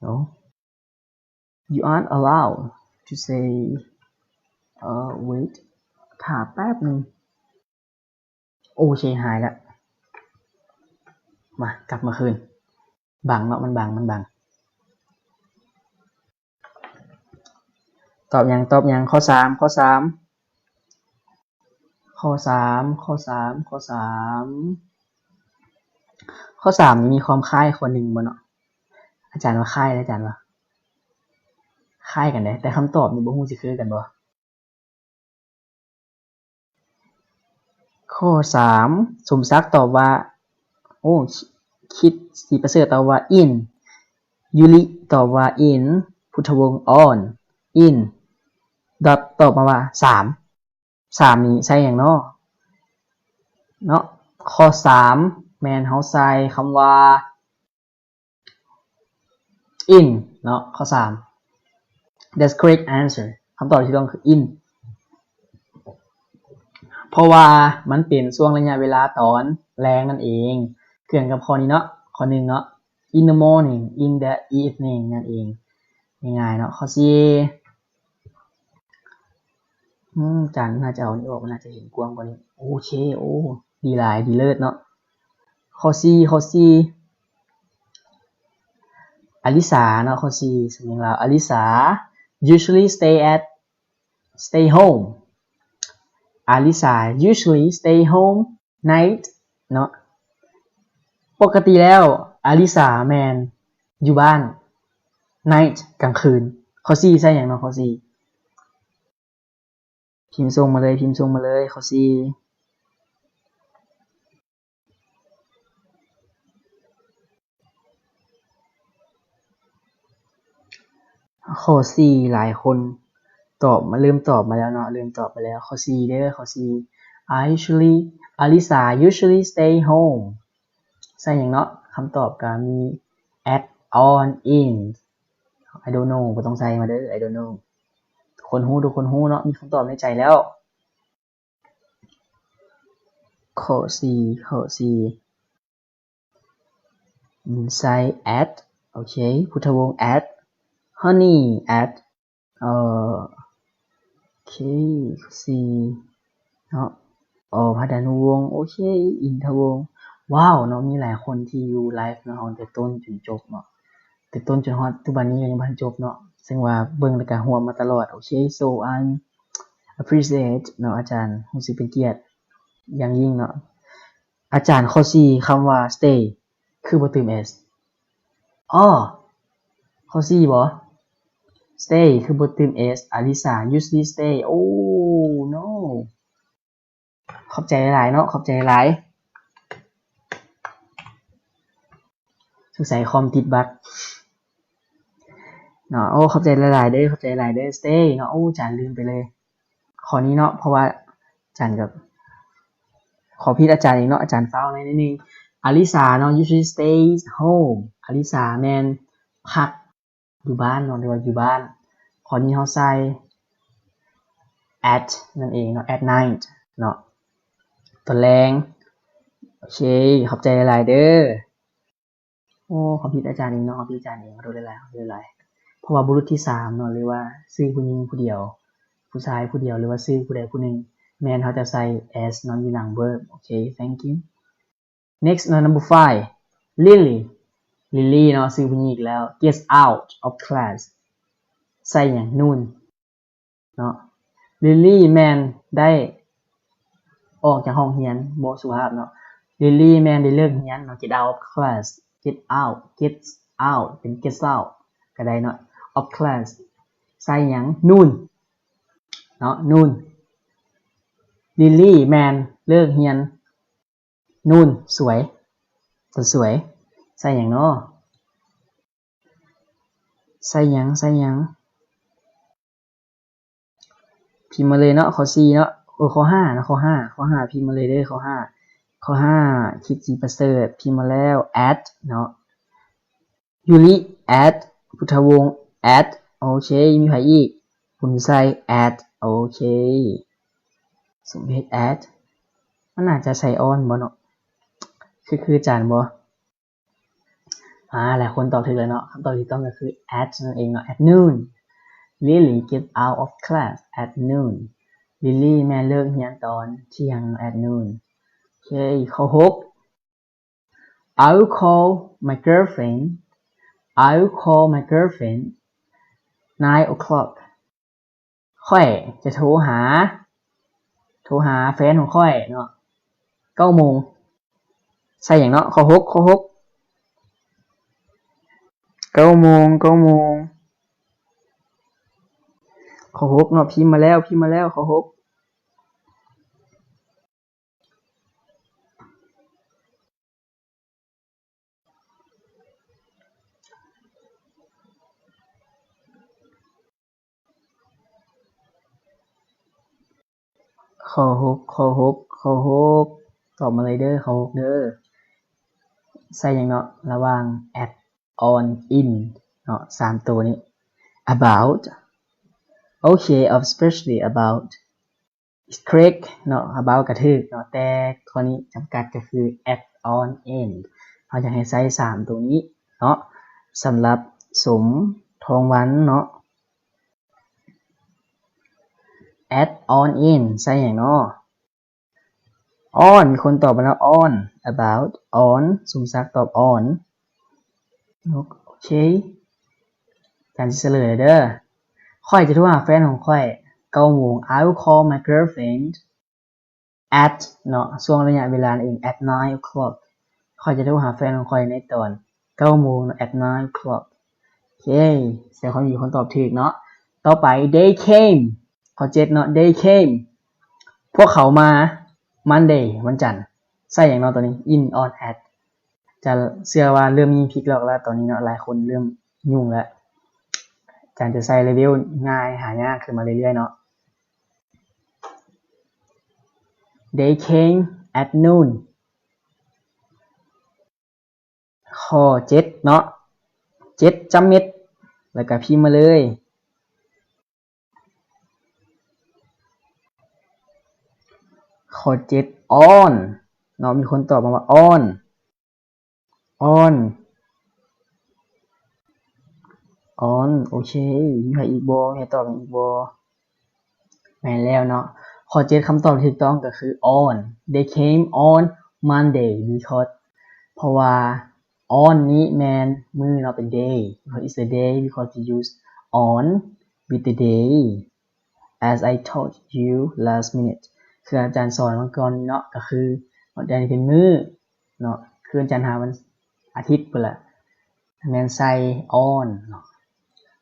you know. You aren't allowed to say, uh, wait ຖ້າແປັບໜຶ່ງ. ໂອເຄ ຫາຍລະ ມາ ກັບມາຄືນ ບັງເນາະ ມັນບັງ ມັນບັງ. ຕອບຫຍັງ ຕອບຫຍັງ ຂໍ້ສາມ ຂໍ້ສາມ ຂໍ້ສາມ ຂໍ້ສາມ ຂໍ້ສາມ ຂໍ້ສາມນີ້ມີຄວາມຄ້າຍຂໍ້ໜຶ່ງບໍ່ເນາະ? ອາຈານວ່າຄ້າຍ ອາຈານວ່າຄ້າຍກັນເດ້ ແຕ່ຄຳຕອບນີ້ບໍ່ຮູ້ຊິຄືກັນບໍ່. ຂໍ້ສາມ ສົມສັກຕອບວ່າ ໂອ້ ຄິດ ສີປະເສີດຕອບວ່າ in, ຢູລິຕອບວ່າ in, ພຸດທະວົງ on, in, ດອດຕອບມາວ່າ ສາມ. ສາມນີ້ໃສ່ຫຍັງເນາະ ເນາະ? ຂໍ້ສາມແມ່ນເຮົາໃສ່ຄຳວ່າ in ເນາະ ຂໍ້ສາມ that's correct answer ຄຳຕອບທີ່ຖືກຕ້ອງຄື in ເພາະວ່າມັນເປັນຊ່ວງໄລຍະເວລາຕອນແລງນັ້ນເອງ ຄືກັນກັບຂໍ້ນີ້ເນາະ ຂໍ້ໜຶ່ງເນາະ in the morning in the evening ນັ້ນເອງ ງ່າຍໆເນາະ. ຂໍ້ສີ່ ອືມ ຈານໜ້າຈະເອົານີ້ອອກ ມັນໜ້າຈະເຫັນກວ້າງກວ່ານີ້. ໂອເຄ ໂອ້ ດີຫຼາຍ ດີເລີດເນາະ. ຂໍ້ສີ່ ຂໍ້ສີ່ ອາລິສາເນາະ ຂໍ້ສີ່ ສຳນຽງລາວ ອາລິສາ usually stay at stay home ອາລິສາ usually stay home night ເນາະ. ປົກກະຕິແລ້ວ ອາລິສາແມ່ນຢູ່ບ້ານ night ກາງຄືນ. ຂໍ້ສີ່ໃສ່ຫຍັງເນາະ ຂໍ້ສີ່? ພິມສົ່ງມາເລີຍ ພິມສົ່ງມາເລີຍ ຂໍ້ສີ່. ຂໍ້ສີ່ ຫຼາຍຄົນຕອບມາ ເລີ່ມຕອບມາແລ້ວເນາະ ເລີ່ມຕອບມາແລ້ວ. ຂໍ້ສີ່ເດີ ຂໍ້ສີ່ I usually Alisa usually stay home ໃສ່ຫຍັງເນາະ? ຄຳຕອບກໍມີ at, on, in. I don't know ບໍ່ຕ້ອງໃສ່ມາເດີ I don't know. ທຸກຄົນຮູ້ ທຸກຄົນຮູ້ເນາະ ມີຄຳຕອບໃນໃຈແລ້ວ. ຂໍ້ສີ່ ຂໍ້ສີ່ ໃສ່ at ໂອເຄ ພຸດທະວົງ at honey at ເອີ ໂອເຄ ສີ່ເນາະ ອໍ ພັດດານຸວົງ ໂອເຄ ອິນທະວົງ. ວ້າວເນາະ ມີຫຼາຍຄົນທີ່ຢູ່ໄລຟ໌ເນາະ ເຮົາແຕ່ຕົ້ນຈົນຈົບເນາະ ແຕ່ຕົ້ນຈົນຮອດທຸກບັດນີ້ກໍຍັງບໍ່ທັນຈົບເນາະ ເຊິ່ງວ່າເບິ່ງແລ້ວກໍຮ່ວມມາຕະຫຼອດ. ໂອເຄ so I appreciate ເນາະ ອາຈານ ຮູ້ສຶກເປັນກຽດຢ່າງຍິ່ງເນາະ. ອາຈານ ຂໍ້ສີ່ ຄຳວ່າ stay ຄືບໍ່ຕື່ມ s? ອໍ ຂໍ້ສີ່ບໍ stay ຄືບໍ່ຕື່ມ s? Alisa usually stay. Oh no. ຂອບໃຈຫຼາຍໆເນາະ ຂອບໃຈຫຼາຍ. ສົງໄສຄອມຕິດບັກເນາະ. ໂອ້ ຂອບໃຈຫຼາຍໆເດີ ຂອບໃຈຫຼາຍເດີ stay ເນາະ. ໂອ້ ອາຈານລືມໄປເລີຍຂໍ້ນີ້ເນາະ ເພາະວ່າອາຈານກໍຂໍຜິດອາຈານເອງເນາະ ອາຈານຟ້າວໜ້ອຍໜຶ່ງ. Alisa ເນາະ usually stays home. Alisa ແມ່ນພັກ ຢູ່ບ້ານເນາະ ຫຼືວ່າຢູ່ບ້ານ. ຂໍ້ນີ້ເຮົາໃສ່ at ນັ້ນເອງເນາະ at night ເນາະ ຕອນແລງ. ໂອເຄ ຂອບໃຈຫຼາຍໆເດີ. ໂອ້ ຂອບຄຸນອາຈານເອງເນາະ ຂອບຄຸນອາຈານເອງ ຂໍໂທດຫຼາຍໆ ຂໍໂທດຫຼາຍໆ ເພາະວ່າບຸລຸດທີສາມເນາະ ຫຼືວ່າຊື່ຜູ້ຍິງຜູ້ດຽວ ຜູ້ຊາຍຜູ້ດຽວ ຫຼືວ່າຊື່ຜູ້ໃດຜູ້ໜຶ່ງ ແມ່ນເຮົາຈະໃສ່ s ເນາະ ຢູ່ຫຼັງ verb. ໂອເຄ thank you. Next ເນາະ number five Lily Lily ເນາະ ຊື່ຜູ້ຍິງອີກແລ້ວ gets out of class ໃສ່ຫຍັງ? Noon ເນາະ Lily ແມ່ນໄດ້ອອກຈາກຫ້ອງຮຽນ ບໍ່ສຸພາບເນາະ Lily ແມ່ນໄດ້ເລີກຮຽນເນາະ get out of class get out gets out ເປັນ gets out ກໍໄດ້ເນາະ of class ໃສ່ຫຍັງ? Noon ເນາະ noon Lily ແມ່ນເລີກຮຽນ noon ສວຍ ຕອນສວຍ ໃສ່ຫຍັງເນາະ? ໃສ່ຫຍັງ ໃສ່ຫຍັງ? ພິມມາເລີຍເນາະ ຂໍ້ສີ່ເນາະ ເອີ ຂໍ້ຫ້າເນາະ ຂໍ້ຫ້າ ຂໍ້ຫ້າ ພິມມາເລີຍເດີ ຂໍ້ຫ້າ ຂໍ້ຫ້າ ຄິດສີປະເສີດ ພິມມາແລ້ວ at ເນາະ ຢູລິ at ພຸດທະວົງ at ໂອເຄ ມີໃຜອີກ? ຄຸນໄຊ at ໂອເຄ ສົມເພດ at ມັນໜ້າຈະໃສ່ on ບໍ່ເນາະ ຄື ຄືອາຈານບໍ່? ອາ ຫຼາຍຄົນຕອບຖືກແລ້ວເນາະ ຄຳຕອບທີ່ຖືກຕ້ອງກໍຄື at ນັ້ນເອງເນາະ at noon Lily gets out of class at noon Lily ແມ່ນເລີກຮຽນຕອນທ່ຽງ at noon ໂອເຄ ຂໍ້ຫົກ I will call my girlfriend I will call my girlfriend nine o'clock ຂ້ອຍຈະໂທຫາ ໂທຫາແຟນຂອງຂ້ອຍເນາະ ເກົ້າໂມງ ໃສ່ຫຍັງເນາະ? ຂໍ້ຫົກ ຂໍ້ຫົກ ເກົ້າໂມງ ເກົ້າໂມງ ຂໍ້ຫົກເນາະ ພິມມາແລ້ວ ພິມມາແລ້ວ ຂໍ້ຫົກ. ຂໍ້ຫົກ ຂໍ້ຫົກ ຂໍ້ຫົກ ຕອບມາເລີຍເດີ ຂໍ້ຫົກເດີ ໃຊ້ຫຍັງເນາະ ລະຫວ່າງ at, on, in ເນາະ ສາມໂຕນີ້ about ໂອເຄ especially about is correct ເນາະ about ກໍຖືກເນາະ ແຕ່ຂໍ້ນີ້ຈຳກັດກໍຄື at, on, in ເຮົາຢາກໃຫ້ໃຊ້ສາມໂຕນີ້ເນາະ ສຳລັບ ສົມ ທອງວັນ ເນາະ at, on, in ໃຊ້ຫຍັງເນາະ? On ມີຄົນຕອບມາແລ້ວ on about on ສົມສັກຕອບ on ໂອເຄ ອາຈານຊິສະເຫຼີຍເດີ ຂ້ອຍຈະໂທຫາແຟນຂອງຂ້ອຍເກົ້າໂມງ I will call my girlfriend at ເນາະ ຊ່ວງໄລຍະເວລານັ້ນເອງ at nine o'clock ຂ້ອຍຈະໂທຫາແຟນຂອງຂ້ອຍໃນຕອນເກົ້າໂມງເນາະ at nine o'clock ໂອເຄ ສະແດງຄວາມຍິນດີຄົນຕອບຖືກເນາະ ຕໍ່ໄປ they came ຂໍ້ເຈັດເນາະ they came ພວກເຂົາມາ Monday ວັນຈັນ ໃຊ້ຫຍັງເນາະໂຕນີ້ in, on, at ຈະເຊື່ອວ່າເລີ່ມມີພິກລັອກແລ້ວຕອນນີ້ເນາະ ຫຼາຍຄົນເລີ່ມຫຍຸ້ງແລ້ວ ອາຈານຈະໃສ່ເລເວວງ່າຍຫາຍາກຂຶ້ນມາເລື້ອຍໆເນາະ They came at noon ຂໍ້ເຈັດເນາະ ເຈັດຈ້ຳເມັດ ແລ້ວກະພິມມາເລີຍ ຂໍ້ເຈັດ on ເນາະ ມີຄົນຕອບມາວ່າ on on on ໂອເຄ ມີໃຜອີກບໍ່? ມີໃຜຕອບອີກບໍ່? ແມ່ນແລ້ວເນາະ ຂໍ້ເຈັດ ຄຳຕອບທີ່ຖືກຕ້ອງກໍຄື on they came on Monday because ເພາະວ່າ on ນີ້ແມ່ນມື້ເນາະ ເປັນ day because it's a day because we use on with the day as I told you last minute ຄືອາຈານສອນເມື່ອກ່ອນນີ້ເນາະ ກໍຄື Monday ເປັນມື້ເນາະ ຄືວັນຈັນຫາວັນອາທິດພຸ້ນລະ ແມ່ນໃສ່ on ເນາະ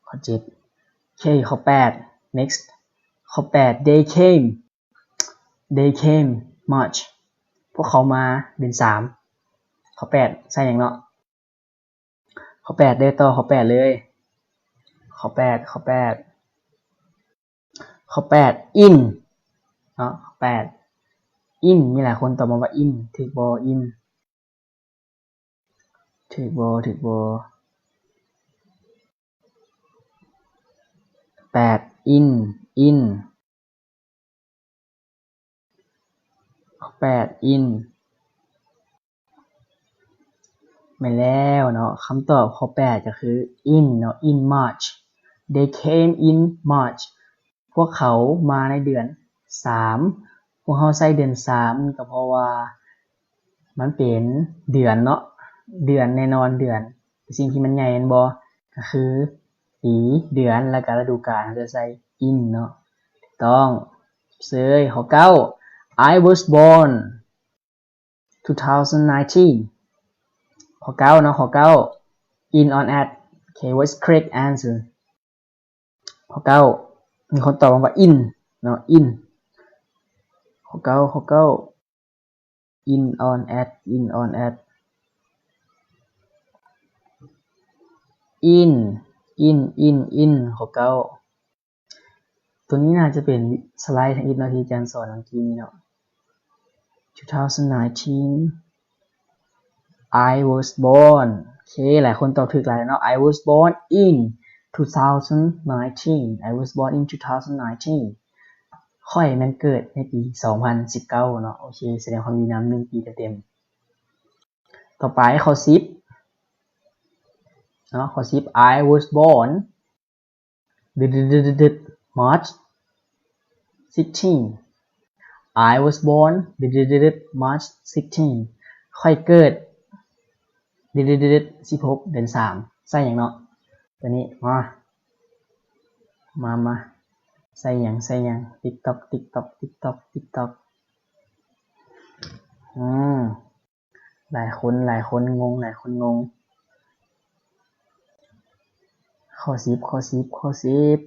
ຂໍ້ເຈັດ ໂອເຄ ຂໍ້ແປດ next ຂໍ້ແປດ they came they came March ພວກເຂົາມາເດືອນສາມ ຂໍ້ແປດ ໃສ່ຫຍັງເນາະ? ຂໍ້ແປດເດີ ຕໍ່ຂໍ້ແປດເລີຍ ຂໍ້ແປດ ຂໍ້ແປດ ຂໍ້ແປດ in ເນາະ ຂໍ້ແປດ in ມີຫຼາຍຄົນຕອບມາວ່າ in ຖືກບໍ່? in ຖືກບໍ່? ຖືກບໍ່? ແປດ in in ຂໍ້ແປດ in ແມ່ນແລ້ວເນາະ ຄຳຕອບຂໍ້ແປດກໍຄື in ເນາະ in March they came in March ພວກເຂົາມາໃນເດືອນສາມ ພວກເຮົາໃຊ້ເດືອນສາມກໍເພາະວ່າມັນເປັນເດືອນເນາະ ເດືອນແນ່ນອນ ເດືອນ ສິ່ງທີ່ມັນໃຫຍ່ແມ່ນບໍ່? ກໍຄືປີ ເດືອນ ແລ້ວກໍລະດູການ ເຮົາຈະໃສ່ in ເນາະ ຖືກຕ້ອງ ເຊີຍ ຂໍ້ເກົ້າ I was born two thousand nineteen ຂໍ້ເກົ້າເນາະ ຂໍ້ເກົ້າ in on at ໂອເຄ what is correct answer ຂໍ້ເກົ້າ ມີຄົນຕອບມາວ່າ in ເນາະ in ຂໍ້ເກົ້າ ຂໍ້ເກົ້າ in on at in on at in in in in ຂໍ້ເກົ້າ ຕົວນີ້ໜ້າຈະເປັນສະໄລທຳອິດເນາະ ທີ່ອາຈານສອນເມື່ອກີ້ນີ້ເນາະ two thousand nineteen I was born ໂອເຄ ຫຼາຍຄົນຕອບຖືກຫຼາຍເນາະ I was born in two thousand nineteen I was born in two thousand nineteen ຂ້ອຍແມ່ນເກີດໃນປີສອງພັນສິບເກົ້າເນາະ ໂອເຄ ສະແດງຄວາມຍິນດີນຳ ໜຶ່ງປີເຕັມໆ ຕໍ່ໄປຂໍ້ສິບເນາະ ຂໍ້ສິບ I was born March sixteen I was born March sixteen ຂ້ອຍເກີດ ສິບຫົກ ເດືອນສາມ ໃສ່ຫຍັງເນາະ ຕົວນີ້ ມາ ມາ ມາ ໃສ່ຫຍັງ ໃສ່ຫຍັງ ຕິກຕ໋ອກ ຕິກຕ໋ອກ ຕິກຕ໋ອກ ຕິກຕ໋ອກ ອືມ ຫຼາຍຄົນ ຫຼາຍຄົນງົງ ຫຼາຍຄົນງົງ ຂໍ້ສິບ ຂໍ້ສິບ ຂໍ້ສິບ.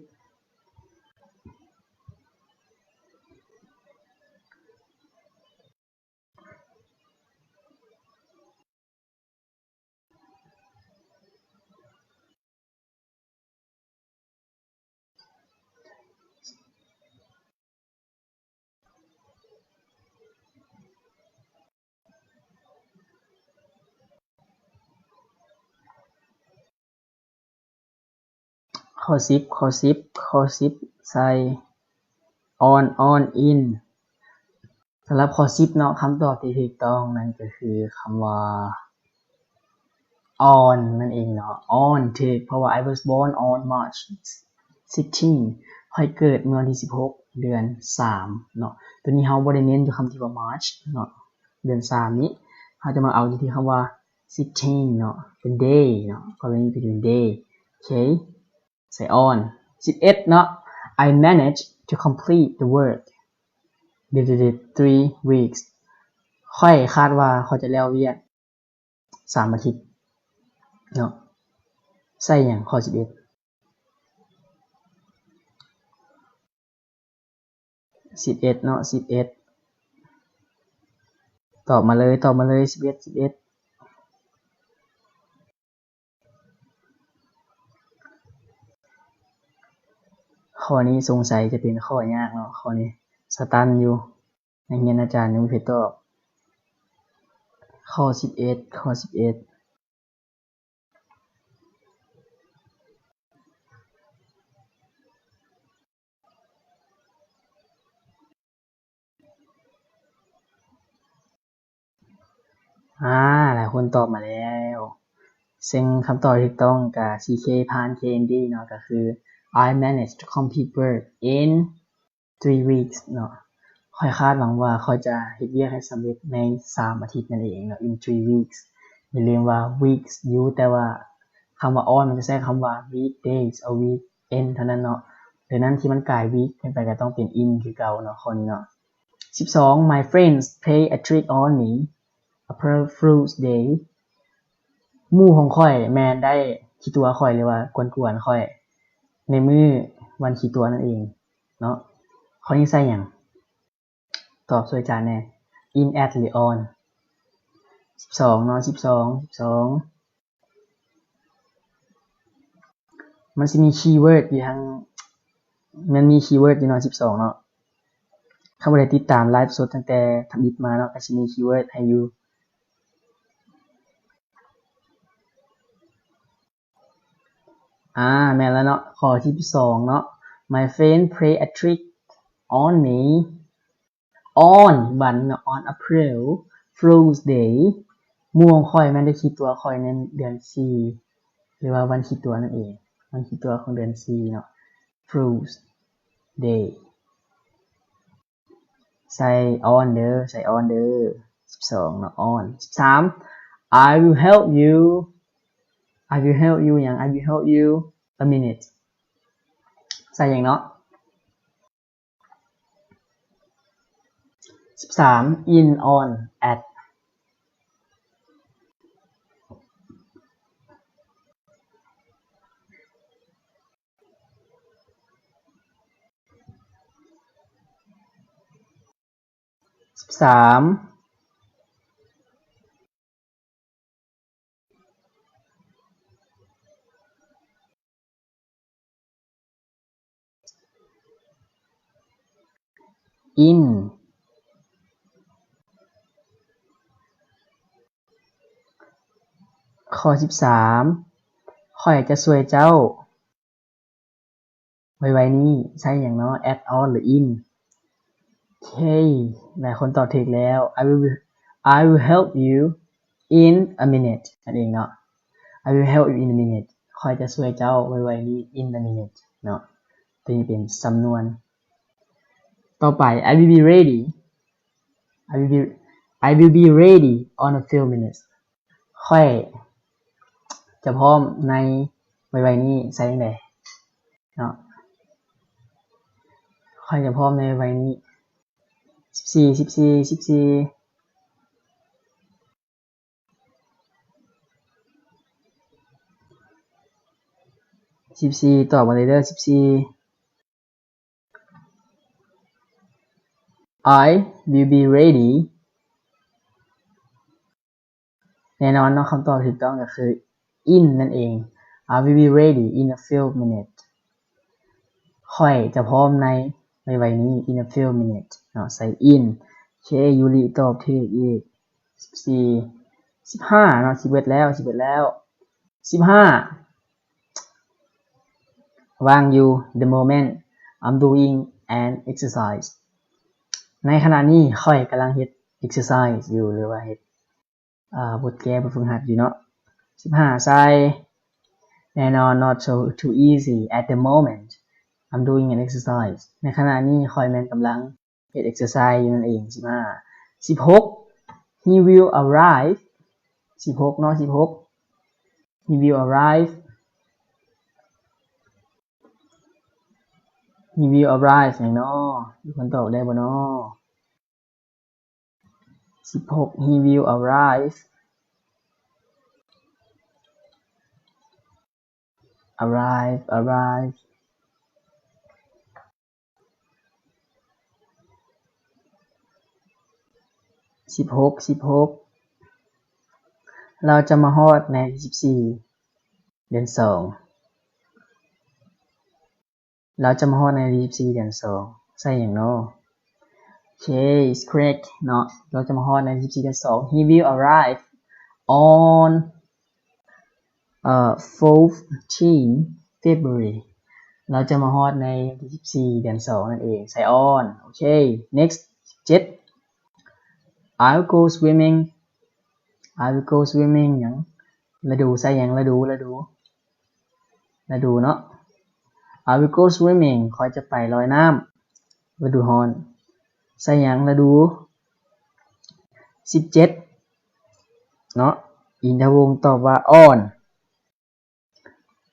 ຂໍ້ສິບ ຂໍ້ສິບ ຂໍ້ສິບ ໃສ່ on on in. ສຳລັບຂໍ້ສິບເນາະ ຄຳຕອບທີ່ຖືກຕ້ອງນັ້ນກໍຄືຄຳວ່າ on ນັ້ນເອງເນາະ on ຖືກ ເພາະວ່າ I was born on March sixteen ຂ້ອຍເກີດເມື່ອວັນທີສິບຫົກ ເດືອນສາມເນາະ. ໂຕນີ້ເຮົາບໍ່ໄດ້ເນັ້ນຢູ່ຄຳທີ່ວ່າ March ເນາະ ເດືອນສາມນີ້ ເຮົາຈະມາເອົາຢູ່ທີ່ຄຳວ່າ sixteen ເນາະ ເປັນ day ເນາະ ກໍເປັນ day. ໂອເຄ ໃສ່ on. ສິບເອັດເນາະ I managed to complete the work within three weeks. ຂ້ອຍຄາດວ່າຂ້ອຍຈະແລ້ວວຽກສາມອາທິດເນາະ. ໃສ່ຫຍັງ? ຂໍ້ສິບເອັດ ສິບເອັດເນາະ ສິບເອັດ ຕອບມາເລີຍ ຕອບມາເລີຍ ສິບເອັດ ສິບເອັດ. ຂໍ້ນີ້ສົງໄສຈະເປັນຂໍ້ຍາກເນາະ ຂໍ້ນີ້ສະຕັນຢູ່ ນັກຮຽນອາຈານຍັງບໍ່ເຄີຍຕອບ. ຂໍ້ສິບເອັດ ຂໍ້ສິບເອັດ ອາ ຫຼາຍຄົນຕອບມາແລ້ວ ເຊິ່ງຄຳຕອບທີ່ຖືກຕ້ອງກະ C K ຜ່ານ K and D ເນາະ ກໍຄື I managed to complete work in three weeks ເນາະ. ຂ້ອຍຄາດຫວັງວ່າຂ້ອຍຈະເຮັດວຽກໃຫ້ສຳເລັດໃນສາມອາທິດນັ້ນເອງເນາະ in three weeks. ຢ່າລືມວ່າ weeks ຢູ່ ແຕ່ວ່າຄຳວ່າ on ມັນຈະໃຊ້ຄຳວ່າ weekdays or weekend ເທົ່ານັ້ນເນາະ. ດັ່ງນັ້ນທີ່ມັນກາຍ week ຂຶ້ນໄປກໍຕ້ອງເປັນ in ຄືເກົ່າເນາະ ຂໍ້ນີ້ເນາະ. ສິບສອງ My friends play a trick on me on April Fool's Day. ໝູ່ຂອງຂ້ອຍແມ່ນໄດ້ຂີ້ຕົວະຂ້ອຍ ຫຼືວ່າກວນໆຂ້ອຍ ໃນມື້ວັນຂີ້ຕົວະນັ້ນເອງເນາະ. ຂໍ້ນີ້ໃສ່ຫຍັງ? ຕອບຊ່ວຍຈານແດ່ in at ຫຼື on. ສິບສອງເນາະ ສິບສອງ ສິບສອງ ມັນຊິມີຄີເວີດຢູ່ທາງ ມັນມີຄີເວີດຢູ່ເນາະ ສິບສອງເນາະ. ຄັນຜູ້ໃດຕິດຕາມໄລຟ໌ສົດຕັ້ງແຕ່ທຳອິດມາເນາະ ກໍຊິມີຄີເວີດໃຫ້ຢູ່. ອາ ແມ່ນແລ້ວເນາະ ຂໍ້ທີສິບສອງເນາະ My friend play a trick on me on ບັດເນາະ on April Fool's Day. ໝູ່ຂອງຂ້ອຍແມ່ນໄດ້ຂີ້ຕົວະຂ້ອຍໃນເດືອນສີ່ ຫຼືວ່າວັນຂີ້ຕົວະນັ້ນເອງ ວັນຂີ້ຕົວະຂອງເດືອນສີ່ເນາະ Fool's Day. ໃສ່ on ເດີ ໃສ່ on ເດີ ສິບສອງເນາະ on. ສິບສາມ I will help you I will help you ຫຍັງ? I will help you a minute ໃສ່ຫຍັງເນາະ? ສິບສາມ in on at. ສິບສາມ in ຂໍ້ສິບສາມ ຂ້ອຍຈະຊ່ວຍເຈົ້າ ໄວໆນີ້ໃຊ້ຫຍັງເນາະ at on ຫຼື in? ໂອເຄ ຫຼາຍຄົນຕອບຖືກແລ້ວ I will I will help you in a minute ນັ້ນເອງເນາະ I will help you in a minute ຂ້ອຍຈະຊ່ວຍເຈົ້າໄວໆນີ້ in a minute ເນາະ ໂຕນີ້ເປັນສຳນວນ. ຕໍ່ໄປ I will be ready I will be I will be ready on a few minutes ຂ້ອຍຈະພ້ອມໃນໄວໆນີ້ ໃຊ້ຈັ່ງໃດເນາະ ຂ້ອຍຈະພ້ອມໃນໄວໆນີ້ ສິບສີ່ ສິບສີ່ ສິບສີ່ ສິບສີ່ ຕອບມາເລີຍເດີ ສິບສີ່ I will be ready ແນ່ນອນເນາະ ຄຳຕອບທີ່ຖືກຕ້ອງກໍຄື in ນັ້ນເອງ I will be ready in a few minutes ຂ້ອຍຈະພ້ອມໃນໄວໆນີ້ in a few minutes ເນາະ ໃສ່ in ໂອເຄ ຢູລິຕອບຖືກອີກ ສິບສີ່ ສິບຫ້າເນາະ ສິບເອັດແລ້ວ ສິບເອັດແລ້ວ ສິບຫ້າ ວ່າງຢູ່ the moment I'm doing an exercise. ໃນຂະນະນີ້ຂ້ອຍກຳລັງເຮັດ exercise ຢູ່ ຫຼືວ່າເຮັດ ອ່າ ບົດແກ້ບົດຝຶກຫັດຢູ່ເນາະ. ສິບຫ້າ ໃສ່ ແນ່ນອນ not so too easy at the moment I'm doing an exercise. ໃນຂະນະນີ້ຂ້ອຍແມ່ນກຳລັງເຮັດ exercise ຢູ່ນັ້ນເອງ. ສິບຫ້າ ສິບຫົກ he will arrive. ສິບຫົກເນາະ ສິບຫົກ he will arrive. He will arrive ຫຍັງເນາະ? ມີຄົນຕອບໄດ້ບໍ່ເນາະ? ສິບຫົກ he will arrive. Arrive, arrive. ສິບຫົກ ສິບຫົກ ລາວຈະມາຮອດໃນວັນທີສິບສີ່ ເດືອນສອງ. ລາວຈະມາຮອດໃນວັນທີສິບສີ່ ເດືອນສອງ. ໃສ່ຫຍັງເນາະ? ໂອເຄ it's correct ເນາະ. ລາວຈະມາຮອດໃນວັນທີສິບສີ່ ເດືອນສອງ. He will arrive on ເອີ fourteen February. ລາວຈະມາຮອດໃນວັນທີສິບສີ່ ເດືອນສອງ ນັ້ນເອງ. ໃສ່ on. ໂອເຄ next ສິບເຈັດ I will go swimming. I will go swimming ຫຍັງ? ລະດູ. ໃສ່ຫຍັງ? ລະດູ ລະດູ ລະດູເນາະ. I will go swimming. ຂ້ອຍຈະໄປລອຍນ້ຳ ລະດູຮ້ອນ. ໃສ່ຫຍັງ? ລະດູ. ສິບເຈັດເນາະ ອິນທະວົງຕອບວ່າ on.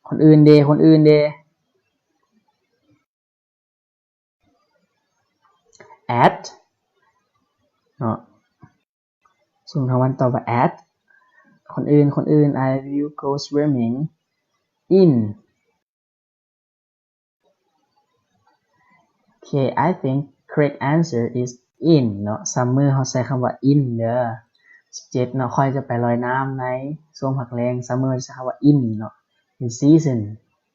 ຄົນອື່ນເດ ຄົນອື່ນເດ? At ເນາະ. ສົມທະວັນຕອບວ່າ at. ຄົນອື່ນ ຄົນອື່ນ I will go swimming in. ໂອເຄ I think correct answer is in ເນາະ. Summer ເຮົາໃຊ້ຄຳວ່າ in ເດີ. ສິບເຈັດເນາະ ຂ້ອຍຈະໄປລອຍນ້ຳໃນຊ່ວງພັກແລ້ງ. Summer ເຮົາຈະໃຊ້ຄຳວ່າ in ເນາະ in season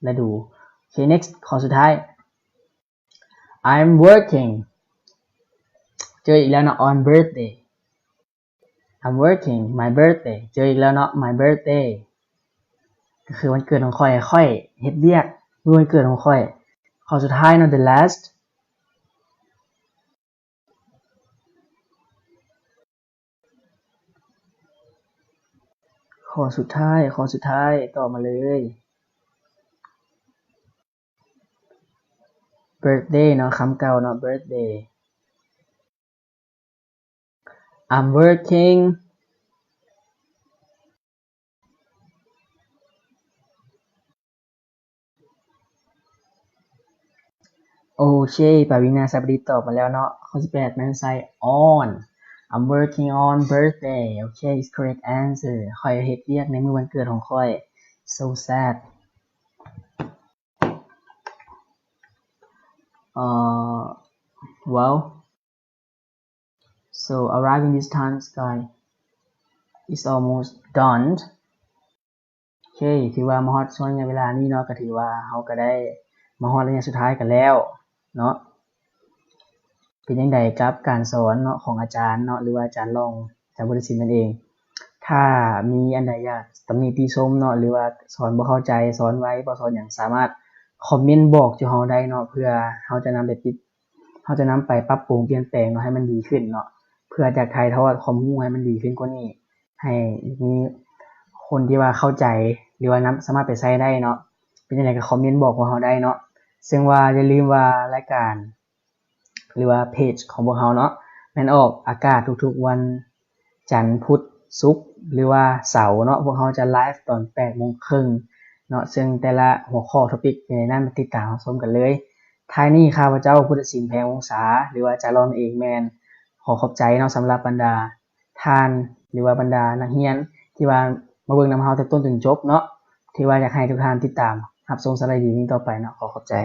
ລະດູ. ໂອເຄ next ຂໍ້ສຸດທ້າຍ I'm working. ເຈີອີກແລ້ວເນາະ on birthday. I'm working my birthday. ເຈີອີກແລ້ວເນາະ my birthday ກໍຄືວັນເກີດຂອງຂ້ອຍ. ຂ້ອຍເຮັດວຽກມື້ວັນເກີດຂອງຂ້ອຍ. ຂໍ້ສຸດທ້າຍເນາະ the last. ຂໍ້ສຸດທ້າຍ ຂໍ້ສຸດທ້າຍ ຕອບມາເລີຍ. Birthday ເນາະ ຄຳເກົ່າເນາະ birthday. I'm working. ໂອເຄ ປາວິນາ ສະບາຍດີ ຕອບມາແລ້ວເນາະ. ຂໍ້ທີແປດແມ່ນໃສ່ on. I'm working on birthday. ໂອເຄ it's correct answer. ຂ້ອຍເຮັດວຽກໃນມື້ວັນເກີດຂອງຂ້ອຍ. So sad. ເອີ well, so arriving this time, sky is almost done. ໂອເຄ ຖືວ່າມາຮອດຊ່ວງໄລຍະເວລານີ້ເນາະ ກໍຖືວ່າເຮົາກໍໄດ້ມາຮອດໄລຍະສຸດທ້າຍກັນແລ້ວເນາະ. ເປັນຈັ່ງໃດກັບການສອນເນາະ ຂອງອາຈານເນາະ ຫຼືວ່າອາຈານລອງ ອາຈານບຸນລະສິນນັ້ນເອງ? ຖ້າມີອັນໃດຢາກຕຳໜິຕິຊົມເນາະ ຫຼືວ່າສອນບໍ່ເຂົ້າໃຈ ສອນໄວບໍ່ ສອນຫຍັງ ສາມາດຄອມເມັນບອກຈຸເຮົາໄດ້ເນາະ ເພື່ອເຮົາຈະນຳໄປປິດ ເຮົາຈະນຳໄປປັບປຸງປ່ຽນແປງເນາະ ໃຫ້ມັນດີຂຶ້ນເນາະ ເພື່ອຈະຖ່າຍທອດຄວາມຮູ້ໃຫ້ມັນດີຂຶ້ນກວ່ານີ້ ໃຫ້ມີຄົນທີ່ວ່າເຂົ້າໃຈ ຫຼືວ່ານຳ ສາມາດໄປໃຊ້ໄດ້ເນາະ. ເປັນຈັ່ງໃດກໍຄອມເມັນບອກພວກເຮົາໄດ້ເນາະ. ເຊິ່ງວ່າຢ່າລືມວ່າລາຍການ ຫຼືວ່າເພຈຂອງພວກເຮົາເນາະ ແມ່ນອອກອາກາດທຸກໆວັນ ຈັນ, ພຸດ, ສຸກ ຫຼືວ່າເສົາເນາະ ພວກເຮົາຈະໄລຟ໌ຕອນແປດໂມງເຄິ່ງເນາະ ເຊິ່ງແຕ່ລະຫົວຂໍ້ທອບປິກເປັນແນວໃດນັ້ນ ມາຕິດຕາມຮັບຊົມກັນເລີຍ. ທ້າຍນີ້ ຂ້າພະເຈົ້າ ພຸດທະສິນ ແພງວົງສາ ຫຼືວ່າອາຈານລອນເອງ ແມ່ນຂໍຂອບໃຈເນາະ ສຳລັບບັນດາທ່ານ ຫຼືວ່າບັນດານັກຮຽນ ທີ່ວ່າມາເບິ່ງນຳເຮົາແຕ່ຕົ້ນຈົນຈົບເນາະ ທີ່ວ່າຢາກໃຫ້ທຸກທ່ານຕິດຕາມຮັບຊົມສາລະດີນີ້ຕໍ່ໄປເນາະ. ຂໍຂອບໃຈ.